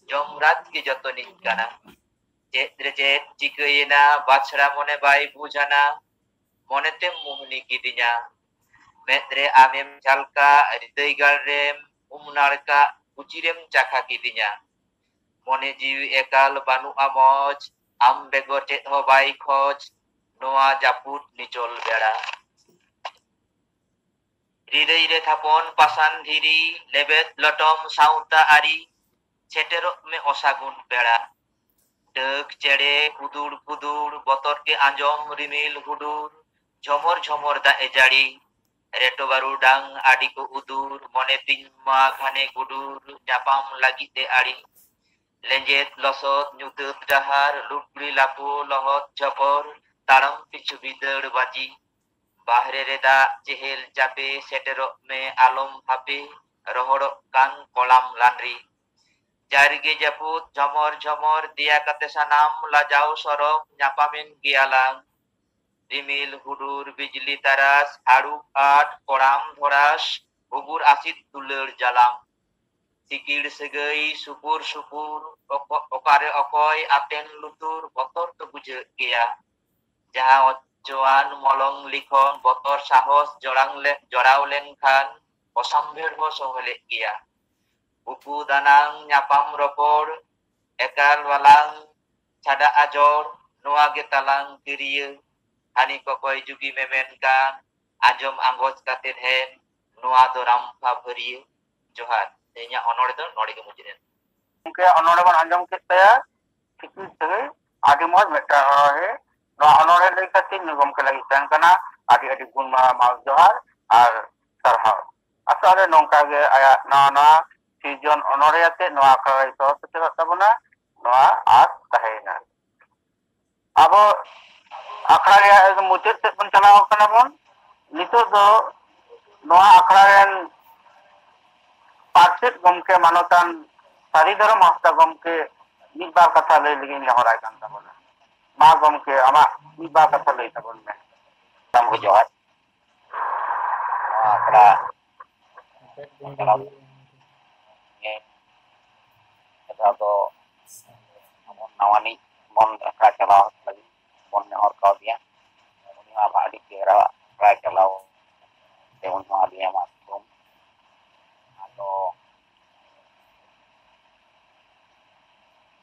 ᱡᱚᱢᱨᱟᱡᱽ ᱜᱮ ᱡᱚᱛᱚᱱᱤᱧ ᱠᱟᱱᱟ᱾ ᱪᱮᱫ ᱨᱮ ᱪᱮᱫ ᱪᱤᱠᱟᱹᱭᱮᱱᱟ, ᱵᱟᱪᱷᱲᱟ ᱢᱚᱱᱮ ᱵᱟᱭ ᱵᱩᱡᱷᱟᱱᱟ, ᱢᱚᱱᱮᱛᱮᱢ ᱢᱩᱦᱱᱤ ᱠᱤᱫᱤᱧᱟ᱾ ᱢᱮᱫ ᱨᱮ ᱟᱢᱮᱢ ᱡᱷᱟᱞᱠᱟᱜ, ᱦᱨᱤᱫᱟᱹᱭ ᱜᱟᱲ ᱨᱮᱢ ᱩᱢ ᱱᱟᱲᱠᱟᱜ, ᱠᱩᱪᱤᱨᱮᱢ ᱪᱟᱠᱷᱟ ᱠᱤᱫᱤᱧᱟ᱾ ᱢᱚᱱᱮ ᱡᱤᱣᱤ ᱮᱠᱟᱞ ᱵᱟᱹᱱᱩᱜᱼᱟ ᱢᱚᱡᱽ, ᱟᱢ ᱵᱮᱜᱚᱨ ᱪᱮᱫ ᱦᱚᱸ ᱵᱟᱭ ᱠᱷᱚᱡᱽ, ᱱᱚᱣᱟ ᱡᱟᱹᱯᱩᱫ ᱱᱤᱪᱚᱞ ᱵᱮᱲᱟ᱾ ᱦᱨᱤᱫᱟᱹᱭ ᱨᱮ ᱛᱷᱟᱯᱚᱱ ᱯᱟᱥᱟᱱ ᱫᱷᱤᱨᱤ, ᱞᱮᱵᱮᱫ ᱞᱚᱴᱚᱢ ᱥᱟᱶᱛᱟ ᱟᱹᱨᱤ, ᱥᱮᱴᱮᱨᱚᱜ ᱢᱮ ᱚᱥᱟᱹᱜᱩᱱ ᱵᱮᱲᱟ᱾ ᱰᱟᱹᱠ ᱪᱮᱬᱮ ᱠᱩᱫᱩᱲ ᱠᱩᱫᱩᱲ, ᱵᱚᱛᱚᱨ ᱜᱮ ᱟᱸᱡᱚᱢ ᱨᱤᱢᱤᱞ ᱦᱩᱰᱩᱨ, ᱡᱷᱚᱢᱚᱨ ᱡᱷᱚᱢᱚᱨ ᱫᱟᱜ ᱮ ᱡᱟᱹᱲᱤ᱾ ᱨᱮᱴᱚ ᱵᱟᱹᱨᱩᱰᱟᱝ ᱟᱹᱰᱤ ᱠᱚ ᱩᱫᱩᱨ, ᱢᱚᱱᱮ ᱛᱤᱧ ᱢᱟ ᱜᱷᱟᱱᱮ ᱜᱩᱰᱩᱨ, ᱧᱟᱯᱟᱢ ᱞᱟᱹᱜᱤᱫ ᱮ ᱟᱹᱲᱤ᱾ ᱞᱮᱸᱡᱮᱫ ᱞᱚᱥᱚᱫ ᱧᱩᱛᱟᱹᱛ ᱰᱟᱦᱟᱨ, ᱞᱩᱜᱽᱲᱤ ᱞᱟᱯᱚ ᱞᱚᱦᱚᱫ ᱡᱷᱚᱯᱚᱨ, ᱛᱟᱲᱟᱢ ᱯᱤᱪᱷᱩ ᱵᱷᱤᱸᱫᱟᱹᱲ ᱵᱟᱹᱡᱤ᱾ ᱵᱟᱦᱨᱮ ᱨᱮ ᱫᱟᱜ ᱪᱮᱦᱮᱞ ᱪᱟᱯᱮ, ᱥᱮᱴᱮᱨᱚᱜ ᱢᱮ ᱟᱞᱚᱢ ᱦᱟᱯᱮ, ᱨᱚᱦᱚᱲᱚᱜ ᱠᱟᱱ ᱠᱚᱞᱟᱢ ᱞᱟᱸᱰᱨᱤ᱾ ᱡᱟᱨᱜᱮ ᱡᱟᱹᱯᱩᱫ ᱡᱷᱚᱢᱚᱨ ᱡᱷᱚᱢᱚᱨ, ᱫᱮᱭᱟ ᱠᱟᱛᱮ ᱥᱟᱱᱟᱢ ᱞᱟᱡᱟᱣ ᱥᱚᱨᱚᱢ, ᱧᱟᱯᱟᱢᱮᱱ ᱜᱮᱭᱟᱞᱟᱝ᱾ ᱨᱤᱢᱤᱞ ᱦᱩᱰᱩᱨ ᱵᱤᱡᱽᱞᱤ ᱛᱟᱨᱟᱥ, ᱦᱟᱹᱲᱩᱵ ᱟᱴ ᱠᱚᱲᱟᱢ ᱫᱷᱚᱲᱟᱥ, ᱩᱜᱩᱨ ᱟᱥᱤᱫ ᱫᱩᱞᱟᱹᱲ ᱡᱟᱞᱟᱢ᱾ ᱥᱤᱠᱤᱲ ᱥᱟᱹᱜᱟᱹᱭ ᱥᱩᱯᱩᱨ ᱥᱩᱯᱩᱨ, ᱚᱠ-, ᱚᱠᱟᱨᱮ ᱚᱠᱚᱭ ᱟᱛᱮᱱ ᱞᱩᱛᱩᱨ, ᱵᱚᱛᱚᱨ ᱫᱚ ᱵᱩᱡᱷᱟᱹᱜ ᱜᱮᱭᱟ᱾ ᱡᱟᱦᱟᱸ ᱚᱪᱚᱣᱟᱱ ᱢᱚᱞᱚᱝ ᱞᱤᱠᱷᱚᱱ, ᱵᱚᱛᱚᱨ ᱥᱟᱦᱚᱥ ᱡᱚᱲᱟᱝ ᱞᱮ-, ᱡᱚᱲᱟᱣ ᱞᱮᱱᱠᱷᱟᱱ, ᱚᱥᱟᱢᱵᱷᱮᱲ ᱦᱚᱸ ᱥᱚᱦᱞᱮᱜ ᱜᱮᱭᱟ᱾ ᱩᱠᱩ ᱫᱟᱱᱟᱝ ᱧᱟᱯᱟᱢ ᱨᱚᱯᱚᱲ, ᱮᱠᱟᱞ ᱵᱟᱞᱟᱝ ᱪᱷᱟᱰᱟᱜᱼᱟ ᱡᱚᱲ, ᱱᱚᱣᱟ ᱜᱮ ᱛᱟᱞᱟᱝ ᱛᱤᱨᱭᱟᱹ᱾ ᱦᱟᱹᱱᱤ ᱠᱚᱠᱚᱭ ᱡᱩᱜᱤ ᱢᱮᱢᱮᱱ ᱠᱟᱱ, ᱟᱸᱡᱚᱢ ᱟᱸᱜᱚᱪ ᱠᱟᱛᱮ ᱦᱮᱡ, ᱱᱚᱣᱟ ᱫᱚ ᱨᱟᱢᱯᱷᱟ ᱵᱷᱟᱹᱨᱭᱟᱹ᱾ ᱡᱚᱦᱟᱨ᱾ ᱤᱧᱟᱹᱜ ᱚᱱᱚᱬᱦᱮ ᱫᱚ ᱱᱚᱰᱮ ᱜᱮ ᱢᱩᱪᱟᱹᱫ ᱮᱱᱟ᱾ ᱜᱚᱢᱠᱮ ᱚᱱᱚᱬᱦᱮ ᱵᱚᱱ ᱟᱸᱡᱚᱢ ᱠᱮᱫ ᱛᱟᱭᱟ, ᱥᱤᱠᱲᱤᱡ ᱥᱟᱹᱜᱟᱹᱭ, ᱟᱹᱰᱤ ᱢᱚᱡᱽ ᱢᱤᱫᱴᱟᱝ ᱚᱱᱚᱬᱦᱮ᱾ ᱱᱚᱣᱟ ᱚᱱᱚᱬᱦᱮ ᱞᱟᱹᱭ ᱠᱟᱛᱮ ᱤᱧ ᱜᱚᱢᱠᱮ ᱞᱟᱹᱜᱤᱫ ᱛᱟᱦᱮᱱ ᱠᱟᱱᱟ ᱟᱹᱰᱤ ᱟᱹᱰᱤ ᱜᱩᱱ ᱢᱟᱱᱟᱣ ᱡᱚᱦᱟᱨ ᱟᱨ ᱥᱟᱨᱦᱟᱣ᱾ ᱟᱥᱚᱜ ᱟᱞᱮ ᱱᱚᱝᱠᱟ ᱜᱮ ᱟᱭᱟᱜ ᱱᱟᱣᱟ ᱱᱟᱣᱟ ᱥᱤᱨᱡᱚᱱ ᱚᱱᱚᱬᱦᱮ ᱟᱛᱮ ᱱᱚᱣᱟ ᱟᱠᱷᱲᱟ ᱨᱮ ᱥᱚᱦᱚᱨ ᱥᱮᱴᱮᱨᱚᱜ ᱛᱟᱵᱚᱱᱟ, ᱱᱚᱣᱟ ᱟᱸᱥ ᱛᱟᱦᱮᱸᱭᱮᱱᱟ᱾ ᱟᱵᱚ ᱟᱠᱷᱲᱟ ᱨᱮᱭᱟᱜ ᱮᱠᱫᱚᱢ ᱢᱩᱪᱟᱹᱫ ᱥᱮᱫ ᱵᱚᱱ ᱪᱟᱞᱟᱣ ᱠᱟᱱᱟ ᱵᱚᱱ᱾ ᱱᱤᱛᱚᱜ ᱫᱚ ᱱᱚᱣᱟ ᱟᱠᱷᱲᱟ ᱨᱮᱱ ᱯᱟᱨᱥᱮᱛ ᱜᱚᱢᱠᱮ ᱢᱟᱱᱚᱛᱟᱱ ᱥᱟᱹᱨᱤ ᱫᱷᱚᱨᱚᱢ ᱦᱟᱸᱥᱫᱟ ᱜᱚᱢᱠᱮ ᱢᱤᱫ ᱵᱟᱨ ᱠᱟᱛᱷᱟ ᱞᱟᱹᱭ ᱞᱟᱹᱜᱤᱫ ᱤᱧ ᱱᱮᱦᱚᱨᱟᱭ ᱠᱟᱱ ᱛᱟᱵᱚᱱᱟ᱾ ᱢᱟ ᱜᱚᱢᱠᱮ, ᱟᱢᱟᱜ ᱢᱤᱫ ᱵᱟᱨ ᱠᱟᱛᱷᱟ ᱞᱟᱹᱭ ᱛᱟᱵᱚᱱ ᱢᱮ᱾ ᱥᱟᱱᱟᱢ ᱠᱚ ᱡᱚᱦᱟᱨ᱾ ᱱᱚᱣᱟ ᱟᱠᱷᱲᱟ ᱪᱟᱞᱟᱣ ᱱᱤᱭᱟᱹ ᱠᱟᱛᱷᱟ ᱫᱚ ᱟᱵᱚ ᱱᱟᱣᱟᱱᱤᱡ ᱵᱚᱱ ᱟᱠᱷᱲᱟ ᱪᱟᱞᱟᱣ ᱞᱟᱹᱜᱤᱫ ᱵᱚᱱ ᱱᱮᱦᱚᱨ ᱠᱟᱣᱫᱮᱭᱟ᱾ ᱩᱱᱤ ᱦᱚᱸ ᱟᱵᱚ ᱟᱹᱰᱤ ᱪᱮᱦᱨᱟ ᱟᱠᱷᱲᱟ ᱪᱟᱞᱟᱣ ᱛᱮ ᱩᱱᱤ ᱦᱚᱸ ᱟᱹᱰᱤ ᱟᱭᱢᱟ ᱥᱟᱹᱜᱩᱱ᱾ ᱟᱫᱚ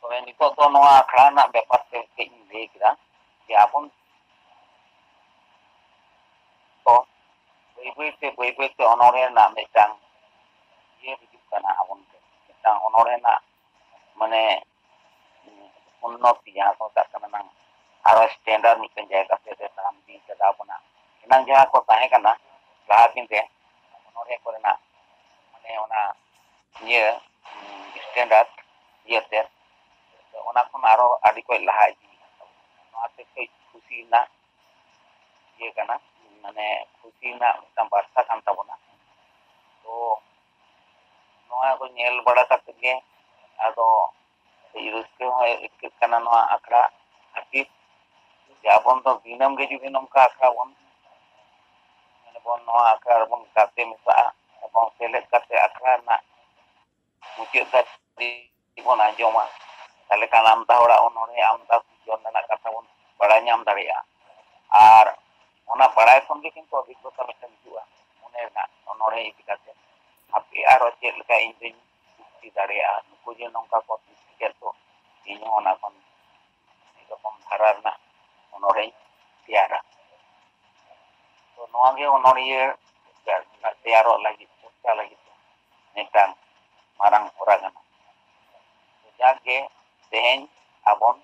ᱛᱚᱵᱮ ᱱᱤᱛᱚᱜ ᱫᱚ ᱱᱚᱣᱟ ᱟᱠᱷᱲᱟ ᱨᱮᱱᱟᱜ ᱵᱮᱯᱟᱨ ᱛᱮ ᱠᱟᱹᱡ ᱤᱧ ᱞᱟᱹᱭ ᱠᱮᱫᱟ ᱡᱮ ᱟᱵᱚ ᱠᱚ ᱵᱟᱹᱭ ᱵᱟᱹᱭ ᱛᱮ, ᱵᱟᱹᱭ ᱵᱟᱹᱭ ᱛᱮ ᱚᱱᱚᱬᱦᱮ ᱨᱮᱱᱟᱜ ᱢᱤᱫᱴᱟᱝ ᱤᱭᱟᱹ ᱦᱤᱡᱩᱜ ᱠᱟᱱᱟ ᱟᱵᱚᱱ ᱴᱷᱮᱱ᱾ ᱢᱤᱫᱴᱟᱝ ᱚᱱᱚᱬᱦᱮ ᱨᱮᱱᱟᱜ ᱢᱟᱱᱮ, ᱩᱸ, ᱩᱱᱱᱚᱛᱤ ᱡᱟᱦᱟᱸ ᱠᱚ ᱢᱮᱛᱟᱜ ᱠᱟᱱᱟ ᱱᱟᱝ, ᱟᱨᱚ standard ᱢᱤᱫᱴᱟᱝ ᱡᱟᱭᱜᱟ ᱥᱮᱫ ᱨᱮ ᱛᱟᱲᱟᱢ ᱤᱫᱤ ᱠᱟᱫᱟ ᱟᱵᱚᱱᱟᱜ᱾ ᱮᱱᱟᱝ ᱡᱟᱦᱟᱸ ᱠᱚ ᱛᱟᱦᱮᱸ ᱠᱟᱱᱟ ᱞᱟᱦᱟ ᱫᱤᱱ ᱨᱮ ᱚᱱᱚᱬᱦᱮ ᱠᱚᱨᱮᱱᱟᱜ, ᱢᱟᱱᱮ ᱚᱱᱟ ᱤᱭᱟᱹ, ᱩᱸ, standard ᱤᱭᱟᱹᱛᱮ, ᱚᱱᱟ ᱠᱷᱚᱱ ᱟᱨᱚ ᱟᱹᱰᱤ ᱠᱚᱡ ᱞᱟᱦᱟ ᱤᱫᱤ ᱠᱟᱱ ᱛᱟᱵᱚᱱᱟ᱾ ᱱᱚᱣᱟ ᱛᱮ ᱠᱟᱹᱡ ᱠᱷᱩᱥᱤ ᱨᱮᱱᱟᱜ ᱤᱭᱟᱹ ᱠᱟᱱᱟ, ᱢᱟᱱᱮ ᱠᱷᱩᱥᱤ ᱨᱮᱱᱟᱜ ᱢᱤᱫᱴᱟᱝ ᱵᱟᱨᱛᱟ ᱠᱟᱱ ᱛᱟᱵᱚᱱᱟ᱾ ᱛᱚ ᱱᱚᱣᱟ ᱠᱚ ᱧᱮᱞ ᱵᱟᱲᱟ ᱠᱟᱛᱮ ᱜᱮ ᱟᱫᱚ ᱟᱹᱰᱤ ᱨᱟᱹᱥᱠᱟᱹ ᱦᱚᱸ ᱟᱹᱭᱠᱟᱹᱜ ᱠᱟᱱᱟ ᱱᱚᱣᱟ ᱟᱠᱷᱲᱟ ᱠᱷᱟᱹᱛᱤᱨ ᱡᱮ ᱟᱵᱚᱱ ᱫᱚ ᱫᱤᱱᱟᱹᱢ ᱜᱮ ᱡᱩᱫᱤ ᱱᱚᱝᱠᱟ ᱟᱠᱷᱲᱟ ᱵᱚᱱ, ᱢᱟᱱᱮ ᱵᱚᱱ ᱱᱚᱣᱟ ᱟᱠᱷᱲᱟ ᱨᱮᱵᱚᱱ ᱜᱟᱛᱮ ᱢᱮᱥᱟᱜᱼᱟ ᱮᱵᱚᱝ ᱥᱮᱞᱮᱫ ᱠᱟᱛᱮ ᱟᱠᱷᱲᱟ ᱨᱮᱱᱟᱜ ᱢᱩᱪᱟᱹᱫ ᱫᱷᱟᱹᱵᱤᱡ ᱵᱚᱱ ᱟᱸᱡᱚᱢᱟ, ᱛᱟᱦᱞᱮ ᱠᱷᱟᱱ ᱟᱢᱫᱟ ᱦᱚᱲᱟᱜ ᱚᱱᱚᱬᱦᱮ, ᱟᱢᱫᱟ ᱥᱤᱨᱡᱚᱱ ᱨᱮᱱᱟᱜ ᱠᱟᱛᱷᱟ ᱵᱚᱱ ᱵᱟᱲᱟᱭ ᱧᱟᱢ ᱫᱟᱲᱮᱭᱟᱜᱼᱟ᱾ ᱟᱨ ᱚᱱᱟ ᱵᱟᱲᱟᱭ ᱠᱷᱚᱱ ᱜᱮ ᱠᱤᱱᱛᱩ ᱚᱵᱷᱤᱜᱽᱜᱚᱛᱟ ᱢᱤᱫᱴᱟᱝ ᱦᱤᱡᱩᱜᱼᱟ ᱢᱚᱱᱮ ᱨᱮᱱᱟᱜ ᱚᱱᱚᱬᱦᱮ ᱤᱫᱤ ᱠᱟᱛᱮ᱾ ᱦᱟᱯᱮ ᱟᱨᱚ ᱪᱮᱫ ᱞᱮᱠᱟ ᱤᱧ ᱫᱩᱧ ᱥᱨᱤᱥᱴᱤ ᱫᱟᱲᱮᱭᱟᱜᱼᱟ, ᱱᱩᱠᱩ ᱡᱮ ᱱᱚᱝᱠᱟ ᱠᱚ ᱥᱨᱤᱥᱴᱤ ᱠᱮᱫ ᱫᱚ, ᱤᱧ ᱦᱚᱸ ᱚᱱᱟ ᱠᱷᱚᱱ ᱢᱤᱫ ᱨᱚᱠᱚᱢ ᱫᱷᱟᱨᱟ ᱨᱮᱱᱟᱜ ᱚᱱᱚᱬᱦᱮᱧ ᱛᱮᱭᱟᱨᱟ᱾ ᱛᱚ ᱱᱚᱣᱟ ᱜᱮ ᱚᱱᱚᱬᱦᱤᱭᱟᱹ ᱛᱮᱭᱟᱨᱚᱜ ᱞᱟᱹᱜᱤᱫ, ᱪᱚᱨᱪᱟ ᱞᱟᱹᱜᱤᱫ ᱫᱚ ᱢᱤᱫᱴᱟᱝ ᱢᱟᱨᱟᱝ ᱦᱚᱨᱟ ᱠᱟᱱᱟ᱾ ᱡᱟᱠ ᱜᱮ, ᱛᱮᱦᱮᱧ ᱟᱵᱚᱱ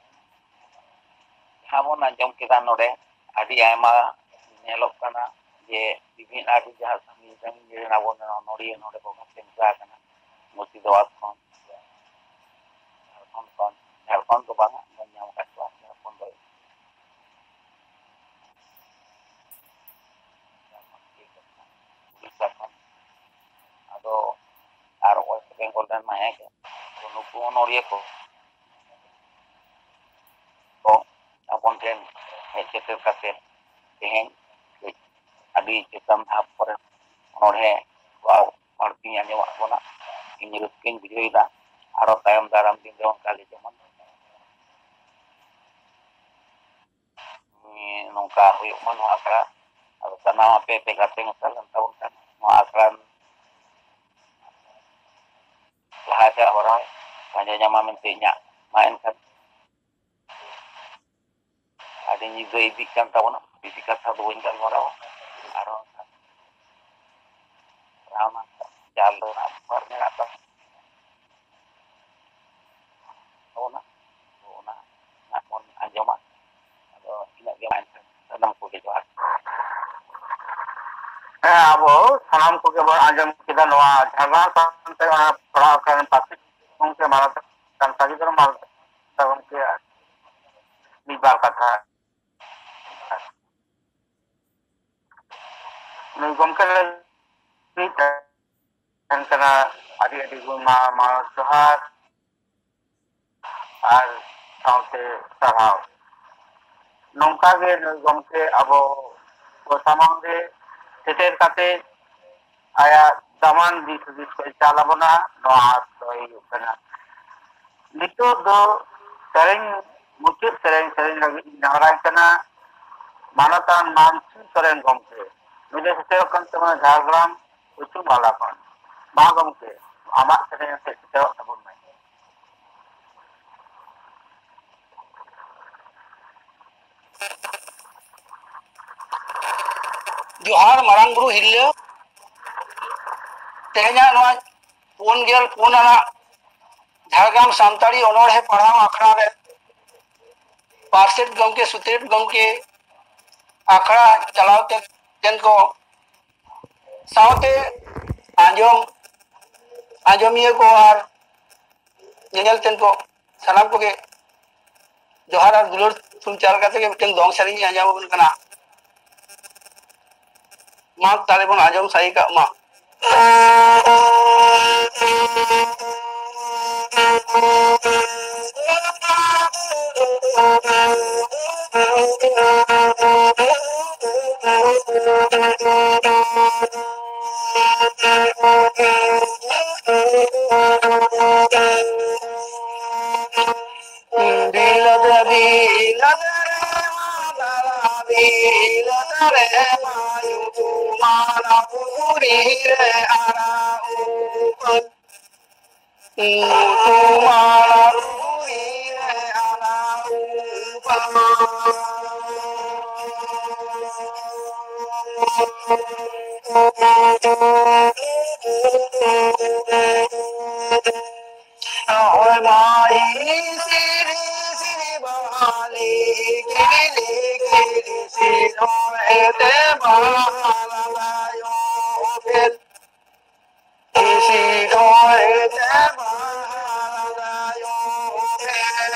ᱡᱟᱦᱟᱸ ᱵᱚᱱ ᱟᱸᱡᱚᱢ ᱠᱮᱫᱟ ᱱᱚᱰᱮ, ᱟᱹᱰᱤ ᱟᱭᱢᱟ ᱧᱮᱞᱚᱜ ᱠᱟᱱᱟ ᱡᱮ ᱵᱤᱵᱷᱤᱱ, ᱟᱹᱰᱤ ᱡᱟᱦᱟᱸ ᱥᱟᱺᱜᱤᱧ ᱥᱟᱺᱜᱤᱧ ᱨᱮᱱ ᱟᱵᱚ ᱚᱱᱚᱲᱦᱤᱭᱟᱹ ᱱᱚᱰᱮ ᱠᱚ ᱜᱟᱛᱮ ᱢᱮᱥᱟ ᱟᱠᱟᱱᱟ᱾ ᱢᱩᱨᱥᱤᱫᱟᱵᱟᱫᱽ ᱠᱷᱚᱱ, ᱡᱷᱟᱲᱠᱷᱚᱸᱰ ᱠᱷᱚᱱ, ᱡᱷᱟᱲᱠᱷᱚᱸᱰ ᱫᱚ ᱵᱟᱝᱟ, ᱧᱮᱞ ᱧᱟᱢ ᱟᱠᱟᱫ ᱠᱚᱣᱟ ᱡᱷᱟᱲᱠᱷᱚᱸᱰ ᱫᱚ᱾ ᱩᱲᱤᱥᱥᱟ ᱠᱷᱚᱱ, ᱟᱫᱚ ᱟᱨ ᱳᱭᱮᱥᱴ ᱵᱮᱝᱜᱚᱞ ᱨᱮᱱ ᱢᱟ ᱦᱮᱸ ᱜᱮ᱾ ᱛᱚ ᱱᱩᱠᱩ ᱚᱱᱚᱲᱦᱤᱭᱟᱹ ᱠᱚ ᱠᱚ ᱟᱵᱚᱱ ᱴᱷᱮᱱ ᱦᱮᱡ ᱥᱮᱴᱮᱨ ᱠᱟᱛᱮ ᱛᱮᱦᱮᱧ ᱠᱟᱹᱡ ᱟᱹᱰᱤ ᱪᱮᱛᱟᱱ ᱫᱷᱟᱯ ᱠᱚᱨᱮ ᱚᱱᱚᱲᱦᱮ ᱠᱚ ᱵᱟᱹᱲᱛᱤᱧ ᱟᱸᱡᱚᱢᱟᱜ ᱵᱚᱱᱟ᱾ ᱤᱧ ᱨᱟᱹᱥᱠᱟᱹᱧ ᱵᱩᱡᱷᱟᱹᱣ ᱮᱫᱟ᱾ ᱟᱨᱚ ᱛᱟᱭᱚᱢ ᱫᱟᱨᱟᱢ ᱫᱤᱱ ᱨᱮ ᱚᱱᱠᱟ ᱜᱮ ᱡᱮᱢᱚᱱ ᱱᱚᱝᱠᱟ ᱦᱩᱭᱩᱜ ᱢᱟ ᱱᱚᱣᱟ ᱟᱠᱷᱲᱟ᱾ ᱟᱫᱚ ᱥᱟᱱᱟᱢ ᱟᱯᱮ ᱯᱮ ᱜᱟᱛᱮ ᱢᱮᱥᱟ ᱞᱮᱱ ᱛᱟᱵᱚᱱ ᱠᱷᱟᱱ ᱱᱚᱣᱟ ᱟᱠᱷᱲᱟ ᱞᱟᱦᱟ ᱪᱟᱞᱟᱜ ᱦᱚᱨ ᱦᱚᱸᱭ ᱯᱟᱸᱡᱟ ᱧᱟᱢᱟ ᱢᱮᱱᱛᱮ ᱤᱧᱟᱹᱜ ᱢᱟ᱾ ᱮᱱᱠᱷᱟᱱ ᱟᱹᱰᱤ ᱧᱤᱫᱟᱹ ᱤᱫᱤᱜ ᱠᱟᱱ ᱛᱟᱵᱚᱱᱟ, ᱵᱮᱥᱤ ᱠᱟᱛᱷᱟ ᱫᱚ ᱵᱟᱹᱧ ᱜᱟᱞᱢᱟᱨᱟᱣᱟ᱾ ᱟᱨᱦᱚᱸ ᱚᱱᱟ ᱡᱟᱞ ᱫᱚ ᱚᱱᱟ ᱵᱮᱯᱟᱨ ᱢᱮᱱᱟᱜ ᱛᱟᱵᱚᱱᱟ᱾ ᱛᱟᱵᱚᱱᱟ, ᱚᱱᱟ ᱱᱟᱜ ᱵᱚᱱ ᱟᱸᱡᱚᱢᱟ᱾ ᱟᱫᱚ ᱤᱱᱟᱹᱜ ᱜᱮ ᱢᱟ ᱮᱱᱠᱷᱟᱱ ᱥᱟᱱᱟᱢ ᱠᱚᱜᱮ ᱡᱚᱦᱟᱨ᱾ ᱦᱮᱸ, ᱟᱵᱚ ᱥᱟᱱᱟᱢ ᱠᱚᱜᱮ ᱵᱚᱱ ᱟᱸᱡᱚᱢ ᱠᱮᱫᱟ ᱱᱚᱣᱟ ᱡᱷᱟᱲᱜᱨᱟᱢ ᱥᱟᱶᱛᱮ ᱚᱱᱟ ᱯᱟᱲᱦᱟᱣ ᱟᱠᱟᱱ ᱯᱟᱹᱨᱥᱤ ᱜᱚᱢᱠᱮ ᱢᱟᱱᱚᱛ ᱥᱟᱱᱛᱟᱲᱤ ᱫᱷᱚᱨᱚᱢ ᱢᱟᱱᱚᱛ ᱜᱚᱢᱠᱮ ᱢᱤᱫ ᱵᱟᱨ ᱠᱟᱛᱷᱟ᱾ ᱱᱩᱭ ᱜᱚᱢᱠᱮ ᱞᱟᱹᱜᱤᱫ ᱛᱟᱦᱮᱱ ᱠᱟᱱᱟ ᱟᱹᱰᱤ ᱟᱹᱰᱤ ᱜᱩᱱ ᱢᱟ ᱢᱟᱱᱚᱛ ᱡᱚᱦᱟᱨ ᱟᱨ ᱥᱟᱶᱛᱮ ᱥᱟᱨᱦᱟᱣ᱾ ᱱᱚᱝᱠᱟ ᱜᱮ ᱱᱩᱭ ᱜᱚᱢᱠᱮ ᱟᱵᱚ ᱠᱚ ᱥᱟᱢᱟᱝ ᱨᱮ ᱥᱮᱴᱮᱨ ᱠᱟᱛᱮ ᱟᱭᱟᱜ ᱫᱟᱢᱟᱱ ᱫᱤᱥ ᱦᱩᱫᱤᱥ ᱠᱚᱭ ᱪᱟᱞ ᱟᱵᱚᱱᱟ, ᱱᱚᱣᱟ ᱟᱸᱥ ᱫᱚᱦᱚᱭ ᱦᱩᱭᱩᱜ ᱠᱟᱱᱟ᱾ ᱱᱤᱛᱚᱜ ᱫᱚ ᱥᱮᱨᱮᱧ, ᱢᱩᱪᱟᱹᱫ ᱥᱮᱨᱮᱧ, ᱥᱮᱨᱮᱧ ᱞᱟᱹᱜᱤᱫ ᱤᱧ ᱱᱮᱦᱚᱨᱟᱭ ᱠᱟᱱᱟ ᱢᱟᱱᱚᱛᱟᱱ ᱢᱟᱱᱥᱤ ᱥᱚᱨᱮᱱ ᱜᱚᱢᱠᱮ᱾ ᱱᱩᱭ ᱫᱚ ᱥᱮᱴᱮᱨᱚᱜ ᱠᱟᱱ ᱛᱟᱵᱚᱱᱟ ᱡᱷᱟᱲᱜᱨᱟᱢ ᱩᱪᱩ ᱢᱟᱞᱟ ᱠᱷᱚᱱ᱾ ᱢᱟ ᱜᱚᱢᱠᱮ, ᱟᱢᱟᱜ ᱥᱮᱨᱮᱧ ᱟᱛᱮ ᱥᱮᱴᱮᱨᱚᱜ ᱛᱟᱵᱚᱱ ᱢᱮ᱾ ᱵᱩᱨᱩ ᱦᱤᱨᱞᱟᱹ᱾ ᱛᱮᱦᱮᱧᱟᱜ ᱱᱚᱣᱟ ᱯᱩᱱ ᱜᱮᱞ ᱯᱩᱱ ᱟᱱᱟᱜ ᱡᱷᱟᱲᱜᱨᱟᱢ ᱥᱟᱱᱛᱟᱲᱤ ᱚᱱᱚᱬᱦᱮ ᱯᱟᱲᱦᱟᱣ ᱟᱠᱷᱲᱟ ᱨᱮ ᱯᱟᱨᱥᱮᱛ ᱜᱚᱢᱠᱮ, ᱥᱩᱛᱨᱮᱛ ᱜᱚᱢᱠᱮ, ᱟᱠᱷᱲᱟ ᱪᱟᱞᱟᱣ ᱛᱮ ᱛᱮᱱ ᱠᱚ ᱥᱟᱶᱛᱮ ᱟᱸᱡᱚᱢ ᱟᱸᱡᱚᱢᱤᱭᱟᱹ ᱠᱚ ᱟᱨ ᱧᱮᱧᱮᱞ ᱛᱮᱱ ᱠᱚ ᱥᱟᱱᱟᱢ ᱠᱚᱜᱮ ᱡᱚᱦᱟᱨ ᱟᱨ ᱫᱩᱞᱟᱹᱲ ᱛᱷᱩᱢ ᱪᱟᱞ ᱠᱟᱛᱮ ᱜᱮ ᱢᱤᱫᱴᱮᱱ ᱫᱚᱝ ᱥᱮᱨᱮᱧ ᱤᱧ ᱟᱸᱡᱚᱢ ᱟᱵᱚᱱ ᱠᱟᱱᱟ᱾ ᱢᱟ ᱛᱟᱦᱞᱮ ᱵᱚᱱ ᱟᱸᱡᱚᱢ ᱥᱟᱹᱭ ᱠᱟᱜ ᱢᱟ᱾ ᱵᱤᱞᱟᱹᱛ ᱨᱮ ᱵᱤᱞᱟᱹᱛ ᱨᱮ ᱢᱟ ᱫᱟᱬᱟ, ᱵᱤᱞᱟᱹᱛ ᱨᱮ ᱢᱟ ᱧᱩᱛᱩᱢᱟᱱ ᱯᱩᱨᱤ ᱨᱮ ᱟᱨᱟᱜ ᱩᱯᱟᱹᱞ᱾ ᱧᱩᱛᱩᱢᱟᱱ ᱯᱩᱨᱤ ᱨᱮ ᱟᱨᱟᱜ ᱩᱯᱟᱹᱞ᱾ ᱦᱚᱭ ᱢᱟᱹᱭ ᱥᱤᱨᱤ ᱥᱤᱨᱤ ᱵᱟᱦᱟᱞᱤ ᱠᱤᱨᱤᱞᱤ ᱠᱤᱨᱤ ᱥᱤᱨᱚᱢ ᱮᱛᱮ ᱵᱟᱦᱟ ᱞᱟᱞᱟᱭᱚ ᱯᱷᱮᱨ᱾ ᱥᱤᱨᱚᱢ ᱮᱛᱮ ᱵᱟᱦᱟ ᱞᱟᱞᱟᱭᱚ ᱯᱷᱮᱨ᱾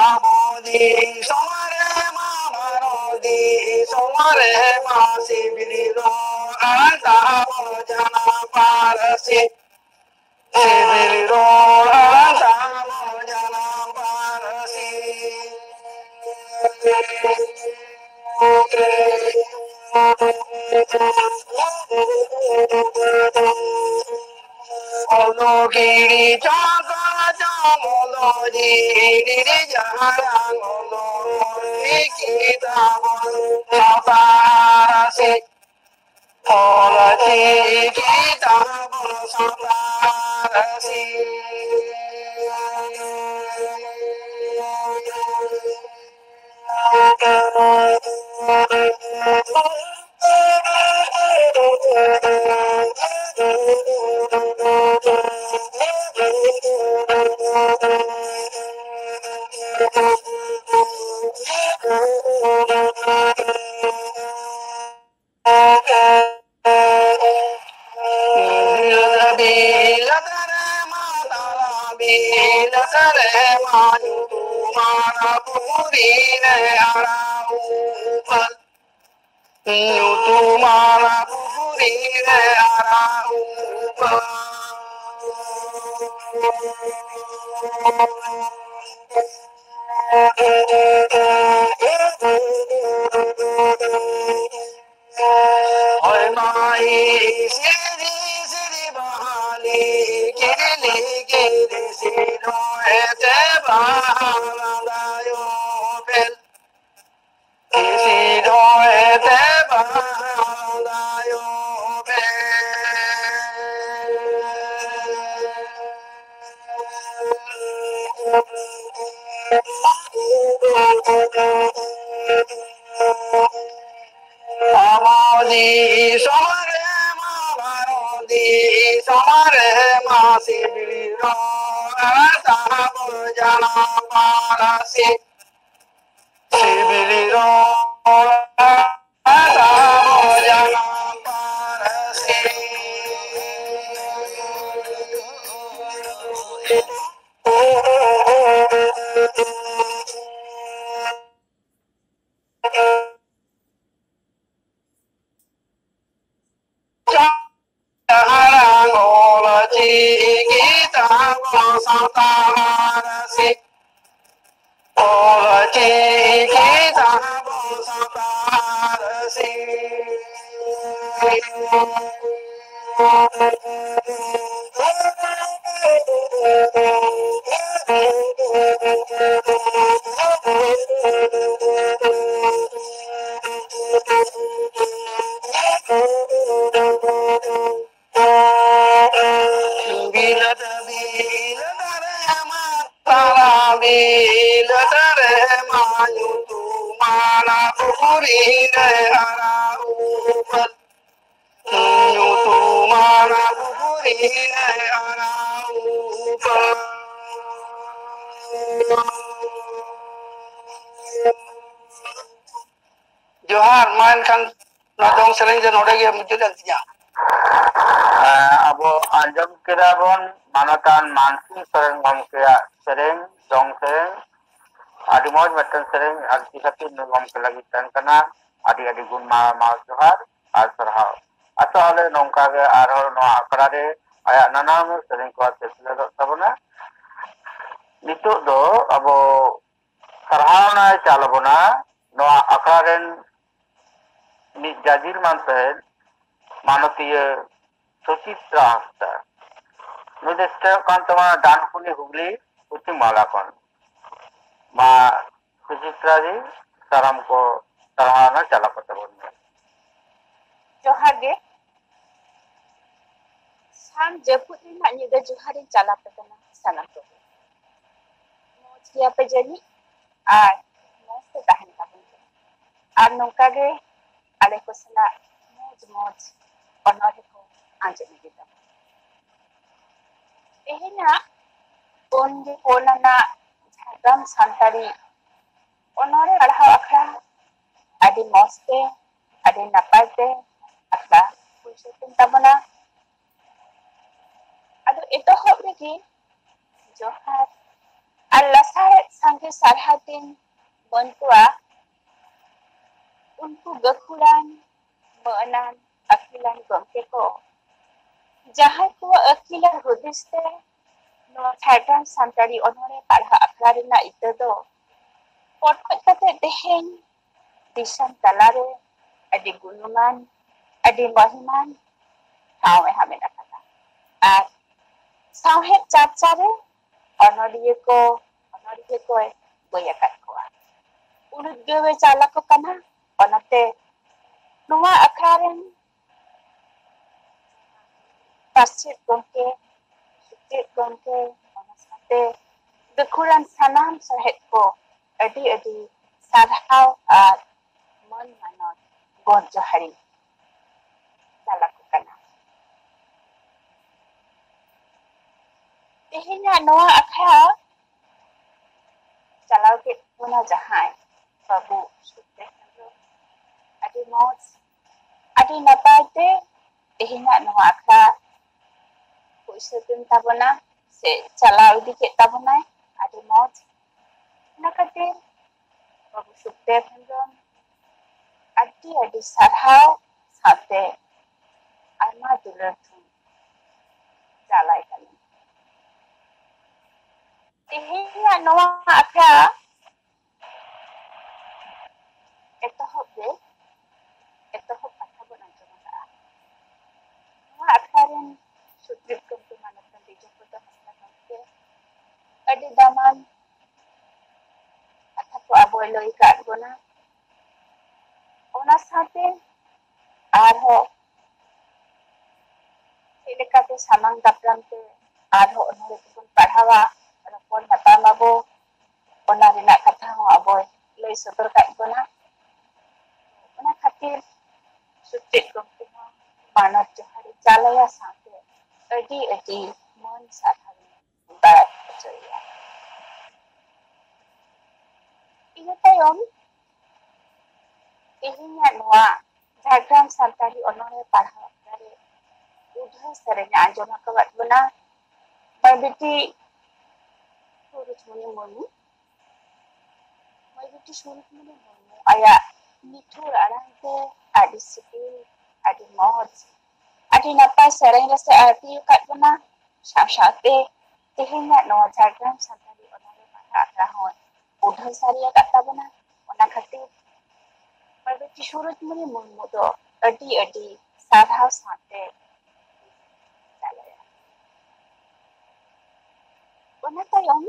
ᱟᱵᱚ ᱫᱤᱥᱚᱢ ᱨᱮᱢᱟ, ᱵᱷᱟᱨᱚᱛ ᱫᱤᱥᱚᱢ ᱨᱮᱢᱟ ᱥᱤᱵᱤᱞ ᱨᱚᱲ ᱟᱲᱟᱝ ᱛᱟᱵᱚ ᱡᱟᱱᱟᱢ ᱯᱟᱹᱨᱥᱤ᱾ ᱥᱤᱵᱤᱞ ᱨᱚᱲ ᱟᱲᱟᱝ ᱛᱟᱵᱚ ᱡᱟᱱᱟᱢ ᱯᱟᱹᱨᱥᱤ᱾ ᱚᱞᱚᱜᱤᱲᱤ ᱪᱚᱸᱫᱟ ᱪᱚᱢᱚᱞᱚ ᱡᱤᱲᱤ ᱡᱟᱦᱟᱸ ᱚᱞᱚᱜᱤᱲᱤ ᱠᱤᱛᱟᱵ ᱥᱟᱶᱛᱟ ᱥᱮ ᱚᱞ ᱪᱤᱠᱤ ᱛᱟᱵᱚᱱ ᱥᱟᱶᱛᱟ ᱥᱮ ᱧᱩᱛᱩᱢᱟᱱ ᱯᱩᱠᱷᱨᱤ ᱨᱮ ᱟᱨᱟᱜ ᱩᱯᱟᱹᱞ᱾ ᱦᱚᱭ ᱢᱟᱹᱭ ᱥᱤᱨᱤ ᱥᱤᱨᱤ ᱵᱟᱦᱟᱞᱤ ᱠᱤᱨᱤᱞᱤ ᱠᱤᱨᱤ ᱥᱤᱨᱚ ᱮᱛᱮ ᱵᱟᱦᱟ ᱞᱟᱸᱫᱟᱭᱚ ᱵᱮᱞ᱾ ᱠᱤᱨᱤ ᱥᱤᱨᱚ ᱮᱛᱮ ᱵᱟᱦᱟ ᱞᱟᱸᱫᱟᱭᱚ ᱵᱮᱞ᱾ ᱟᱵᱚ ᱫᱤᱥᱚᱢ ᱨᱮᱢᱟ ᱵᱷᱟᱨᱚᱛ ᱫᱤᱥᱚᱢ ᱨᱮᱢᱟ ᱥᱤᱵᱤᱞ ᱨᱚᱲ ᱛᱟᱵᱚᱱ ᱡᱟᱱᱟᱢ ᱯᱟᱹᱨᱥᱤ᱾ ᱥᱤᱵᱤᱞ ᱨᱚᱲ ᱛᱟᱵᱚᱱ ᱡᱟᱱᱟᱢ ᱯᱟᱹᱨᱥᱤ᱾ ᱟᱲᱟᱝ ᱚᱞ ᱪᱤᱠᱤ ᱛᱟᱵᱚ ᱥᱟᱱᱛᱟᱲ ᱥᱮ ᱚᱞ ᱪᱤᱠᱤ ᱛᱟᱵᱚ ᱥᱟᱱᱛᱟᱲ ᱥᱮ ᱵᱤᱞᱟᱹᱛ ᱵᱤᱞᱟᱹᱛ ᱨᱮ ᱢᱟ ᱛᱟᱨᱟ, ᱵᱤᱞᱟᱹᱛ ᱨᱮ ᱢᱟ ᱧᱩᱛᱩᱢᱟᱱᱟ ᱯᱩᱠᱷᱩᱨᱤ ᱨᱮ ᱦᱟᱨᱟ ᱩᱯᱟᱹᱞ᱾ ᱧᱩᱛᱩᱢᱟᱱᱟ ᱯᱩᱠᱷᱩᱨᱤ ᱨᱮ ᱦᱟᱨᱟ ᱩᱯᱟᱹᱞ᱾ ᱡᱚᱦᱟᱨ᱾ ᱢᱟ ᱮᱱᱠᱷᱟᱱ ᱱᱚᱣᱟ ᱫᱚᱝ ᱥᱮᱨᱮᱧ ᱫᱚ ᱱᱚᱰᱮ ᱜᱮ ᱢᱩᱪᱟᱹᱫ ᱮᱱ ᱛᱤᱧᱟ᱾ ᱮᱸ, ᱟᱵᱚ ᱟᱸᱡᱚᱢ ᱠᱮᱫᱟ ᱵᱚᱱ ᱢᱟᱱᱚᱛᱟᱱ ᱢᱟᱱᱥᱤᱝ ᱥᱚᱨᱮᱱ ᱜᱚᱢᱠᱮᱭᱟᱜ ᱥᱮᱨᱮᱧ, ᱫᱚᱝ ᱥᱮᱨᱮᱧ᱾ ᱟᱹᱰᱤ ᱢᱚᱡᱽ ᱢᱤᱫᱴᱮᱱ ᱥᱮᱨᱮᱧ, ᱟᱨ ᱪᱤᱠᱟᱹᱛᱮ ᱱᱩᱭ ᱜᱚᱢᱠᱮ ᱞᱟᱹᱜᱤᱫ ᱛᱟᱦᱮᱸ ᱠᱟᱱᱟ᱾ ᱟᱹᱰᱤ ᱟᱹᱰᱤ ᱜᱩᱱ ᱢᱟ-, ᱢᱟᱱᱟᱣ ᱡᱚᱦᱟᱨ ᱟᱨ ᱥᱟᱨᱦᱟᱣ᱾ ᱟᱥᱚᱜ ᱟᱞᱮ ᱱᱚᱝᱠᱟ ᱜᱮ ᱟᱨᱦᱚᱸ ᱱᱚᱣᱟ ᱟᱠᱷᱲᱟ ᱨᱮ ᱟᱭᱟᱜ ᱱᱟᱱᱟ ᱦᱩᱱᱟᱹᱨ ᱥᱮᱨᱮᱧ ᱠᱚ ᱟᱛᱮ ᱥᱮᱞᱮᱫᱚᱜ ᱛᱟᱵᱚᱱᱟ᱾ ᱱᱤᱛᱚᱜ ᱫᱚ ᱟᱵᱚ ᱥᱟᱨᱦᱟᱣᱱᱟᱭ ᱪᱟᱞ ᱟᱵᱚᱱᱟ ᱱᱚᱣᱟ ᱟᱠᱷᱲᱟ ᱨᱮᱱ ᱢᱤᱫ ᱡᱟᱡᱤᱨ ᱢᱟᱱᱛᱮ ᱢᱟᱱᱚᱛᱤᱭᱟᱹ ᱥᱩᱪᱤᱛᱨᱟ ᱦᱟᱸᱥᱫᱟ᱾ ᱱᱩᱭ ᱫᱚ ᱥᱮᱴᱮᱨᱚᱜ ᱠᱟᱱ ᱛᱟᱵᱚᱱᱟ ᱰᱟᱱᱠᱩᱱᱤ ᱦᱩᱜᱽᱞᱤ ᱯᱚᱪᱷᱤᱢ ᱵᱟᱝᱞᱟ ᱠᱷᱚᱱ᱾ ᱢᱟ ᱥᱩᱪᱤᱛᱨᱟ ᱡᱤ, ᱥᱟᱱᱟᱢ ᱠᱚ ᱥᱟᱨᱦᱟᱣᱱᱟ ᱪᱟᱞ ᱟᱠᱚ ᱛᱟᱵᱚᱱ ᱢᱮ᱾ ᱡᱚᱦᱟᱨ ᱜᱮ᱾ ᱥᱟᱱ ᱡᱟᱹᱯᱩᱫ ᱨᱮᱱᱟᱜ ᱧᱤᱫᱟᱹ ᱡᱚᱦᱟᱨ ᱤᱧ ᱪᱟᱞ ᱟᱯᱮ ᱠᱟᱱᱟ ᱥᱟᱱᱟᱢ ᱠᱚᱜᱮ᱾ ᱢᱚᱡᱽ ᱜᱮᱭᱟᱯᱮ ᱡᱟᱹᱱᱤᱡ ᱟᱨ ᱢᱚᱡᱽ ᱛᱮ ᱛᱟᱦᱮᱱ ᱛᱟᱵᱚᱱ ᱯᱮ᱾ ᱟᱨ ᱱᱚᱝᱠᱟ ᱜᱮ ᱟᱞᱮ ᱠᱚ ᱥᱟᱞᱟᱜ ᱢᱚᱡᱽ ᱢᱚᱡᱽ ᱚᱱᱚᱬᱦᱮ ᱠᱚ ᱟᱸᱡᱚᱢ ᱤᱫᱤ ᱛᱟᱵᱚᱱ᱾ ᱛᱮᱦᱮᱧᱟᱜ ᱯᱩᱱ ᱜᱮ ᱯᱩᱱ ᱟᱱᱟᱜ ᱡᱷᱟᱲᱜᱨᱟᱢ ᱥᱟᱱᱛᱟᱲᱤ ᱚᱱᱚᱬᱦᱮ ᱯᱟᱲᱦᱟᱣ ᱟᱠᱷᱲᱟ ᱟᱹᱰᱤ ᱢᱚᱡᱽ ᱛᱮ, ᱟᱹᱰᱤ ᱱᱟᱯᱟᱭ ᱛᱮ ᱟᱠᱷᱲᱟ ᱦᱩᱭ ᱥᱟᱹᱛ ᱮᱱ ᱛᱟᱵᱚᱱᱟ᱾ ᱟᱫᱚ ᱮᱛᱚᱦᱚᱵ ᱨᱮᱜᱮ ᱡᱚᱦᱟᱨ ᱟᱨ ᱞᱟᱥᱟᱲᱦᱮᱫ ᱥᱟᱸᱜᱮ ᱥᱟᱨᱦᱟᱣ ᱛᱤᱧ ᱢᱟᱹᱱ ᱠᱚᱣᱟ ᱩᱱᱠᱩ ᱜᱟᱹᱠᱷᱩᱲᱟᱱ, ᱢᱟᱹᱱᱟᱱ, ᱟᱹᱠᱤᱞᱟᱱ ᱜᱚᱢᱠᱮ ᱠᱚ, ᱡᱟᱦᱟᱸᱭ ᱠᱚᱣᱟᱜ ᱟᱹᱠᱤᱞ ᱟᱨ ᱦᱩᱫᱤᱥ ᱛᱮ ᱱᱚᱣᱟ ᱡᱷᱟᱲᱜᱨᱟᱢ ᱥᱟᱱᱛᱟᱲᱤ ᱚᱱᱚᱬᱦᱮ ᱯᱟᱲᱦᱟᱣ ᱟᱠᱷᱲᱟ ᱨᱮᱱᱟᱜ ᱤᱛᱟᱹ ᱫᱚ ᱯᱚᱴᱠᱚᱡ ᱠᱟᱛᱮ ᱛᱮᱦᱮᱧ ᱫᱤᱥᱚᱢ ᱛᱟᱞᱟᱨᱮ ᱟᱹᱰᱤ ᱜᱩᱱᱢᱟᱱ, ᱟᱹᱰᱤ ᱢᱚᱦᱤᱢᱟᱱ ᱴᱷᱟᱶ ᱮ ᱦᱟᱢᱮᱴ ᱟᱠᱟᱫᱟ᱾ ᱟᱨ ᱥᱟᱶᱦᱮᱫ ᱪᱟᱨᱪᱟ ᱨᱮ ᱚᱱᱚᱞᱤᱭᱟᱹ ᱠᱚ, ᱚᱱᱚᱞᱤᱭᱟᱹ ᱠᱚᱭ ᱵᱟᱹᱭ ᱟᱠᱟᱫ ᱠᱚᱣᱟ᱾ ᱩᱱᱩᱫ ᱜᱮᱣᱮ ᱪᱟᱞ ᱟᱠᱚ ᱠᱟᱱᱟ᱾ ᱚᱱᱟᱛᱮ ᱱᱚᱣᱟ ᱟᱠᱷᱲᱟ ᱨᱮᱱ ᱯᱟᱨᱥᱮᱛ ᱜᱚᱢᱠᱮ, ᱥᱮᱪᱮᱫ ᱜᱚᱢᱠᱮ, ᱚᱱᱟ ᱥᱟᱶᱛᱮ ᱜᱟᱹᱠᱷᱩᱲᱟᱱ ᱥᱟᱱᱟᱢ ᱥᱚᱦᱮᱫ ᱠᱚ ᱟᱹᱰᱤ ᱟᱹᱰᱤ ᱥᱟᱨᱦᱟᱣ ᱟᱨ ᱢᱟᱹᱱ ᱢᱟᱱᱚᱛ ᱜᱚᱰ ᱡᱚᱦᱟᱨᱤᱧ ᱪᱟᱞ ᱟᱠᱚ ᱠᱟᱱᱟ᱾ ᱛᱮᱦᱮᱧᱟᱜ ᱱᱚᱣᱟ ᱟᱠᱷᱲᱟ ᱪᱟᱞᱟᱣ ᱠᱮᱫ ᱵᱚᱱᱟ ᱡᱟᱦᱟᱸᱭ ᱵᱟᱹᱵᱩ ᱥᱩᱠᱫᱮᱵ ᱦᱮᱢᱵᱨᱚᱢ, ᱟᱹᱰᱤ ᱢᱚᱡᱽ, ᱟᱹᱰᱤ ᱱᱟᱯᱟᱭ ᱛᱮ ᱛᱮᱦᱮᱧᱟᱜ ᱱᱚᱣᱟ ᱟᱠᱷᱲᱟ ᱠᱚ ᱥᱟᱹᱛ ᱮᱱ ᱛᱟᱵᱚᱱᱟ ᱥᱮ ᱪᱟᱞᱟᱣ ᱤᱫᱤ ᱠᱮᱫ ᱛᱟᱵᱚᱱᱟᱭ, ᱟᱹᱰᱤ ᱢᱚᱡᱽ᱾ ᱚᱱᱟ ᱠᱷᱟᱹᱛᱤᱨ ᱵᱟᱹᱵᱩ ᱥᱩᱠᱫᱮᱵ ᱦᱮᱢᱵᱨᱚᱢ ᱟᱹᱰᱤ ᱟᱹᱰᱤ ᱥᱟᱨᱦᱟᱣ ᱥᱟᱶᱛᱮ ᱟᱭᱢᱟ ᱫᱩᱞᱟᱹᱲ ᱛᱷᱩᱢ ᱪᱟᱞᱟᱭ ᱠᱟᱱᱟ᱾ ᱛᱮᱦᱮᱧᱟᱜ ᱱᱚᱣᱟ ᱟᱠᱷᱲᱟ ᱮᱛᱚᱦᱚᱵ ᱨᱮ ᱮᱛᱚᱦᱚᱵ ᱠᱟᱛᱷᱟ ᱵᱚᱱ ᱟᱸᱡᱚᱢ ᱟᱠᱟᱫᱼᱟ᱾ ᱱᱚᱣᱟ ᱟᱠᱷᱲᱟ ᱨᱮᱱ ᱥᱩᱛᱨᱤᱛ ᱜᱚᱢᱠᱮ ᱢᱟᱱᱚᱛ ᱯᱚᱱᱰᱤᱛ ᱡᱚᱜᱚᱱᱱᱟᱛᱷ ᱦᱟᱸᱥᱫᱟ ᱜᱚᱢᱠᱮ ᱟᱹᱰᱤ ᱫᱟᱢᱟᱱ ᱠᱟᱛᱷᱟ ᱠᱚ ᱟᱵᱚᱭ ᱞᱟᱹᱭ ᱟᱠᱟᱫ ᱵᱚᱱᱟ᱾ ᱚᱱᱟ ᱥᱟᱶᱛᱮ ᱟᱨᱦᱚᱸ ᱪᱮᱫ ᱞᱮᱠᱟᱛᱮ ᱥᱟᱢᱟᱝ ᱫᱟᱯᱨᱟᱢ ᱛᱮ ᱟᱨᱦᱚᱸ ᱚᱱᱚᱬᱦᱮ ᱠᱚᱵᱚᱱ ᱯᱟᱲᱦᱟᱣᱟ, ᱨᱚᱯᱚᱲ ᱧᱟᱯᱟᱢ ᱟᱵᱚ, ᱚᱱᱟ ᱨᱮᱱᱟᱜ ᱠᱟᱛᱷᱟ ᱦᱚᱸ ᱟᱵᱚᱭ ᱞᱟᱹᱭ ᱥᱚᱫᱚᱨ ᱠᱟᱜ ᱵᱚᱱᱟ᱾ ᱚᱱᱟ ᱠᱷᱟᱹᱛᱤᱨ ᱥᱩᱪᱮᱛ ᱜᱚᱢᱠᱮ ᱦᱚᱸ ᱢᱟᱱᱚᱛ ᱡᱚᱦᱟᱨ ᱮ ᱪᱟᱞ ᱟᱭᱟ, ᱥᱟᱶᱛᱮ ᱟᱹᱰᱤ ᱟᱹᱰᱤ ᱢᱟᱹᱱ ᱥᱟᱨᱦᱟᱣ ᱤᱧ ᱵᱟᱲᱟᱭ ᱦᱚᱪᱚᱭᱮᱭᱟ᱾ ᱤᱱᱟᱹ ᱛᱟᱭᱚᱢ ᱛᱮᱦᱮᱧᱟᱜ ᱱᱚᱣᱟ ᱡᱷᱟᱲᱜᱨᱟᱢ ᱥᱟᱱᱛᱟᱲᱤ ᱚᱱᱚᱬᱦᱮ ᱯᱟᱲᱦᱟᱣ ᱟᱠᱷᱲᱟ ᱨᱮ ᱩᱰᱷᱟᱹᱣ ᱥᱮᱨᱮᱧ ᱮ ᱟᱸᱡᱚᱢ ᱟᱠᱟᱫ ᱵᱚᱱᱟ ᱢᱟᱹᱭ ᱵᱤᱴᱤ ᱥᱩᱨᱩᱡᱽᱢᱩᱱᱤ ᱢᱩᱨᱢᱩ᱾ ᱢᱟᱹᱭ ᱵᱤᱴᱤ ᱥᱩᱨᱩᱡᱽᱢᱩᱱᱤ ᱢᱩᱨᱢᱩ ᱟᱭᱟᱜ ᱢᱤᱴᱷᱩᱨ ᱟᱲᱟᱝ ᱛᱮ ᱟᱹᱰᱤ ᱥᱤᱵᱤᱞ, ᱟᱹᱰᱤ ᱢᱚᱡᱽ, ᱟᱹᱰᱤ ᱱᱟᱯᱟᱭ ᱥᱮᱨᱮᱧ ᱨᱟᱥᱮ ᱟᱹᱲᱛᱤ ᱟᱠᱟᱫ ᱵᱚᱱᱟ᱾ ᱥᱟᱶ ᱥᱟᱶᱛᱮ ᱛᱮᱦᱮᱧᱟᱜ ᱱᱚᱣᱟ ᱡᱷᱟᱲᱜᱨᱟᱢ ᱥᱟᱱᱛᱟᱲᱤ ᱚᱱᱚᱬᱦᱮ ᱯᱟᱲᱦᱟᱣ ᱟᱠᱷᱲᱟ ᱦᱚᱸ ᱩᱰᱷᱟᱹᱣ ᱥᱟᱹᱨᱤ ᱟᱠᱟᱫ ᱛᱟᱵᱚᱱᱟ᱾ ᱚᱱᱟ ᱠᱷᱟᱹᱛᱤᱨ ᱢᱟᱹᱭ ᱵᱤᱴᱤ ᱥᱩᱨᱩᱡᱽᱢᱩᱱᱤ ᱢᱩᱨᱢᱩ ᱫᱚ ᱟᱹᱰᱤ ᱟᱹᱰᱤ ᱥᱟᱨᱦᱟᱣ ᱥᱟᱶᱛᱮ ᱪᱟᱞᱟᱭᱟ᱾ ᱚᱱᱟ ᱛᱟᱭᱚᱢ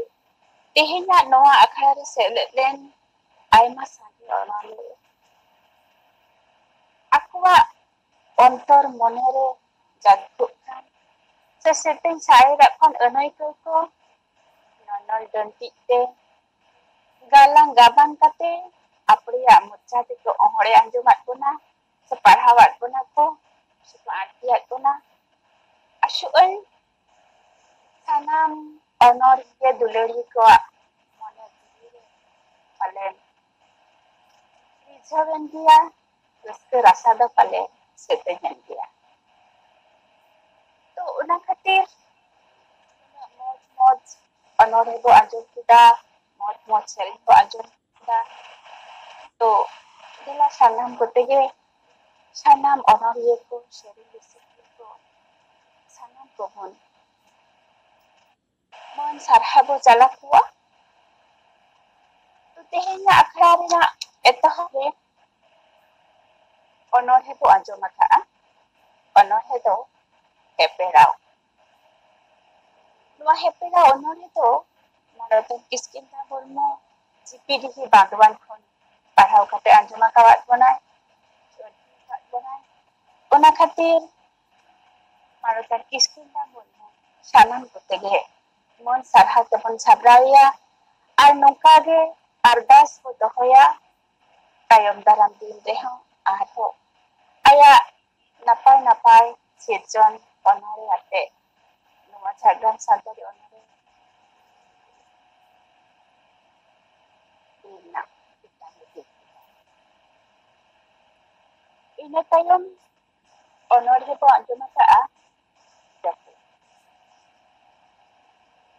ᱛᱮᱦᱮᱧᱟᱜ ᱱᱚᱣᱟ ᱟᱠᱷᱲᱟ ᱨᱮ ᱥᱮᱞᱮᱫ ᱞᱮᱱ ᱟᱭᱢᱟ ᱥᱟᱸᱜᱮ ᱚᱱᱚᱞᱤᱭᱟᱹ ᱟᱠᱚᱣᱟᱜ ᱚᱱᱛᱚᱨ ᱢᱚᱱᱮᱨᱮ ᱡᱟᱹᱜᱩᱜ ᱠᱟᱱ ᱥᱮ ᱥᱮᱨᱮᱧ ᱥᱟᱭᱮᱨᱟᱜ ᱠᱷᱚᱱ ᱟᱹᱱᱟᱹᱭᱠᱟᱹᱣ ᱠᱚ ᱱᱚᱱᱚᱞ ᱰᱟᱹᱱᱴᱤᱡ ᱛᱮ ᱜᱟᱞᱟᱝ ᱜᱟᱵᱟᱱ ᱠᱟᱛᱮ ᱟᱯᱲᱮᱭᱟᱜ ᱢᱚᱪᱟ ᱛᱮᱠᱚ ᱚᱦᱚᱲᱮ ᱟᱸᱡᱚᱢᱟᱫ ᱵᱚᱱᱟ ᱥᱮ ᱯᱟᱲᱦᱟᱣᱟᱫ ᱵᱚᱱᱟ ᱠᱚ ᱥᱮᱠᱚ ᱟᱸᱴᱤᱭᱟᱫ ᱵᱚᱱᱟ᱾ ᱟᱥᱚᱜ ᱟᱹᱧ ᱥᱟᱱᱟᱢ ᱚᱱᱚᱲᱦᱤᱭᱟᱹ ᱫᱩᱞᱟᱹᱲᱤᱭᱟᱹ ᱠᱚᱣᱟᱜ ᱢᱚᱱᱮ ᱡᱤᱣᱤ ᱨᱮ ᱯᱟᱞᱮᱱ ᱨᱤᱡᱷᱟᱹᱣ ᱮᱱ ᱜᱮᱭᱟ, ᱨᱟᱹᱥᱠᱟᱹ ᱨᱟᱥᱟ ᱫᱚ ᱯᱟᱞᱮ ᱥᱮᱛᱮᱧ ᱮᱱ ᱜᱮᱭᱟ᱾ ᱛᱚ ᱚᱱᱟ ᱠᱷᱟᱹᱛᱤᱨ ᱩᱱᱟᱹᱜ ᱢᱚᱡᱽ ᱢᱚᱡᱽ ᱚᱱᱚᱲᱦᱮ ᱵᱚ ᱟᱸᱡᱚᱢ ᱠᱮᱫᱟ, ᱢᱚᱡᱽ ᱢᱚᱡᱽ ᱥᱮᱨᱮᱧ ᱵᱚ ᱟᱸᱡᱚᱢ ᱠᱮᱫᱟ᱾ ᱛᱚ ᱫᱮᱞᱟ ᱥᱟᱱᱟᱢ ᱠᱚᱛᱮ ᱜᱮ, ᱥᱟᱱᱟᱢ ᱚᱱᱚᱲᱦᱤᱭᱟᱹ ᱠᱚ, ᱥᱮᱨᱮᱧ ᱨᱩᱥᱤᱠᱤᱭᱟᱹ ᱠᱚ, ᱥᱟᱱᱟᱢ ᱠᱚᱵᱚᱱ ᱢᱟᱹᱱ ᱥᱟᱨᱦᱟᱣ ᱵᱚ ᱪᱟᱞ ᱟᱠᱚᱣᱟ᱾ ᱛᱚ ᱛᱮᱦᱮᱧᱟᱜ ᱟᱠᱷᱲᱟ ᱨᱮᱱᱟᱜ ᱮᱛᱚᱦᱚᱵ ᱨᱮ ᱚᱱᱚᱬᱦᱮ ᱵᱚ ᱟᱸᱡᱚᱢ ᱟᱠᱟᱫᱼᱟ᱾ ᱚᱱᱚᱬᱦᱮ ᱫᱚ ᱦᱮᱯᱮᱨᱟᱣ᱾ ᱱᱚᱣᱟ ᱦᱮᱯᱮᱨᱟᱣ ᱚᱱᱚᱬᱦᱮ ᱫᱚ ᱢᱟᱱᱚᱛᱟᱱ ᱠᱤᱥᱠᱤᱱᱫᱟ ᱢᱩᱨᱢᱩ ᱡᱤᱯᱤᱰᱤᱦᱤ ᱵᱟᱸᱫᱣᱟᱱ ᱠᱷᱚᱱ ᱯᱟᱲᱦᱟᱣ ᱠᱟᱛᱮ ᱟᱸᱡᱚᱢ ᱟᱠᱟᱣᱟᱫ ᱵᱚᱱᱟᱭ, ᱟᱸᱡᱚᱢ ᱟᱠᱟᱫ ᱵᱚᱱᱟᱭ᱾ ᱚᱱᱟ ᱠᱷᱟᱹᱛᱤᱨ ᱢᱟᱱᱚᱛᱟᱱ ᱠᱤᱥᱠᱤᱱᱫᱟ ᱢᱩᱨᱢᱩ ᱥᱟᱱᱟᱢ ᱠᱚᱛᱮ ᱜᱮ ᱢᱚᱱ ᱥᱟᱨᱦᱟᱣ ᱛᱮᱵᱚᱱ ᱥᱟᱨᱦᱟᱣᱮᱭᱟ ᱟᱨ ᱱᱚᱝᱠᱟ ᱜᱮ ᱟᱨᱫᱟᱥ ᱵᱚ ᱫᱚᱦᱚᱭᱟ ᱛᱟᱭᱚᱢ ᱫᱟᱨᱟᱢ ᱫᱤᱱ ᱨᱮᱦᱚᱸ ᱟᱨᱦᱚᱸ ᱟᱭᱟᱜ ᱱᱟᱯᱟᱭ ᱱᱟᱯᱟᱭ ᱥᱤᱨᱡᱚᱱ ᱚᱱᱚᱬᱦᱮ ᱟᱛᱮ ᱱᱚᱣᱟ ᱡᱷᱟᱲᱜᱨᱟᱢ ᱥᱟᱱᱛᱟᱲᱤ ᱚᱱᱚᱬᱦᱮ ᱨᱮᱱᱟᱜ ᱢᱤᱫᱴᱟᱝ ᱤᱫᱤ ᱠᱮᱫᱟ᱾ ᱤᱱᱟᱹ ᱛᱟᱭᱚᱢ ᱚᱱᱚᱬᱦᱮ ᱵᱚ ᱟᱸᱡᱚᱢ ᱟᱠᱟᱫᱼᱟ ᱡᱟᱹᱯᱩᱫ᱾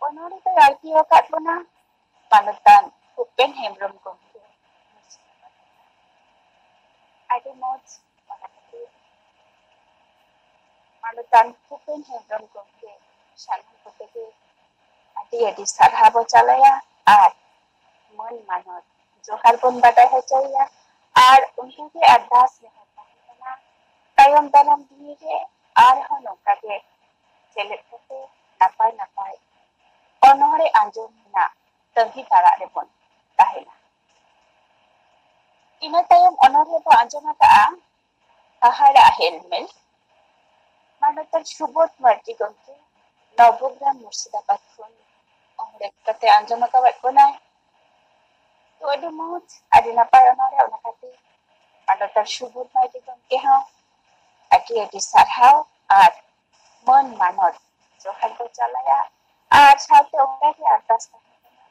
ᱚᱱᱚᱬᱦᱮ ᱫᱚᱭ ᱟᱹᱲᱛᱤ ᱟᱠᱟᱫ ᱵᱚᱱᱟ ᱢᱟᱱᱚᱛᱟᱱ ᱩᱯᱮᱱ ᱦᱮᱢᱵᱨᱚᱢ ᱜᱚᱢᱠᱮ᱾ ᱟᱹᱰᱤ ᱢᱚᱡᱽ᱾ ᱚᱱᱟ ᱠᱷᱟᱹᱛᱤᱨ ᱢᱟᱱᱚᱛᱟᱱ ᱩᱯᱮᱱ ᱦᱮᱢᱵᱨᱚᱢ ᱜᱚᱢᱠᱮ ᱥᱟᱱᱟᱢ ᱠᱚᱛᱮ ᱜᱮ ᱟᱹᱰᱤ ᱟᱹᱰᱤ ᱥᱟᱨᱦᱟᱣ ᱵᱚ ᱪᱟᱞᱟᱭᱟ ᱟᱨ ᱢᱟᱹᱱ ᱢᱟᱱᱚᱛ ᱡᱚᱦᱟᱨ ᱵᱚᱱ ᱵᱟᱰᱟᱭ ᱦᱚᱪᱚᱭᱮᱭᱟ᱾ ᱟᱨ ᱚᱱᱠᱟᱜᱮ ᱟᱨᱫᱟᱥ ᱱᱮᱦᱚᱨ ᱛᱟᱦᱮᱸ ᱠᱟᱱᱟ, ᱛᱟᱭᱚᱢ ᱫᱟᱨᱟᱢ ᱫᱤᱱ ᱨᱮ ᱟᱨᱦᱚᱸ ᱱᱚᱝᱠᱟ ᱜᱮ ᱥᱮᱞᱮᱫ ᱠᱟᱛᱮ ᱱᱟᱯᱟᱭ ᱱᱟᱯᱟᱭ ᱚᱱᱚᱬᱦᱮ ᱟᱸᱡᱚᱢ ᱨᱮᱱᱟᱜ ᱛᱟᱺᱜᱤ ᱛᱟᱲᱟᱜ ᱨᱮᱵᱚᱱ ᱛᱟᱦᱮᱱᱟ᱾ ᱤᱱᱟᱹ ᱛᱟᱭᱚᱢ ᱚᱱᱚᱬᱦᱮ ᱵᱚ ᱟᱸᱡᱚᱢ ᱟᱠᱟᱫᱼᱟ ᱦᱟᱦᱟᱲᱟ ᱦᱮᱞᱢᱮᱞ᱾ ᱢᱟᱱᱚᱛᱟᱱ ᱥᱩᱵᱳᱫᱷ ᱢᱟᱨᱰᱤ ᱜᱚᱢᱠᱮ ᱱᱚᱵᱚᱜᱨᱟᱢ ᱢᱩᱨᱥᱤᱫᱟᱵᱟᱫᱽ ᱠᱷᱚᱱ ᱚᱱᱚᱬᱦᱮ ᱠᱟᱛᱮ ᱟᱸᱡᱚᱢ ᱟᱠᱟᱫ ᱵᱚᱱᱟᱭ᱾ ᱛᱚ ᱟᱹᱰᱤ ᱢᱚᱡᱽ, ᱟᱹᱰᱤ ᱱᱟᱯᱟᱭ ᱚᱱᱚᱬᱦᱮ, ᱚᱱᱟ ᱠᱷᱟᱹᱛᱤᱨ ᱢᱟᱱᱚᱛᱟᱱ ᱥᱩᱵᱳᱫᱷ ᱢᱟᱨᱰᱤ ᱜᱚᱢᱠᱮ ᱦᱚᱸ ᱟᱹᱰᱤ ᱟᱹᱰᱤ ᱥᱟᱨᱦᱟᱣ ᱟᱨ ᱢᱟᱹᱱ ᱢᱟᱱᱚᱛ ᱡᱚᱦᱟᱨ ᱠᱚ ᱪᱟᱞᱟᱭᱟ᱾ ᱟᱨ ᱥᱟᱶᱛᱮ ᱚᱱᱠᱟ ᱜᱮ ᱟᱨᱫᱟᱥ ᱛᱟᱦᱮᱸ ᱠᱟᱱᱟ,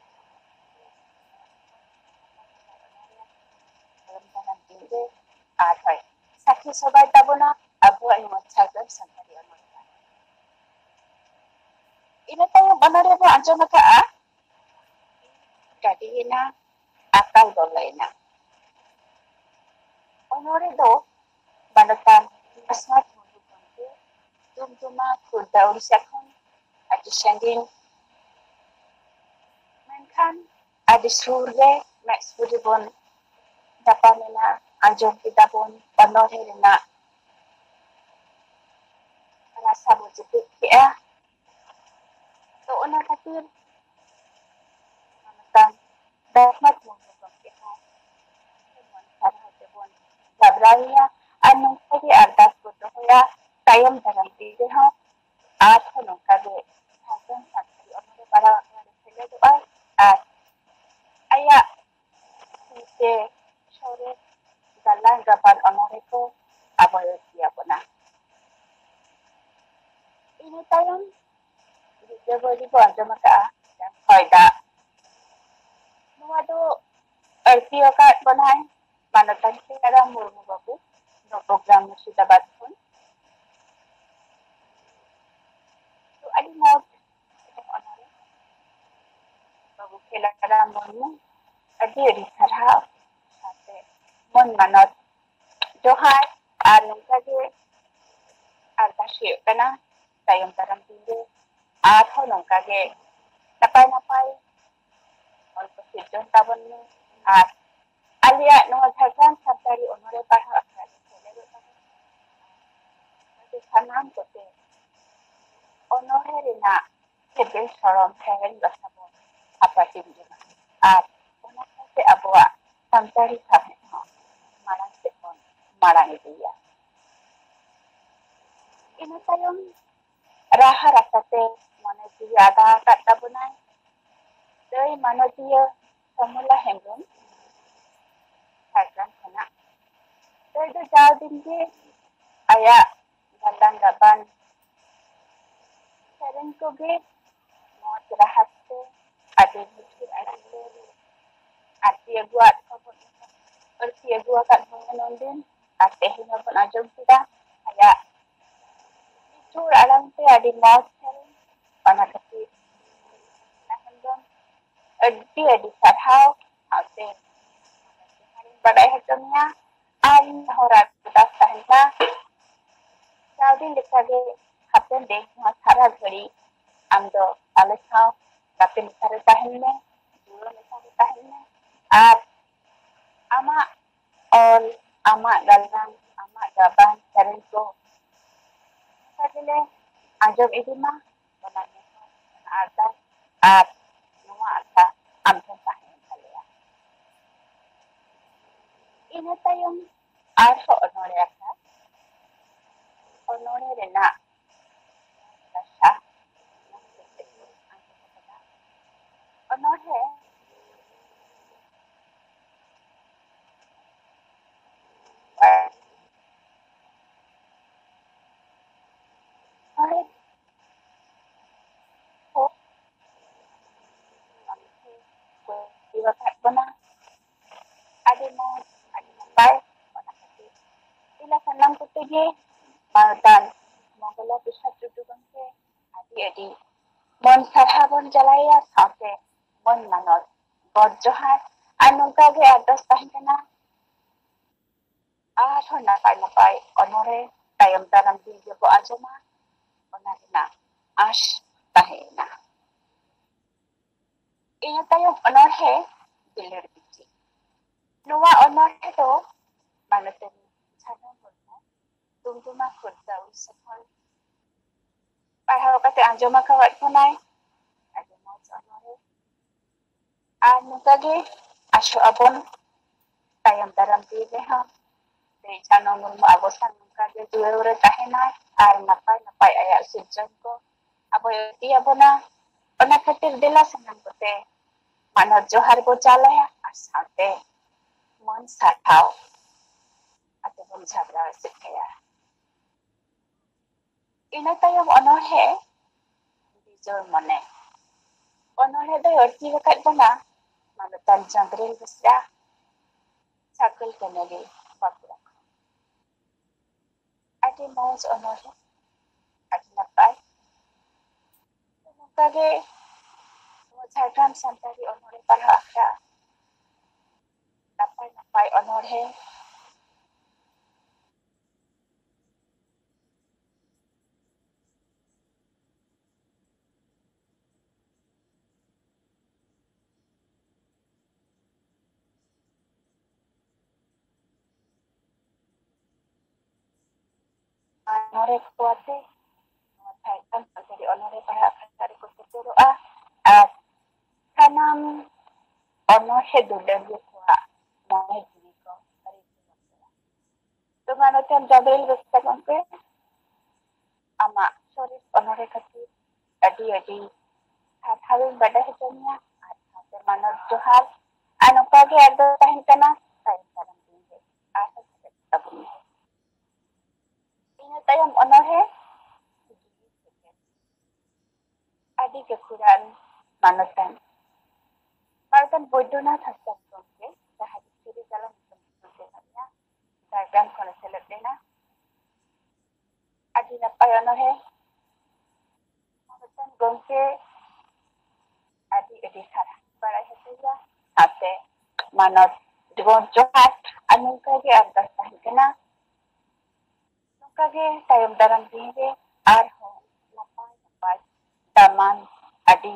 ᱟᱨ ᱦᱳᱭ, ᱥᱟᱹᱠᱷᱤ ᱥᱚᱵᱷᱟᱭ ᱛᱟᱵᱚᱱᱟ ᱟᱵᱚᱣᱟᱜ ᱱᱚᱣᱟ ᱡᱷᱟᱲᱜᱨᱟᱢ ᱥᱟᱱᱛᱟᱲᱤ ᱚᱱᱚᱬᱦᱮ᱾ ᱤᱱᱟᱹ ᱛᱟᱭᱚᱢ ᱚᱱᱚᱬᱦᱮ ᱵᱚᱱ ᱟᱸᱡᱚᱢ ᱟᱠᱟᱫᱼᱟ ᱜᱟᱹᱰᱤᱭᱮᱱᱟ, ᱟᱠᱟᱞ ᱵᱚᱞᱚᱭᱮᱱᱟ᱾ ᱚᱱᱚᱬᱦᱮ ᱫᱚ ᱢᱟᱱᱚᱛᱟᱱ ᱵᱤᱥᱣᱟᱥ ᱢᱩᱨᱢᱩ ᱜᱚᱢᱠᱮ ᱫᱩᱢᱫᱩᱢᱟ, ᱠᱷᱩᱨᱫᱟ, ᱳᱰᱤᱥᱟ ᱠᱷᱚᱱ ᱟᱹᱰᱤ ᱥᱟᱺᱜᱤᱧ, ᱢᱮᱱᱠᱷᱟᱱ ᱟᱹᱰᱤ ᱥᱩᱨ ᱨᱮ, ᱢᱮᱫ ᱥᱩᱨ ᱨᱮᱵᱚᱱ ᱧᱟᱯᱟᱢ ᱮᱱᱟ, ᱟᱸᱡᱚᱢ ᱠᱮᱫᱟ ᱵᱚᱱ ᱚᱱᱚᱬᱦᱮ ᱨᱮᱱᱟᱜ ᱨᱟᱥᱟ ᱵᱚ ᱡᱩᱴᱤᱡ ᱠᱮᱜᱼᱟ᱾ ᱛᱚ ᱚᱱᱟ ᱠᱷᱟᱹᱛᱤᱨ ᱢᱟᱱᱚᱛᱟᱱ ᱫᱟᱥᱱᱟᱛᱷ ᱢᱩᱨᱢᱩ ᱜᱚᱢᱠᱮ ᱦᱚᱸ ᱥᱟᱨᱦᱟᱣ ᱛᱮᱵᱚᱱ ᱡᱟᱵᱽᱨᱟᱣᱮᱭᱟ ᱟᱨ ᱱᱚᱝᱠᱟ ᱜᱮ ᱟᱨᱫᱟᱥ ᱵᱚ ᱫᱚᱦᱚᱭᱟ ᱛᱟᱭᱚᱢ ᱫᱟᱨᱟᱢ ᱫᱤᱱ ᱨᱮᱦᱚᱸ ᱟᱨᱦᱚᱸ ᱱᱚᱝᱠᱟ ᱜᱮ ᱡᱷᱟᱲᱠᱷᱚᱸᱰ ᱥᱟᱱᱛᱟᱲᱤ ᱚᱱᱚᱬᱦᱮ ᱯᱟᱲᱦᱟᱣ ᱟᱠᱷᱲᱟ ᱨᱮ ᱥᱮᱞᱮᱫᱚᱜᱼᱟᱭ ᱟᱨ ᱟᱭᱟᱜ ᱛᱤᱛᱮ ᱥᱚᱨᱮᱥ ᱜᱟᱞᱟᱝ ᱜᱟᱵᱟᱱ ᱚᱱᱚᱬᱦᱮ ᱠᱚ ᱟᱵᱟᱭᱚᱛ ᱟᱵᱚᱱᱟ᱾ ᱤᱱᱟᱹ ᱛᱟᱭᱚᱢ ᱜᱤᱫᱽᱨᱟᱹ ᱵᱟᱹᱣᱞᱤ ᱵᱚ ᱟᱸᱡᱚᱢ ᱟᱠᱟᱫᱼᱟ, ᱦᱚᱭ ᱫᱟᱜ᱾ ᱱᱚᱣᱟ ᱫᱚ ᱟᱹᱲᱛᱤ ᱟᱠᱟᱫ ᱵᱚᱱᱟᱭ ᱢᱟᱱᱚᱛᱟᱱ ᱠᱷᱮᱞᱟᱨᱟᱢ ᱢᱩᱨᱢᱩ ᱵᱟᱹᱵᱩ, ᱱᱚᱵᱚᱜᱨᱟᱢ ᱢᱩᱨᱥᱤᱫᱟᱵᱟᱫᱽ ᱠᱷᱚᱱ᱾ ᱛᱚ ᱟᱹᱰᱤ ᱢᱚᱡᱽ ᱚᱱᱚᱬᱦᱮ᱾ ᱵᱟᱹᱵᱩ ᱠᱷᱮᱞᱟᱨᱟᱢ ᱢᱩᱨᱢᱩ, ᱟᱹᱰᱤ ᱟᱹᱰᱤ ᱥᱟᱨᱦᱟᱣ, ᱥᱟᱶᱛᱮ ᱢᱟᱹᱱ ᱢᱟᱱᱚᱛ ᱡᱚᱦᱟᱨ᱾ ᱟᱨ ᱱᱚᱝᱠᱟ ᱜᱮ ᱟᱨᱫᱟᱥ ᱦᱩᱭᱩᱜ ᱠᱟᱱᱟ, ᱛᱟᱭᱚᱢ ᱫᱟᱨᱟᱢ ᱫᱤᱱ ᱨᱮ ᱟᱨᱦᱚᱸ ᱱᱚᱝᱠᱟ ᱜᱮ ᱱᱟᱯᱟᱭ ᱱᱟᱯᱟᱭ ᱚᱞ ᱠᱚ ᱥᱤᱨᱡᱚᱱ ᱛᱟᱵᱚᱱ ᱢᱮ᱾ ᱟᱨ ᱟᱞᱮᱭᱟᱜ ᱱᱚᱣᱟ ᱡᱷᱟᱲᱜᱨᱟᱢ ᱥᱟᱱᱛᱟᱲᱤ ᱚᱱᱚᱬᱦᱮ ᱯᱟᱲᱦᱟᱣ ᱟᱠᱷᱲᱟ ᱨᱮ ᱥᱮᱞᱮᱫᱚᱜ ᱛᱟᱵᱚᱱ ᱯᱮ᱾ ᱥᱟᱱᱟᱢ ᱠᱚᱛᱮ ᱚᱱᱚᱬᱦᱮ ᱨᱮᱱᱟᱜ ᱥᱤᱵᱤᱞ ᱥᱚᱲᱚᱢ ᱥᱮᱨᱮᱧ ᱨᱟᱥᱟ ᱵᱚᱱ ᱦᱟᱯᱟᱴᱤᱧ ᱡᱚᱝᱟ᱾ ᱟᱨ ᱚᱱᱟ ᱥᱟᱶᱛᱮ ᱟᱵᱚᱣᱟᱜ ᱥᱟᱱᱛᱟᱲᱤ ᱥᱟᱶᱦᱮᱫ ᱦᱚᱸ ᱢᱟᱲᱟᱝ ᱥᱮᱫ ᱵᱚᱱ ᱢᱟᱲᱟᱝ ᱤᱫᱤᱭᱟ᱾ ᱤᱱᱟᱹ ᱛᱟᱭᱚᱢ ᱨᱟᱦᱟ ᱨᱟᱥᱟᱛᱮ ᱢᱚᱱᱮ ᱡᱤᱣᱤ ᱟᱫᱟ ᱟᱠᱟᱫ ᱛᱟᱵᱚᱱᱟᱭ ᱫᱟᱹᱭ ᱢᱟᱱᱚᱛᱤᱭᱟᱹ ᱥᱚᱢᱚᱞᱟ ᱦᱮᱢᱵᱨᱚᱢ ᱡᱷᱟᱲᱜᱨᱟᱢ ᱠᱷᱚᱱᱟᱜ᱾ ᱫᱟᱹᱭ ᱫᱚ ᱡᱟᱣ ᱫᱤᱱ ᱜᱮ ᱟᱭᱟᱜ ᱜᱟᱞᱟᱝ ᱜᱟᱵᱟᱱ ᱥᱮᱨᱮᱧ ᱠᱚᱜᱮ ᱢᱚᱡᱽ ᱨᱟᱦᱟ ᱛᱮ ᱟᱹᱰᱤ ᱢᱤᱴᱷᱩ ᱟᱲᱟᱝ ᱛᱮ ᱟᱨ ᱛᱤ ᱟᱹᱜᱩᱣᱟᱜ ᱠᱚᱵᱚᱱ ᱟᱨ ᱛᱤ ᱟᱹᱜᱩ ᱟᱠᱟᱫ ᱵᱚᱱᱟ ᱱᱚᱱᱫᱤᱱ᱾ ᱟᱨ ᱛᱮᱦᱮᱧ ᱦᱚᱸᱵᱚᱱ ᱟᱸᱡᱚᱢ ᱠᱮᱫᱟ ᱟᱭᱟᱜ ᱢᱤᱴᱷᱩ ᱟᱲᱟᱝ ᱛᱮ ᱟᱹᱰᱤ ᱢᱚᱡᱽ ᱥᱮᱨᱮᱧ᱾ ᱚᱱᱟ ᱠᱷᱟᱹᱛᱤᱨ ᱛᱟᱦᱮᱱ ᱫᱚ ᱟᱹᱰᱤ ᱟᱹᱰᱤ ᱥᱟᱨᱦᱟᱣ᱾ ᱥᱟᱶᱛᱮ ᱵᱟᱰᱟᱭ ᱦᱚᱪᱚ ᱢᱮᱭᱟ᱾ ᱟᱨ ᱱᱮᱦᱚᱨ ᱟᱨ ᱟᱨᱫᱟᱥ ᱛᱟᱦᱮᱱᱟ, ᱡᱟᱣ ᱫᱤᱱ ᱞᱮᱠᱟᱜᱮ ᱦᱟᱯᱮᱱ ᱫᱤᱱ ᱦᱚᱸ ᱥᱟᱨᱟ ᱜᱷᱟᱹᱲᱤᱡ ᱟᱢ ᱫᱚ ᱟᱞᱮ ᱥᱟᱶ ᱜᱟᱛᱮ ᱞᱮᱠᱟᱨᱮ ᱛᱟᱦᱮᱱ ᱢᱮ, ᱡᱩᱲᱟᱹ ᱞᱮᱠᱟᱨᱮ ᱛᱟᱦᱮᱱ ᱢᱮ᱾ ᱟᱨ ᱟᱢᱟᱜ ᱚᱞ, ᱟᱢᱟᱜ ᱜᱟᱞᱟᱝ, ᱟᱢᱟᱜ ᱜᱟᱵᱟᱱ ᱥᱮᱨᱮᱧ ᱠᱚ ᱱᱚᱝᱠᱟ ᱜᱮᱞᱮ ᱟᱸᱡᱚᱢ ᱤᱫᱤ ᱢᱟ᱾ ᱚᱱᱟ ᱱᱮᱦᱚᱨ, ᱚᱱᱟ ᱟᱨᱫᱟᱥ ᱟᱨ ᱱᱚᱣᱟ ᱟᱥᱟ ᱟᱢ ᱴᱷᱮᱱ ᱛᱟᱦᱮᱸᱭᱮᱱ ᱛᱟᱞᱮᱭᱟ᱾ ᱤᱱᱟᱹ ᱛᱟᱭᱚᱢ ᱟᱨᱦᱚᱸ ᱚᱱᱚᱬᱦᱮ ᱟᱠᱷᱲᱟ, ᱚᱱᱚᱬᱦᱮ ᱨᱮᱱᱟᱜ ᱨᱟᱥᱟ ᱚᱱᱚᱬᱦᱮ ᱚᱱᱚᱬᱦᱮ ᱠᱚ ᱠᱩᱥᱤ ᱟᱠᱟᱫ ᱵᱚᱱᱟ᱾ ᱟᱹᱰᱤ ᱢᱚᱡᱽ, ᱟᱹᱰᱤ ᱱᱟᱯᱟᱭ᱾ ᱚᱱᱟ ᱠᱷᱟᱹᱛᱤᱨ ᱤᱧ ᱥᱟᱱᱟᱢ ᱠᱚᱛᱮ ᱜᱮ ᱢᱟᱱᱚᱛᱟᱱ ᱢᱚᱝᱜᱚᱞᱟ ᱯᱨᱚᱥᱟᱫᱽ ᱴᱩᱰᱩ ᱜᱚᱢᱠᱮ ᱟᱹᱰᱤ ᱟᱹᱰᱤ ᱢᱚᱱ ᱥᱟᱨᱦᱟᱣ ᱵᱚᱱ ᱪᱟᱞᱟᱭᱟ, ᱥᱟᱶᱛᱮ ᱢᱚᱱ ᱢᱟᱱᱚᱛ ᱜᱚᱰ ᱡᱚᱦᱟᱨ᱾ ᱟᱨ ᱱᱚᱝᱠᱟ ᱜᱮ ᱟᱨᱫᱟᱥ ᱛᱟᱦᱮᱸ ᱠᱟᱱᱟ ᱟᱨᱦᱚᱸ ᱱᱟᱯᱟᱭ ᱱᱟᱯᱟᱭ ᱚᱱᱚᱬᱦᱮ ᱛᱟᱭᱚᱢ ᱫᱟᱨᱟᱢ ᱫᱤᱱ ᱨᱮᱵᱚ ᱟᱸᱡᱚᱢᱟ, ᱚᱱᱟ ᱨᱮᱱᱟᱜ ᱟᱸᱥ ᱛᱟᱦᱮᱸᱭᱮᱱᱟ᱾ ᱤᱱᱟᱹ ᱛᱟᱭᱚᱢ ᱚᱱᱚᱬᱦᱮ ᱫᱩᱞᱟᱹᱲ ᱵᱤᱱᱛᱤ᱾ ᱱᱚᱣᱟ ᱚᱱᱚᱬᱦᱮ ᱫᱚ ᱢᱟᱱᱚᱛᱟᱱᱤ ᱡᱷᱟᱱᱚ ᱢᱩᱨᱢᱩ, ᱰᱩᱢᱰᱩᱢᱟ ᱠᱷᱩᱨᱫᱟ, ᱩᱲᱤᱥᱥᱟ ᱠᱷᱚᱱ ᱯᱟᱲᱦᱟᱣ ᱠᱟᱛᱮ ᱟᱸᱡᱚᱢ ᱟᱠᱟᱫ ᱵᱚᱱᱟᱭ᱾ ᱟᱹᱰᱤ ᱢᱚᱡᱽ ᱚᱱᱚᱬᱦᱮ᱾ ᱟᱨ ᱱᱚᱝᱠᱟ ᱜᱮ ᱟᱥᱚᱜ ᱟᱵᱚᱱ ᱛᱟᱭᱚᱢ ᱫᱟᱨᱟᱢ ᱫᱤᱱ ᱨᱮᱦᱚᱸ ᱫᱟᱹᱭ ᱪᱟᱱᱚ ᱢᱩᱨᱢᱩ ᱟᱵᱚ ᱥᱟᱶ ᱱᱚᱝᱠᱟ ᱜᱮ ᱡᱩᱲᱟᱹᱣ ᱨᱮ ᱛᱟᱦᱮᱱᱟᱭ ᱟᱨ ᱱᱟᱯᱟᱭ ᱱᱟᱯᱟᱭ ᱟᱭᱟᱜ ᱥᱤᱨᱡᱚᱱ ᱠᱚ ᱟᱵᱚᱭ ᱩᱛᱤ ᱟᱵᱚᱱᱟ᱾ ᱚᱱᱟ ᱠᱷᱟᱹᱛᱤᱨ ᱫᱮᱞᱟ ᱥᱟᱱᱟᱢ ᱠᱚᱛᱮ ᱢᱟᱱᱚᱛ ᱡᱚᱦᱟᱨ ᱵᱚ ᱪᱟᱞ ᱟᱭᱟ ᱟᱨ ᱥᱟᱶᱛᱮ ᱢᱟᱹᱱ ᱥᱟᱨᱦᱟᱣ ᱟᱛᱮ ᱵᱚᱱ ᱡᱷᱟᱵᱽᱨᱟ ᱮᱥᱮᱫ ᱠᱟᱭᱟ᱾ ᱤᱱᱟᱹ ᱛᱟᱭᱚᱢ ᱚᱱᱚᱬᱦᱮ ᱵᱤᱡᱚᱭ ᱢᱚᱱᱮ᱾ ᱚᱱᱚᱬᱦᱮ ᱫᱚᱭ ᱚᱞᱪᱤ ᱟᱠᱟᱫ ᱵᱚᱱᱟ ᱢᱟᱱᱚᱛᱟᱱ ᱪᱟᱸᱫᱽᱨᱤᱞ ᱵᱮᱥᱨᱟ, ᱥᱟᱨᱠᱮᱞ ᱠᱮᱱᱮᱰᱤ, ᱵᱟᱸᱠᱩᱲᱟ ᱠᱷᱚᱱ᱾ ᱟᱹᱰᱤ ᱢᱚᱡᱽ ᱚᱱᱚᱬᱦᱮ, ᱟᱹᱰᱤ ᱱᱟᱯᱟᱭ᱾ ᱱᱚᱝᱠᱟ ᱜᱮ ᱱᱚᱣᱟ ᱡᱷᱟᱲᱜᱨᱟᱢ ᱥᱟᱱᱛᱟᱲᱤ ᱚᱱᱚᱬᱦᱮ ᱯᱟᱲᱦᱟᱣ ᱟᱠᱷᱲᱟ ᱱᱟᱯᱟᱭ ᱱᱟᱯᱟᱭ ᱚᱱᱚᱬᱦᱮ ᱟᱨ ᱱᱚᱰᱮ ᱠᱚ ᱟᱛᱮ ᱱᱚᱣᱟ ᱡᱷᱟᱲᱠᱷᱚᱸᱰ ᱥᱟᱱᱛᱟᱲᱤ ᱚᱱᱚᱬᱦᱮ ᱯᱟᱲᱦᱟᱜ ᱟᱠᱷᱲᱟ ᱨᱮᱠᱚ ᱥᱮᱴᱮᱨᱚᱜᱼᱟ ᱟᱨ ᱥᱟᱱᱟᱢ ᱚᱱᱚᱬᱦᱮ ᱫᱩᱞᱟᱹᱲᱤᱭᱟᱹ ᱠᱚᱣᱟᱜ ᱢᱚᱱᱮ ᱡᱤᱣᱤ ᱠᱚ ᱨᱤᱡᱷᱟᱹᱣ ᱩᱛᱟᱹᱨᱟ᱾ ᱛᱚ ᱢᱟ ᱱᱚᱛᱮ ᱡᱟᱵᱨᱤᱞ ᱵᱮᱥᱨᱟ ᱜᱚᱢᱠᱮ, ᱟᱢᱟᱜ ᱥᱚᱨᱮᱥ ᱚᱱᱚᱬᱦᱮ ᱠᱷᱟᱹᱛᱤᱨ ᱟᱹᱰᱤ ᱟᱹᱰᱤ ᱥᱟᱨᱦᱟᱣᱤᱧ ᱵᱟᱰᱟᱭ ᱦᱚᱪᱚ ᱢᱮᱭᱟ ᱟᱨ ᱥᱟᱶᱛᱮ ᱢᱟᱱᱚᱛ ᱡᱚᱦᱟᱨ᱾ ᱟᱨ ᱱᱚᱝᱠᱟ ᱜᱮ ᱟᱨᱫᱟᱥ ᱛᱟᱦᱮᱱ ᱠᱟᱱᱟ ᱛᱟᱭᱚᱢ ᱫᱟᱨᱟᱢ ᱫᱤᱱ ᱨᱮ ᱟᱨᱦᱚᱸ ᱥᱮᱞᱮᱫ ᱛᱟᱵᱚᱱ ᱢᱮ᱾ ᱤᱱᱟᱹ ᱛᱟᱭᱚᱢ ᱚᱱᱚᱬᱦᱮ ᱟᱹᱰᱤ ᱜᱟᱹᱠᱷᱩᱲᱟᱱ ᱢᱟᱱᱚᱛᱟᱱ ᱢᱟᱱᱚᱛᱟᱱ ᱵᱳᱭᱫᱚᱱᱟᱛᱷ ᱦᱟᱸᱥᱫᱟ ᱜᱚᱢᱠᱮ, ᱡᱟᱦᱟᱸᱭ ᱫᱚ ᱥᱤᱨᱤ ᱠᱟᱞᱚᱢ ᱧᱩᱛᱩᱢ ᱛᱮ ᱢᱮᱱᱟᱜ ᱞᱤᱧᱟ, ᱡᱷᱟᱲᱜᱨᱟᱢ ᱠᱷᱚᱱᱮ ᱥᱮᱞᱮᱫ ᱞᱮᱱᱟ᱾ ᱟᱹᱰᱤ ᱱᱟᱯᱟᱭ ᱚᱱᱚᱬᱦᱮ᱾ ᱢᱟᱱᱚᱛᱟᱱ ᱜᱚᱢᱠᱮ, ᱟᱹᱰᱤ ᱟᱹᱰᱤ ᱥᱟᱨᱦᱟᱣ ᱵᱟᱲᱟᱭ ᱦᱚᱪᱚᱭᱟ, ᱥᱟᱶᱛᱮ ᱢᱟᱱᱚᱛ ᱡᱚᱦᱟᱨ᱾ ᱟᱨ ᱱᱚᱝᱠᱟ ᱜᱮ ᱟᱨᱫᱟᱥ ᱛᱟᱦᱮᱸ ᱠᱟᱱᱟ, ᱱᱚᱝᱠᱟ ᱜᱮ ᱛᱟᱭᱚᱢ ᱫᱟᱨᱟᱢ ᱫᱤᱱ ᱨᱮ ᱟᱨᱦᱚᱸ ᱱᱟᱯᱟᱭ ᱱᱟᱯᱟᱭ ᱫᱟᱢᱟᱱ, ᱟᱹᱰᱤ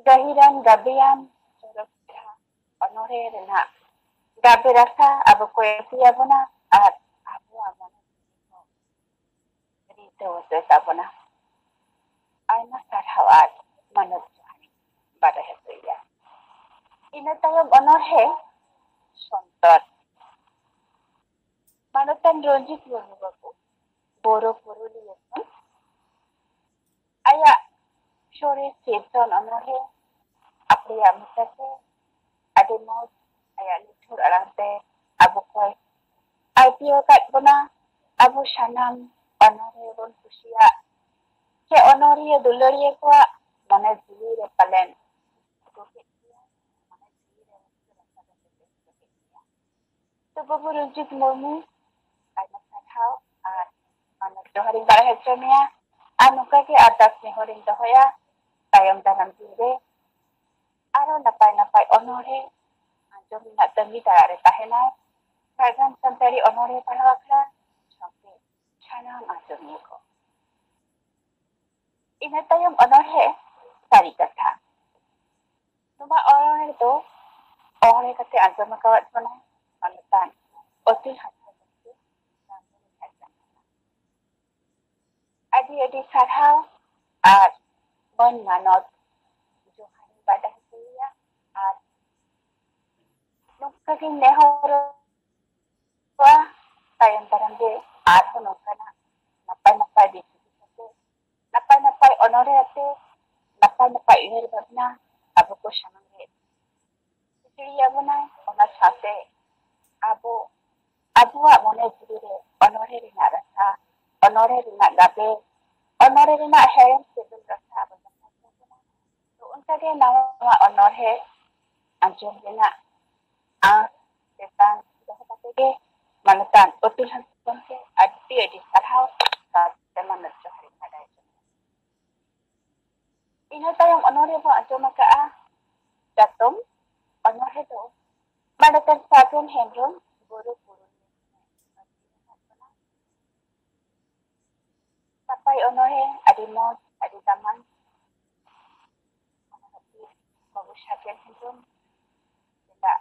ᱜᱟᱹᱦᱤᱨᱟᱱ, ᱜᱟᱵᱮᱭᱟᱱ, ᱪᱚᱨᱚᱠ ᱪᱮᱦᱨᱟ ᱚᱱᱚᱬᱦᱮ ᱨᱮᱱᱟᱜ ᱜᱟᱵᱮ ᱨᱟᱥᱟ ᱟᱵᱚ ᱠᱚ ᱮᱥᱮᱫ ᱟᱵᱚᱱᱟ ᱟᱨ ᱟᱵᱚᱣᱟᱜ ᱢᱚᱱᱮ ᱡᱤᱣᱤ ᱠᱚ ᱨᱤᱡᱷᱟᱹᱣ ᱦᱚᱪᱚᱭ ᱛᱟᱵᱚᱱᱟ᱾ ᱟᱭᱢᱟ ᱥᱟᱨᱦᱟᱣ ᱟᱨ ᱢᱟᱱᱚᱛ ᱡᱚᱦᱟᱨ ᱤᱧ ᱵᱟᱰᱟᱭ ᱦᱚᱪᱚᱭᱮᱭᱟ᱾ ᱤᱱᱟᱹ ᱛᱟᱭᱚᱢ ᱚᱱᱚᱬᱦᱮ ᱥᱚᱱᱛᱚᱨ᱾ ᱢᱟᱱᱚᱛᱟᱱ ᱨᱚᱧᱡᱤᱛ ᱢᱩᱨᱢᱩ ᱵᱟᱹᱵᱩ, ᱵᱳᱨᱳ ᱯᱩᱨᱩᱞᱤᱭᱟᱹ ᱠᱷᱚᱱ, ᱟᱭᱟᱜ ᱥᱚᱨᱮᱥ ᱥᱤᱨᱡᱚᱱ ᱚᱱᱚᱬᱦᱮ ᱟᱯᱮᱭᱟᱜ ᱢᱚᱪᱟᱛᱮ ᱟᱹᱰᱤ ᱢᱚᱡᱽ ᱟᱭᱟᱜ ᱞᱤᱴᱷᱩᱨ ᱟᱲᱟᱝ ᱛᱮ ᱟᱵᱚ ᱠᱚᱭ ᱟᱹᱲᱛᱤ ᱟᱠᱟᱫ ᱵᱚᱱᱟ᱾ ᱟᱵᱚ ᱥᱟᱱᱟᱢ ᱚᱱᱚᱬᱦᱮ ᱵᱚᱱ ᱠᱩᱥᱤᱭᱟᱜ ᱥᱮ ᱚᱱᱚᱬᱦᱤᱭᱟᱹ ᱫᱩᱞᱟᱹᱲᱤᱭᱟᱹ ᱠᱚᱣᱟᱜ ᱢᱚᱱᱮ ᱡᱤᱣᱤ ᱨᱮ ᱯᱟᱞᱮᱱ ᱟᱹᱜᱩ ᱠᱮᱫ ᱜᱮᱭᱟ, ᱢᱚᱱᱮ ᱡᱤᱣᱤ ᱨᱮ ᱨᱟᱹᱥᱠᱟᱹ ᱨᱟᱥᱟ ᱫᱚ ᱥᱮᱴᱮᱨ ᱦᱚᱪᱚ ᱠᱮᱫ ᱜᱮᱭᱟ᱾ ᱛᱚ ᱵᱟᱹᱵᱩ ᱨᱚᱧᱡᱤᱛ ᱢᱩᱨᱢᱩ, ᱟᱭᱢᱟ ᱥᱟᱨᱦᱟᱣ ᱟᱨ ᱢᱟᱱᱚᱛ ᱡᱚᱦᱟᱨᱤᱧ ᱵᱟᱲᱟᱭ ᱦᱚᱪᱚ ᱢᱮᱭᱟ᱾ ᱟᱨ ᱱᱚᱝᱠᱟ ᱜᱮ ᱟᱨᱫᱟᱥ ᱱᱮᱦᱚᱨᱤᱧ ᱫᱚᱦᱚᱭᱟ, ᱛᱟᱭᱚᱢ ᱫᱟᱨᱟᱢ ᱫᱤᱱ ᱨᱮ ᱟᱨᱚ ᱱᱟᱯᱟᱭ ᱱᱟᱯᱟᱭ ᱚᱱᱚᱬᱦᱮ ᱟᱸᱡᱚᱢ ᱨᱮᱱᱟᱜ ᱛᱟᱺᱜᱤ ᱛᱟᱲᱟᱜ ᱨᱮ ᱛᱟᱦᱮᱱᱟᱭ ᱡᱷᱟᱲᱜᱨᱟᱢ ᱥᱟᱱᱛᱟᱲᱤ ᱚᱱᱚᱬᱦᱮ ᱯᱟᱲᱦᱟᱣ ᱟᱠᱷᱲᱟ ᱥᱟᱶᱛᱮ ᱥᱟᱱᱟᱢ ᱟᱸᱡᱚᱢᱤᱭᱟᱹ ᱠᱚ᱾ ᱤᱱᱟᱹ ᱛᱟᱭᱚᱢ ᱚᱱᱚᱬᱦᱮ ᱥᱟᱹᱨᱤ ᱠᱟᱛᱷᱟ᱾ ᱱᱚᱣᱟ ᱚᱱᱚᱬᱦᱮ ᱫᱚ ᱚᱱᱚᱬᱦᱮ ᱠᱟᱛᱮ ᱟᱸᱡᱚᱢ ᱟᱠᱟᱫ ᱵᱚᱱᱟᱭ ᱢᱟᱱᱚᱛᱟᱱ ᱚᱛᱩᱞ ᱦᱟᱸᱥᱫᱟ ᱜᱚᱢᱠᱮ᱾ ᱟᱹᱰᱤ ᱟᱹᱰᱤ ᱥᱟᱨᱦᱟᱣ ᱟᱨ ᱢᱟᱹᱱ ᱢᱟᱱᱚᱛ ᱡᱚᱦᱟᱨ ᱤᱧ ᱵᱟᱰᱟᱭ ᱦᱚᱪᱚᱭᱮᱭᱟ᱾ ᱟᱨ ᱱᱚᱝᱠᱟ ᱜᱤᱧ ᱱᱮᱦᱚᱨᱚᱜᱼᱟ, ᱛᱟᱭᱚᱢ ᱫᱟᱨᱟᱢ ᱨᱮ ᱟᱨᱦᱚᱸ ᱱᱚᱝᱠᱟᱱᱟᱜ ᱱᱟᱯᱟᱭ ᱱᱟᱯᱟᱭ ᱵᱤᱥᱚᱭ ᱠᱟᱛᱮ, ᱱᱟᱯᱟᱭ ᱱᱟᱯᱟᱭ ᱚᱱᱚᱬᱦᱮ ᱟᱛᱮ, ᱱᱟᱯᱟᱭ ᱱᱟᱯᱟᱭ ᱩᱭᱦᱟᱹᱨ ᱵᱷᱟᱵᱽᱱᱟ ᱟᱵᱚ ᱠᱚ ᱥᱟᱢᱟᱝ ᱨᱮ ᱥᱤᱠᱲᱤᱭᱟᱵᱚᱱᱟᱭ᱾ ᱚᱱᱟ ᱥᱟᱶᱛᱮ ᱟᱵᱚ, ᱟᱵᱚᱣᱟᱜ ᱢᱚᱱᱮ ᱡᱤᱣᱤ ᱨᱮ ᱚᱱᱚᱬᱦᱮ ᱨᱮᱱᱟᱜ ᱨᱟᱥᱟ, ᱚᱱᱚᱬᱦᱮ ᱨᱮᱱᱟᱜ ᱜᱟᱵᱮ, ᱚᱱᱚᱬᱦᱮ ᱨᱮᱱᱟᱜ ᱦᱮᱲᱮᱢ ᱥᱤᱵᱤᱞ ᱨᱟᱥᱟ ᱟᱵᱚ ᱡᱟᱦᱟᱸ ᱠᱚ ᱵᱚᱱᱟ᱾ ᱛᱚ ᱚᱱᱠᱟᱜᱮ ᱱᱟᱣᱟ ᱱᱟᱣᱟ ᱚᱱᱚᱬᱦᱮ ᱟᱸᱡᱚᱢ ᱨᱮᱱᱟᱜ ᱟᱸᱥ ᱛᱮᱛᱟᱝ ᱫᱚᱦᱚ ᱠᱟᱛᱮ ᱜᱮ ᱢᱟᱱᱚᱛᱟᱱ ᱚᱛᱩᱞ ᱦᱟᱸᱥᱫᱟ ᱜᱚᱢᱠᱮ ᱟᱹᱰᱤ ᱟᱹᱰᱤ ᱥᱟᱨᱦᱟᱣ ᱥᱟᱶᱛᱮ ᱢᱟᱱᱚᱛ ᱡᱚᱦᱟᱨ ᱤᱧ ᱵᱟᱰᱟᱭ ᱦᱚᱪᱚ ᱢᱮᱭᱟ᱾ ᱤᱱᱟᱹ ᱛᱟᱭᱚᱢ ᱚᱱᱚᱬᱦᱮ ᱵᱚᱱ ᱟᱸᱡᱚᱢ ᱟᱠᱟᱫᱼᱟ ᱪᱟᱛᱚᱢ᱾ ᱚᱱᱚᱬᱦᱮ ᱫᱚ ᱢᱟᱱᱚᱛᱟᱱ ᱥᱟᱜᱮᱱ ᱦᱮᱢᱵᱨᱚᱢ ᱵᱳᱨᱳ ᱯᱩᱨᱩᱞᱤᱭᱟᱹ᱾ ᱱᱟᱯᱟᱭ ᱚᱱᱚᱬᱦᱮ, ᱟᱹᱰᱤ ᱢᱚᱡᱽ, ᱟᱹᱰᱤ ᱫᱟᱢᱟᱱ᱾ ᱚᱱᱟ ᱠᱷᱟᱹᱛᱤᱨ ᱵᱟᱹᱵᱩ ᱥᱟᱜᱮᱱ ᱦᱮᱢᱵᱨᱚᱢ ᱪᱮᱫᱟᱜ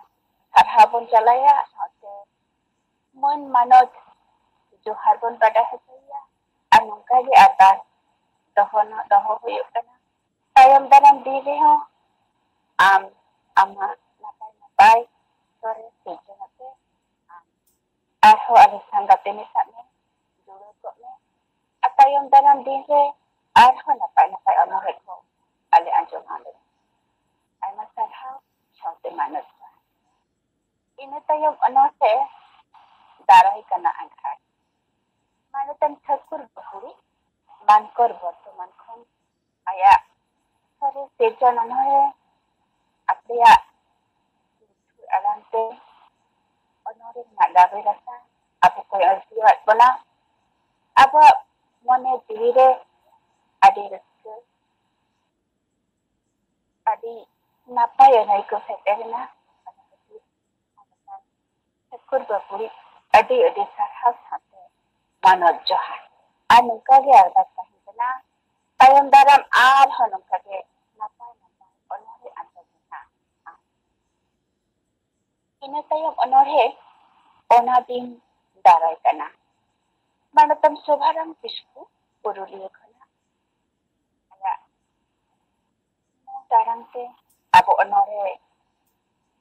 ᱥᱟᱨᱦᱟᱣ ᱵᱚᱱ ᱪᱟᱞᱟᱭᱟ, ᱥᱟᱶᱛᱮ ᱢᱟᱹᱱ ᱢᱟᱱᱚᱛ ᱡᱚᱦᱟᱨ ᱵᱚᱱ ᱵᱟᱰᱟᱭ ᱦᱚᱪᱚᱭᱮᱭᱟ᱾ ᱟᱨ ᱱᱚᱝᱠᱟ ᱜᱮ ᱟᱨᱫᱟᱥ ᱫᱚᱦᱚ ᱱᱚ-, ᱫᱚᱦᱚ ᱦᱩᱭᱩᱜ ᱠᱟᱱᱟ᱾ ᱛᱟᱭᱚᱢ ᱫᱟᱨᱟᱢ ᱫᱤᱱ ᱨᱮᱦᱚᱸ ᱟᱢ ᱟᱢᱟᱜ ᱱᱟᱯᱟᱭ ᱱᱟᱯᱟᱭ ᱥᱚᱨᱮᱥ ᱥᱤᱨᱡᱚᱱ ᱟᱛᱮ ᱟᱢ ᱟᱨᱦᱚᱸ ᱟᱞᱮ ᱥᱟᱶ ᱜᱟᱛᱮ ᱢᱮᱥᱟᱜ ᱢᱮ, ᱡᱩᱲᱟᱹᱣ ᱠᱚᱜ ᱢᱮ᱾ ᱟᱨ ᱛᱟᱭᱚᱢ ᱫᱟᱨᱟᱢ ᱫᱤᱱ ᱨᱮ ᱟᱨᱦᱚᱸ ᱱᱟᱯᱟᱭ ᱱᱟᱯᱟᱭ ᱚᱱᱚᱬᱦᱮ ᱠᱚ ᱟᱞᱮ ᱟᱸᱡᱚᱢ ᱟᱞᱮ᱾ ᱟᱭᱢᱟ ᱥᱟᱨᱦᱟᱣ, ᱥᱟᱶᱛᱮ ᱢᱟᱱᱚᱛ ᱡᱚᱦᱟᱨ᱾ ᱤᱱᱟᱹ ᱛᱟᱭᱚᱢ ᱚᱱᱚᱬᱦᱮ ᱫᱟᱨᱟᱭ ᱠᱟᱱᱟ ᱟᱸᱜᱷᱟᱲ᱾ ᱢᱟᱱᱚᱛᱟᱱ ᱴᱷᱟᱹᱠᱩᱨ ᱵᱟᱹᱠᱩᱲᱤ ᱢᱟᱱᱠᱚᱨ ᱵᱚᱨᱫᱷᱚᱢᱟᱱ ᱠᱷᱚᱱ ᱟᱭᱟᱜ ᱥᱚᱨᱮᱥ ᱥᱤᱨᱡᱚᱱ ᱚᱱᱚᱬᱦᱮ ᱟᱯᱮᱭᱟᱜ ᱢᱤᱴᱷᱩ ᱟᱲᱟᱝ ᱛᱮ ᱚᱱᱚᱬᱦᱮ ᱨᱮᱱᱟᱜ ᱜᱟᱵᱮ ᱨᱟᱥᱟ ᱟᱵᱚ ᱠᱚᱭ ᱟᱹᱲᱛᱤᱭᱟᱫ ᱵᱚᱱᱟ᱾ ᱟᱵᱚᱣᱟᱜ ᱢᱚᱱᱮ ᱡᱤᱣᱤ ᱨᱮ ᱟᱹᱰᱤ ᱨᱟᱹᱥᱠᱟᱹ, ᱟᱹᱰᱤ ᱱᱟᱯᱟᱭ ᱟᱹᱱᱟᱹᱭ ᱠᱚ ᱥᱮᱴᱮᱨ ᱮᱱᱟ᱾ ᱚᱱᱟ ᱠᱷᱟᱹᱛᱤᱨ ᱴᱷᱟᱹᱠᱩᱨ ᱵᱟᱹᱵᱩ ᱟᱹᱰᱤ ᱟᱹᱰᱤ ᱥᱟᱨᱦᱟᱣ ᱥᱟᱶᱛᱮ ᱢᱟᱱᱚᱛ ᱡᱚᱦᱟᱨ᱾ ᱟᱨ ᱱᱚᱝᱠᱟ ᱜᱮ ᱟᱨᱫᱟᱥ ᱛᱟᱦᱮᱸ ᱠᱟᱱᱟ, ᱛᱟᱭᱚᱢ ᱫᱟᱨᱟᱢ ᱟᱨᱦᱚᱸ ᱱᱚᱝᱠᱟ ᱜᱮ ᱱᱟᱯᱟᱭ ᱱᱟᱯᱟᱭ ᱚᱱᱚᱬᱦᱮ ᱟᱸᱡᱚᱢ ᱨᱮᱱᱟᱜ᱾ ᱤᱱᱟᱹ ᱛᱟᱭᱚᱢ ᱚᱱᱚᱬᱦᱮ ᱚᱱᱟ ᱫᱤᱱ ᱫᱟᱨᱟᱭ ᱠᱟᱱᱟ᱾ ᱢᱟᱱᱚᱛᱟᱱ ᱥᱳᱵᱷᱟᱨᱟᱢ ᱠᱤᱥᱠᱩ ᱯᱩᱨᱩᱞᱤᱭᱟᱹ ᱠᱷᱚᱱᱟᱜ ᱟᱭᱟᱜ ᱢᱚᱱ ᱟᱲᱟᱝ ᱛᱮ ᱟᱵᱚ ᱚᱱᱚᱬᱦᱮ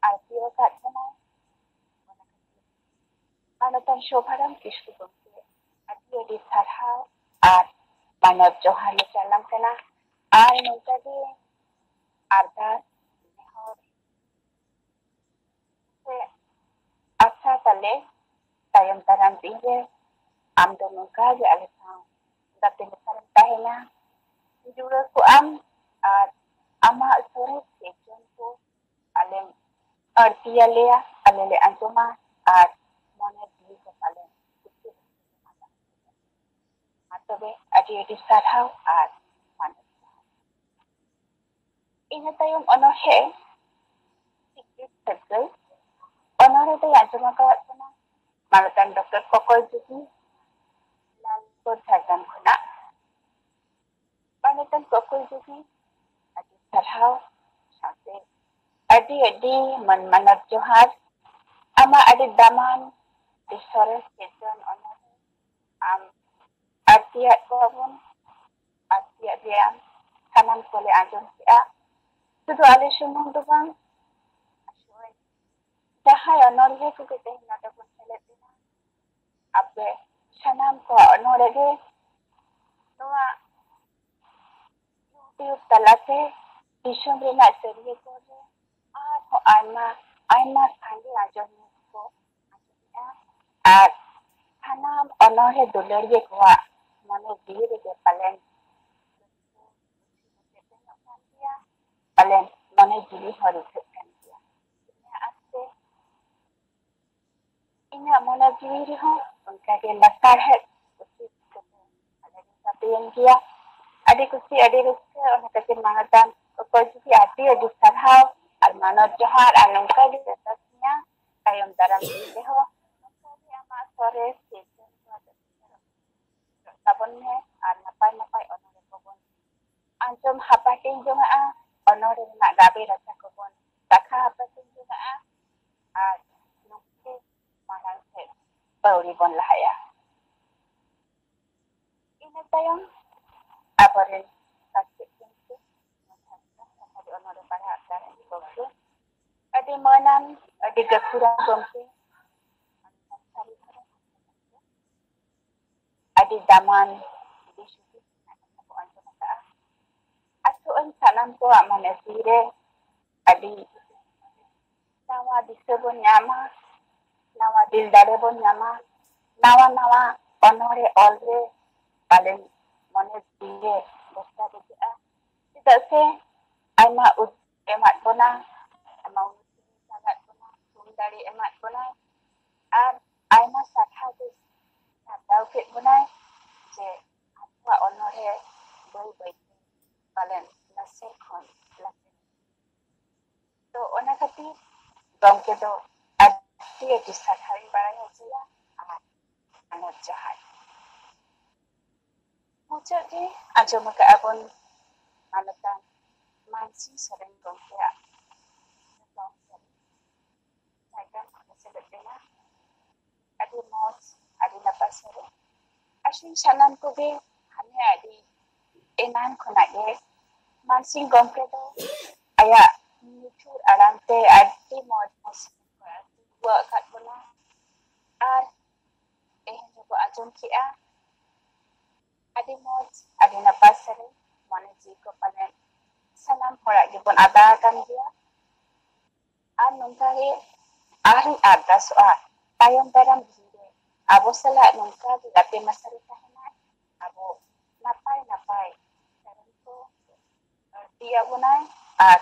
ᱟᱹᱲᱛᱤ ᱟᱠᱟᱫ ᱵᱚᱱᱟᱭ᱾ ᱚᱱᱟ ᱠᱷᱟᱹᱛᱤᱨ ᱢᱟᱱᱚᱛᱟᱱ ᱥᱳᱵᱷᱟᱨᱟᱢ ᱠᱤᱥᱠᱩ ᱜᱚᱢᱠᱮ ᱟᱹᱰᱤ ᱟᱹᱰᱤ ᱥᱟᱨᱦᱟᱣ ᱟᱨ ᱢᱟᱱᱚᱛ ᱡᱚᱦᱟᱨ ᱞᱮ ᱪᱟᱞᱟᱢ ᱠᱟᱱᱟ᱾ ᱟᱨ ᱱᱚᱝᱠᱟ ᱜᱮ ᱟᱨᱫᱟᱥ, ᱱᱮᱦᱚᱨ ᱥᱮ ᱟᱥᱟ ᱛᱟᱞᱮ ᱛᱟᱭᱚᱢ ᱫᱟᱨᱟᱢ ᱫᱤᱱ ᱨᱮ ᱟᱢ ᱫᱚ ᱱᱚᱝᱠᱟ ᱜᱮ ᱟᱞᱮ ᱥᱟᱶ ᱜᱟᱛᱮ ᱞᱮᱠᱟᱨᱮᱢ ᱛᱟᱦᱮᱱᱟ, ᱡᱩᱲᱟᱹ ᱠᱚᱜ ᱟᱢ ᱟᱨ ᱟᱢᱟᱜ ᱥᱚᱨᱮᱥ ᱥᱤᱨᱡᱚᱱ ᱠᱚ ᱟᱞᱮᱢ ᱟᱹᱲᱛᱤᱭᱟᱞᱮᱭᱟ, ᱟᱞᱮ ᱞᱮ ᱟᱸᱡᱚᱢᱟ ᱟᱨ ᱢᱚᱱᱮ ᱡᱤᱣᱤ ᱠᱚ ᱯᱟᱞᱮᱱ ᱠᱩᱥᱤ ᱨᱟᱹᱥᱠᱟᱹ ᱛᱮ ᱢᱟᱞᱟᱜ᱾ ᱢᱟ ᱛᱚᱵᱮ ᱟᱹᱰᱤ ᱟᱹᱰᱤ ᱥᱟᱨᱦᱟᱣ ᱟᱨ ᱢᱟᱱᱚᱛ ᱡᱚᱦᱟᱨ᱾ ᱤᱱᱟᱹ ᱛᱟᱭᱚᱢ ᱚᱱᱚᱬᱦᱮ ᱥᱤᱠᱲᱤᱛ ᱥᱟᱹᱜᱟᱹᱭ ᱚᱱᱚᱬᱦᱮ ᱫᱚᱭ ᱟᱸᱡᱚᱢ ᱟᱠᱟᱫ ᱵᱚᱱᱟ ᱢᱟᱱᱚᱛᱟᱱ ᱰᱚᱠᱴᱚᱨ ᱠᱚᱠᱚᱭ ᱡᱩᱜᱤ ᱞᱟᱞᱜᱚᱲ ᱡᱷᱟᱲᱜᱨᱟᱢ ᱠᱷᱚᱱᱟᱜ᱾ ᱢᱟᱱᱚᱛᱟᱱ ᱠᱚᱠᱚᱭ ᱡᱩᱜᱤ ᱟᱹᱰᱤ ᱥᱟᱨᱦᱟᱣ ᱥᱟᱶᱛᱮ ᱟᱹᱰᱤ ᱟᱹᱰᱤ ᱢᱟᱹᱱ ᱢᱟᱱᱚᱛ ᱡᱚᱦᱟᱨ᱾ ᱟᱢᱟᱜ ᱟᱹᱰᱤ ᱫᱟᱢᱟᱱ, ᱟᱹᱰᱤ ᱥᱚᱨᱮᱥ ᱥᱤᱨᱡᱚᱱ ᱚᱱᱚᱬᱦᱮ ᱟᱢ ᱟᱹᱲᱛᱤᱭᱟᱫ ᱠᱚᱣᱟ ᱵᱚᱱ ᱟᱨ ᱠᱩᱥᱤᱭᱟᱜ ᱜᱮᱭᱟ, ᱥᱟᱱᱟᱢ ᱠᱚᱞᱮ ᱟᱸᱡᱚᱢ ᱠᱮᱜᱼᱟ᱾ ᱥᱩᱫᱷᱩ ᱟᱞᱮ ᱥᱩᱢᱩᱝ ᱫᱚ ᱵᱟᱝ, ᱡᱟᱦᱟᱸᱭ ᱚᱱᱚᱬᱦᱤᱭᱟᱹ ᱠᱚᱜᱮ ᱛᱮᱦᱮᱧ ᱱᱚᱰᱮ ᱵᱚᱱ ᱥᱮᱞᱮᱫ ᱞᱮᱱᱟ, ᱟᱯᱮ ᱥᱟᱱᱟᱢ ᱠᱚᱣᱟᱜ ᱚᱱᱚᱬᱦᱮ ᱜᱮ ᱱᱚᱣᱟ YouTube ᱛᱟᱞᱟᱛᱮ ᱫᱤᱥᱚᱢ ᱨᱮᱱᱟᱜ ᱛᱟᱹᱨᱤᱭᱟᱹ ᱠᱚᱨᱮ ᱟᱨᱦᱚᱸ ᱟᱭᱢᱟ, ᱟᱭᱢᱟ ᱥᱟᱸᱜᱮ ᱟᱸᱡᱚᱢᱤᱭᱟᱹ ᱠᱚ ᱟᱸᱡᱚᱢᱮᱜᱼᱟ᱾ ᱟᱨ ᱥᱟᱱᱟᱢ ᱚᱱᱚᱬᱦᱮ ᱫᱩᱞᱟᱹᱲᱤᱭᱟᱹ ᱠᱚᱣᱟᱜ ᱢᱚᱱᱮ ᱡᱤᱣᱤ ᱨᱮᱜᱮ ᱯᱟᱞᱮᱱ ᱯᱟᱞᱮᱱ ᱢᱚᱱᱮ ᱡᱤᱣᱤ ᱦᱚᱸ ᱨᱤᱡᱷᱟᱹᱜ ᱠᱟᱱ ᱜᱮᱭᱟ᱾ ᱤᱧᱟᱹᱜ ᱟᱥᱛᱮ ᱤᱧᱟᱹᱜ ᱢᱚᱱᱮ ᱡᱤᱣᱤ ᱨᱮᱦᱚᱸ ᱚᱱᱠᱟᱜᱮ ᱞᱟᱥᱟᱲᱦᱮᱫ ᱠᱩᱥᱤ ᱠᱟᱛᱮ ᱟᱞᱮ ᱞᱮ ᱜᱟᱛᱮᱭᱮᱱ ᱜᱮᱭᱟ᱾ ᱟᱹᱰᱤ ᱠᱩᱥᱤ, ᱟᱹᱰᱤ ᱨᱟᱹᱥᱠᱟᱹ᱾ ᱚᱱᱟ ᱠᱷᱟᱹᱛᱤᱨ ᱢᱟᱱᱚᱛᱟᱱ ᱚᱠᱚᱭ ᱡᱩᱫᱤ ᱟᱹᱰᱤ ᱟᱹᱰᱤ ᱥᱟᱨᱦᱟᱣ ᱟᱨ ᱢᱟᱱᱚᱛ ᱡᱚᱦᱟᱨ, ᱟᱨ ᱱᱚᱝᱠᱟ ᱜᱮ ᱡᱚᱛᱚ ᱥᱤᱧᱟ ᱛᱟᱭᱚᱢ ᱫᱟᱨᱟᱢ ᱫᱤᱱ ᱨᱮᱦᱚᱸ ᱱᱚᱝᱠᱟ ᱜᱮ ᱟᱢᱟᱜ ᱥᱚᱨᱮᱥ ᱥᱤᱨᱡᱚᱱ ᱛᱟᱵᱚᱱ ᱢᱮ ᱟᱨ ᱱᱟᱯᱟᱭ ᱱᱟᱯᱟᱭ ᱚᱱᱚᱬᱦᱮ ᱠᱚᱵᱚᱱ ᱟᱸᱡᱚᱢ ᱦᱟᱯᱟᱴᱤᱧ ᱡᱚᱝᱟᱜᱼᱟ, ᱚᱱᱚᱬᱦᱮ ᱨᱮᱱᱟᱜ ᱜᱟᱵᱮ ᱨᱟᱪᱟ ᱠᱚᱵᱚᱱ ᱨᱟᱠᱷᱟ ᱦᱟᱯᱟᱴᱤᱧ ᱡᱚᱝᱟᱜᱼᱟ ᱟᱨ ᱱᱚᱝᱠᱟ ᱢᱟᱲᱟᱝ ᱥᱮᱫ ᱯᱟᱹᱣᱲᱤ ᱵᱚᱱ ᱞᱟᱦᱟᱭᱟ᱾ ᱤᱱᱟᱹ ᱛᱟᱭᱚᱢ ᱟᱵᱚᱨᱮᱱ ᱯᱟᱨᱥᱮᱫ ᱜᱚᱢᱠᱮ, ᱚᱱᱚᱬᱦᱮ ᱯᱟᱲᱦᱟᱜ ᱠᱟᱱ ᱜᱚᱢᱠᱮ, ᱟᱹᱰᱤ ᱢᱟᱹᱱᱟᱱ, ᱟᱹᱰᱤ ᱜᱟᱹᱠᱷᱩᱲᱟᱱ ᱜᱚᱢᱠᱮ, ᱟᱹᱰᱤ ᱫᱟᱢᱟᱱ ᱫᱤᱥ ᱦᱩᱫᱤᱥ ᱨᱮᱱᱟᱜ ᱠᱟᱛᱷᱟ ᱠᱚ ᱟᱸᱡᱚᱢ ᱟᱠᱟᱫᱼᱟ᱾ ᱟᱥᱚᱜ ᱟᱹᱧ ᱥᱟᱱᱟᱢ ᱠᱚᱣᱟᱜ ᱢᱚᱱᱮ ᱡᱤᱣᱤ ᱨᱮ ᱟᱹᱰᱤ ᱱᱟᱣᱟ ᱫᱤᱥᱟᱹ ᱵᱚᱱ ᱧᱟᱢᱟ, ᱱᱟᱣᱟ ᱫᱤᱞ ᱫᱟᱲᱮ ᱵᱚᱱ ᱧᱟᱢᱟ, ᱱᱟᱣᱟ ᱱᱟᱣᱟ ᱚᱱᱚᱬᱦᱮ ᱚᱞ ᱨᱮ ᱯᱟᱞᱮᱱ ᱢᱚᱱᱮ ᱡᱤᱣᱤ ᱨᱮ ᱵᱷᱚᱨᱥᱟ ᱵᱩᱡᱷᱟᱹᱜᱼᱟ᱾ ᱪᱮᱫᱟᱜ ᱥᱮ ᱟᱭᱢᱟ ᱩᱫ ᱮᱢᱟᱫ ᱵᱚᱱᱟ, ᱟᱭᱢᱟ ᱩᱱᱱᱚᱛᱤ ᱪᱟᱞᱟᱜ ᱵᱚᱱᱟ, ᱛᱷᱩᱢ ᱫᱟᱲᱮ ᱮᱢᱟᱫ ᱵᱚᱱᱟᱭ, ᱟᱨ ᱟᱭᱢᱟ ᱥᱟᱨᱦᱟᱣ ᱜᱮ ᱥᱟᱨᱦᱟᱣ ᱠᱮᱫ ᱵᱚᱱᱟᱭ ᱡᱮ ᱟᱵᱚᱣᱟᱜ ᱚᱱᱚᱬᱦᱮ ᱵᱟᱹᱭ ᱵᱟᱹᱭᱛᱮ ᱯᱟᱞᱮᱱ ᱞᱟᱥᱮᱨ ᱠᱷᱚᱱ ᱞᱟᱥᱮᱨ᱾ ᱛᱚ ᱚᱱᱟ ᱠᱷᱟᱹᱛᱤᱨ ᱜᱚᱢᱠᱮ ᱫᱚ ᱟᱹᱰᱤ ᱟᱹᱰᱤ ᱥᱟᱨᱦᱟᱣ ᱤᱧ ᱵᱟᱲᱟᱭ ᱦᱚᱪᱚᱭᱟ ᱟᱨ ᱢᱟᱱᱚᱛ ᱡᱚᱦᱟᱨ᱾ ᱢᱩᱪᱟᱹᱫ ᱨᱮ ᱟᱸᱡᱚᱢ ᱟᱠᱟᱫᱼᱟ ᱵᱚᱱ ᱢᱟᱱᱚᱛᱟᱱ ᱢᱟᱱᱥᱤᱝ ᱥᱚᱨᱮᱱ ᱜᱚᱢᱠᱮᱭᱟᱜ ᱫᱚᱝ ᱥᱮᱨᱮᱧ ᱡᱷᱟᱲᱜᱨᱟᱢ ᱠᱷᱚᱱ ᱥᱮᱞᱮᱫ ᱞᱮᱱᱟ᱾ ᱟᱹᱰᱤ ᱢᱚᱡᱽ, ᱟᱹᱰᱤ ᱱᱟᱯᱟᱭ ᱥᱮᱨᱮᱧ᱾ ᱟᱨ ᱥᱟᱱᱟᱢ ᱠᱚᱜᱮ ᱦᱟᱱᱮ ᱟᱹᱰᱤ ᱮᱱᱟᱱ ᱠᱷᱚᱱᱟᱜ ᱜᱮ ᱢᱟᱱᱥᱤᱝ ᱜᱚᱢᱠᱮ ᱫᱚ ᱟᱭᱟᱜ ᱢᱤᱴᱷᱩᱨ ᱟᱲᱟᱝ ᱛᱮ ᱟᱹᱰᱤ ᱢᱚᱡᱽ ᱢᱚᱡᱽ ᱥᱮᱨᱮᱧ ᱠᱚ ᱟᱹᱜᱩ ᱟᱠᱟᱫ ᱵᱚᱱᱟ᱾ ᱟᱨ ᱛᱮᱦᱮᱧ ᱫᱚᱵᱚ ᱟᱸᱡᱚᱢ ᱠᱮᱜᱼᱟ ᱟᱹᱰᱤ ᱢᱚᱡᱽ, ᱟᱹᱰᱤ ᱱᱟᱯᱟᱭ ᱥᱮᱨᱮᱧ᱾ ᱢᱚᱱᱮ ᱡᱤᱣᱤ ᱠᱚ ᱯᱟᱞᱮᱱ ᱥᱟᱱᱟᱢ ᱦᱚᱲᱟᱜ ᱜᱮᱵᱚᱱ ᱟᱫᱟ ᱟᱠᱟᱱ ᱜᱮᱭᱟ᱾ ᱟᱨ ᱱᱚᱝᱠᱟ ᱜᱮ ᱟᱨᱦᱚᱸᱧ ᱟᱨᱫᱟᱥᱚᱜᱼᱟ, ᱛᱟᱭᱚᱢ ᱫᱟᱨᱟᱢ ᱫᱤᱱ ᱨᱮ ᱟᱵᱚ ᱥᱟᱞᱟᱜ ᱱᱚᱝᱠᱟ ᱜᱮ ᱜᱟᱛᱮ ᱢᱟᱥᱮ ᱨᱮ ᱛᱟᱦᱮᱱᱟᱭ᱾ ᱟᱵᱚ ᱱᱟᱯᱟᱭ ᱱᱟᱯᱟᱭ ᱥᱮᱨᱮᱧ ᱠᱚ ᱟᱹᱲᱛᱤᱭᱟᱵᱚᱱᱟᱭ ᱟᱨ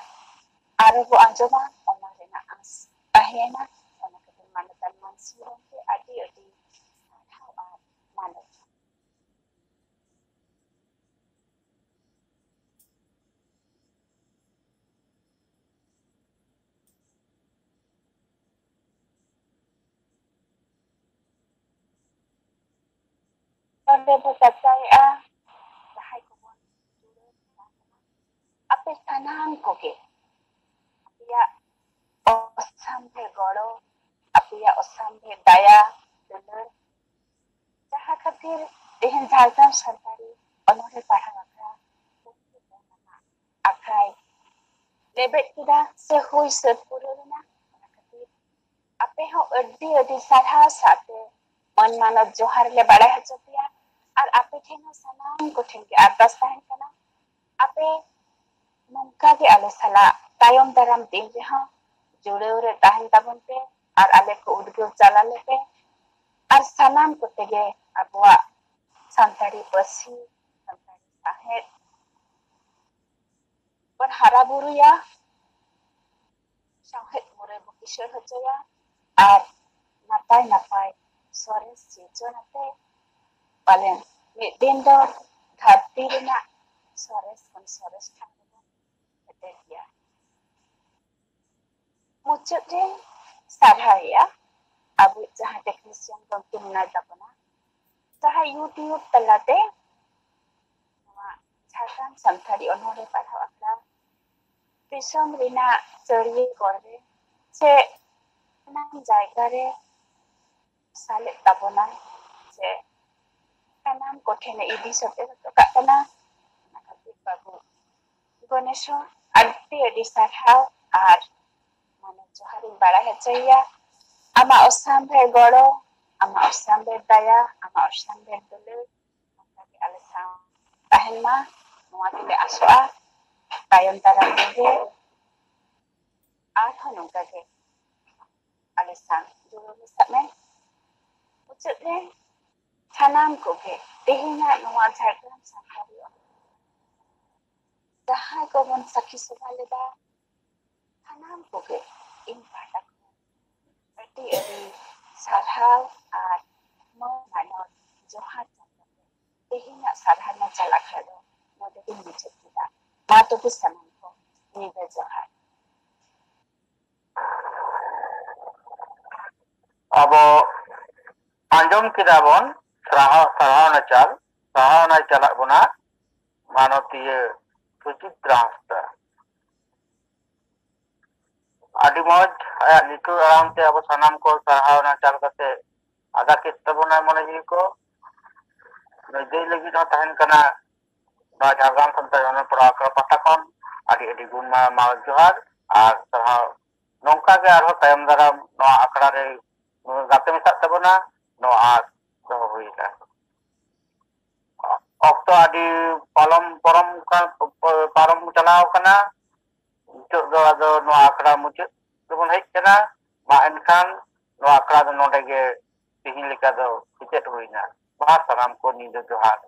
ᱟᱨᱚ ᱵᱚ ᱟᱸᱡᱚᱢᱟ, ᱚᱱᱟ ᱨᱮᱱᱟᱜ ᱟᱸᱥ ᱛᱟᱦᱮᱸᱭᱮᱱᱟ᱾ ᱚᱱᱟ ᱠᱷᱟᱹᱛᱤᱨ ᱢᱟᱱᱚᱛᱟᱱ ᱢᱟᱱᱥᱤ ᱜᱚᱢᱠᱮ ᱟᱹᱰᱤ ᱟᱹᱰᱤ ᱥᱟᱨᱦᱟᱣ ᱟᱨ ᱢᱟᱱᱚᱛ᱾ ᱱᱚᱰᱮ ᱵᱚ ᱪᱟᱨᱪᱟᱭᱮᱫᱼᱟ ᱡᱟᱦᱟᱸᱭ ᱠᱚᱵᱚᱱ ᱡᱩᱲᱟᱹᱣ ᱢᱮᱱᱟᱜ ᱵᱚᱱᱟ, ᱟᱯᱮ ᱥᱟᱱᱟᱢ ᱠᱚᱜᱮ ᱟᱯᱮᱭᱟᱜ ᱚᱥᱟᱢᱵᱷᱮ ᱜᱚᱲᱚ, ᱟᱯᱮᱭᱟᱜ ᱚᱥᱟᱢᱵᱷᱮ ᱫᱟᱭᱟ ᱫᱩᱞᱟᱹᱲ, ᱡᱟᱦᱟᱸ ᱠᱷᱟᱹᱛᱤᱨ ᱛᱮᱦᱮᱧ ᱡᱷᱟᱲᱜᱨᱟᱢ ᱥᱟᱱᱛᱟᱲᱤ ᱚᱱᱚᱬᱦᱮ ᱯᱟᱲᱦᱟᱣ ᱟᱠᱷᱲᱟ ᱟᱠᱷᱲᱟᱭ ᱞᱮᱵᱮᱫ ᱠᱮᱫᱟ ᱥᱮ ᱦᱩᱭ ᱥᱟᱹᱛ ᱯᱩᱨᱟᱹᱣ ᱮᱱᱟ᱾ ᱚᱱᱟ ᱠᱷᱟᱹᱛᱤᱨ ᱟᱯᱮ ᱦᱚᱸ ᱟᱹᱰᱤ ᱟᱹᱰᱤ ᱥᱟᱨᱦᱟᱣ ᱥᱟᱶᱛᱮ ᱢᱟᱹᱱ ᱢᱟᱱᱚᱛ ᱡᱚᱦᱟᱨ ᱞᱮ ᱵᱟᱲᱟᱭ ᱦᱚᱪᱚ ᱯᱮᱭᱟ᱾ ᱟᱨ ᱟᱯᱮ ᱴᱷᱮᱱ ᱦᱚᱸ ᱥᱟᱱᱟᱢ ᱠᱚᱴᱷᱮᱱ ᱜᱮ ᱟᱨᱫᱟᱥ ᱛᱟᱦᱮᱱ ᱠᱟᱱᱟ, ᱟᱯᱮ ᱱᱚᱝᱠᱟ ᱜᱮ ᱟᱞᱮ ᱥᱟᱞᱟᱜ ᱛᱟᱭᱚᱢ ᱫᱟᱨᱟᱢ ᱫᱤᱱ ᱨᱮᱦᱚᱸ ᱡᱩᱲᱟᱹᱣ ᱨᱮ ᱛᱟᱦᱮᱱ ᱛᱟᱵᱚᱱ ᱯᱮ ᱟᱨ ᱟᱞᱮ ᱠᱚ ᱩᱫᱽᱜᱟᱹᱣ ᱪᱟᱞ ᱟᱞᱮ ᱯᱮ᱾ ᱟᱨ ᱥᱟᱱᱟᱢ ᱠᱚᱛᱮ ᱜᱮ ᱟᱵᱚᱣᱟᱜ ᱥᱟᱱᱛᱟᱲᱤ ᱯᱟᱹᱨᱥᱤ, ᱥᱟᱱᱛᱟᱲᱤ ᱥᱟᱶᱦᱮᱫ ᱵᱚᱱ ᱦᱟᱨᱟ ᱵᱩᱨᱩᱭᱟ, ᱥᱟᱶᱦᱮᱫ ᱢᱩᱨᱟᱹᱭ ᱵᱚ ᱠᱤᱥᱟᱹᱬ ᱦᱚᱪᱚᱭᱟ ᱟᱨ ᱱᱟᱯᱟᱭ ᱱᱟᱯᱟᱭ ᱥᱚᱨᱮᱥ ᱥᱤᱨᱡᱚᱱ ᱟᱛᱮ ᱯᱟᱞᱮᱱ ᱢᱤᱫ ᱫᱤᱱ ᱫᱚ ᱫᱷᱟᱹᱨᱛᱤ ᱨᱮᱱᱟᱜ ᱥᱚᱨᱮᱥ ᱠᱷᱚᱱ ᱥᱚᱨᱮᱥ ᱴᱷᱟᱶ ᱨᱮᱵᱚᱱ ᱥᱮᱴᱮᱨ ᱜᱮᱭᱟ᱾ ᱢᱩᱪᱟᱹᱫ ᱨᱮ ᱥᱟᱨᱦᱟᱣᱮᱭᱟ ᱟᱵᱚᱭᱤᱡ ᱡᱟᱦᱟᱸ ᱴᱮᱠᱱᱤᱥᱤᱭᱟᱱ ᱜᱚᱢᱠᱮ ᱢᱮᱱᱟᱭ ᱛᱟᱵᱚᱱᱟ, ᱡᱟᱦᱟᱸ YouTube ᱛᱟᱞᱟᱛᱮ ᱱᱚᱣᱟ ᱡᱷᱟᱲᱠᱷᱚᱸᱰ ᱥᱟᱱᱛᱟᱲᱤ ᱚᱱᱚᱬᱦᱮ ᱯᱟᱲᱦᱟᱣ ᱟᱠᱷᱲᱟ ᱫᱤᱥᱚᱢ ᱨᱮᱱᱟᱜ ᱪᱟᱹᱲᱭᱟᱹ ᱠᱚᱨᱮ ᱥᱮ ᱥᱟᱱᱟᱢ ᱡᱟᱭᱜᱟ ᱨᱮ ᱥᱟᱞᱮᱫ ᱛᱟᱵᱚᱱᱟ, ᱥᱮ ᱥᱟᱱᱟᱢ ᱠᱚᱴᱷᱮᱱᱮ ᱤᱫᱤ ᱥᱮᱴᱮᱨ ᱦᱚᱴᱚ ᱠᱟᱜ ᱠᱟᱱᱟ᱾ ᱚᱱᱟ ᱵᱟᱹᱵᱩ ᱜᱚᱱᱮᱥᱚ, ᱟᱹᱰᱤ ᱟᱹᱰᱤ ᱥᱟᱨᱦᱟᱣ ᱟᱨ ᱢᱟᱱᱚᱛ ᱡᱚᱦᱟᱨᱤᱧ ᱵᱟᱲᱟᱭ ᱦᱚᱪᱚᱭᱮᱭᱟ᱾ ᱟᱢᱟᱜ ᱚᱥᱟᱢᱵᱷᱮᱲ ᱜᱚᱲᱚ, ᱟᱢᱟᱜ ᱚᱥᱟᱢᱵᱷᱮᱲ ᱫᱟᱭᱟ, ᱟᱢᱟᱜ ᱚᱥᱟᱢᱵᱷᱮᱲ ᱫᱩᱞᱟᱹᱲ ᱱᱚᱝᱠᱟ ᱜᱮ ᱟᱞᱮ ᱥᱟᱶ ᱛᱟᱦᱮᱱ ᱢᱟ, ᱱᱚᱣᱟ ᱜᱮᱞᱮ ᱟᱥᱚᱜᱼᱟ᱾ ᱛᱟᱭᱚᱢ ᱫᱟᱨᱟᱢ ᱫᱤᱱ ᱨᱮ ᱟᱨᱦᱚᱸ ᱱᱚᱝᱠᱟ ᱜᱮ ᱟᱞᱮ ᱥᱟᱶ ᱡᱩᱲᱟᱹᱣ ᱢᱮᱥᱟᱜ ᱢᱮ᱾ ᱢᱩᱪᱟᱹᱫ ᱨᱮ ᱥᱟᱱᱟᱢ ᱠᱚᱜᱮ ᱛᱮᱦᱮᱧᱟᱜ ᱱᱚᱣᱟ ᱡᱷᱟᱲᱜᱨᱟᱢ ᱥᱟᱱᱛᱟᱲᱤ ᱡᱟᱦᱟᱸᱭ ᱠᱚᱵᱚᱱ ᱥᱟᱹᱠᱷᱤ ᱥᱚᱵᱷᱟ ᱞᱮᱫᱟ, ᱥᱟᱱᱟᱢ ᱠᱚᱜᱮ ᱤᱧ ᱯᱟᱦᱴᱟ ᱠᱷᱚᱱ ᱟᱹᱰᱤ ᱟᱹᱰᱤ ᱥᱟᱨᱦᱟᱣ ᱟᱨ ᱢᱟᱹᱱ ᱢᱟᱱᱚᱛ ᱡᱚᱦᱟᱨ ᱪᱟᱞ ᱠᱟᱛᱮ ᱛᱮᱦᱮᱧᱟᱜ ᱥᱟᱨᱦᱟᱣ ᱪᱟᱞ ᱟᱠᱷᱲᱟ ᱫᱚ ᱱᱚᱰᱮ ᱜᱤᱧ ᱢᱩᱪᱟᱹᱫ ᱠᱮᱫᱟ᱾ ᱢᱟ ᱛᱚᱵᱮ ᱥᱟᱱᱟᱢ ᱠᱚ ᱧᱤᱫᱟᱹ ᱡᱚᱦᱟᱨ᱾ ᱟᱵᱚ ᱟᱸᱡᱚᱢ ᱠᱮᱫᱟ ᱵᱚᱱ ᱥᱟᱨᱦᱟᱣ, ᱥᱟᱨᱦᱟᱣ ᱱᱟᱪᱟᱞ, ᱥᱟᱨᱦᱟᱣ ᱱᱟᱭ ᱪᱟᱞᱟᱜ ᱵᱚᱱᱟ ᱢᱟᱱᱚᱛᱤᱭᱟᱹ ᱥᱩᱪᱤᱛᱨᱟ ᱦᱟᱸᱥᱫᱟ᱾ ᱟᱹᱰᱤ ᱢᱚᱡᱽ, ᱟᱭᱟᱜ ᱞᱤᱴᱷᱩᱨ ᱟᱲᱟᱝ ᱛᱮ ᱟᱵᱚ ᱥᱟᱱᱟᱢ ᱠᱚ ᱥᱟᱨᱦᱟᱣ ᱱᱟᱪᱟᱞ ᱠᱟᱛᱮ ᱟᱫᱟ ᱠᱮᱫ ᱛᱟᱵᱚᱱᱟᱭ ᱢᱚᱱᱮ ᱡᱤᱣᱤ ᱠᱚ᱾ ᱱᱩᱭ ᱫᱟᱹᱭ ᱞᱟᱹᱜᱤᱫ ᱦᱚᱸ ᱛᱟᱦᱮᱱ ᱠᱟᱱᱟ ᱱᱚᱣᱟ ᱡᱷᱟᱲᱜᱨᱟᱢ ᱥᱟᱱᱛᱟᱲ ᱚᱱᱚᱞ ᱯᱟᱲᱦᱟᱣ ᱟᱠᱷᱲᱟ ᱯᱟᱦᱴᱟ ᱠᱷᱚᱱ ᱟᱹᱰᱤ ᱟᱹᱰᱤ ᱜᱩᱱ ᱢᱟ-, ᱢᱟᱱᱚᱛ ᱡᱚᱦᱟᱨ ᱟᱨ ᱥᱟᱨᱦᱟᱣ᱾ ᱱᱚᱝᱠᱟ ᱜᱮ ᱟᱨᱦᱚᱸ ᱛᱟᱭᱚᱢ ᱫᱟᱨᱟᱢ ᱱᱚᱣᱟ ᱟᱠᱷᱲᱟ ᱨᱮ ᱜᱟᱛᱮ ᱢᱮᱥᱟᱜ ᱛᱟᱵᱚᱱᱟ, ᱱᱚᱣᱟ ᱟᱸᱥ ᱫᱚᱦᱚ ᱦᱩᱭ ᱮᱱᱟ᱾ ᱚᱠᱛᱚ ᱟᱹᱰᱤ ᱯᱟᱞᱚᱢ ᱯᱟᱨᱚᱢ ᱠᱟᱱ, ᱯᱟᱨᱚᱢ ᱪᱟᱞᱟᱣ ᱠᱟᱱᱟ᱾ ᱱᱤᱛᱚᱜ ᱫᱚ ᱟᱫᱚ ᱱᱚᱣᱟ ᱟᱠᱷᱲᱟ ᱢᱩᱪᱟᱹᱫ ᱨᱮᱵᱚᱱ ᱦᱮᱡ ᱠᱟᱱᱟ᱾ ᱢᱟ ᱮᱱᱠᱷᱟᱱ ᱱᱚᱣᱟ ᱟᱠᱷᱲᱟ ᱫᱚ ᱱᱚᱰᱮ ᱜᱮ ᱛᱤᱦᱤᱧ ᱞᱮᱠᱟ ᱫᱚ ᱠᱮᱪᱮᱫ ᱦᱩᱭᱱᱟ᱾ ᱢᱟ ᱥᱟᱱᱟᱢ ᱠᱚ ᱧᱤᱫᱟᱹ ᱡᱚᱦᱟᱨ᱾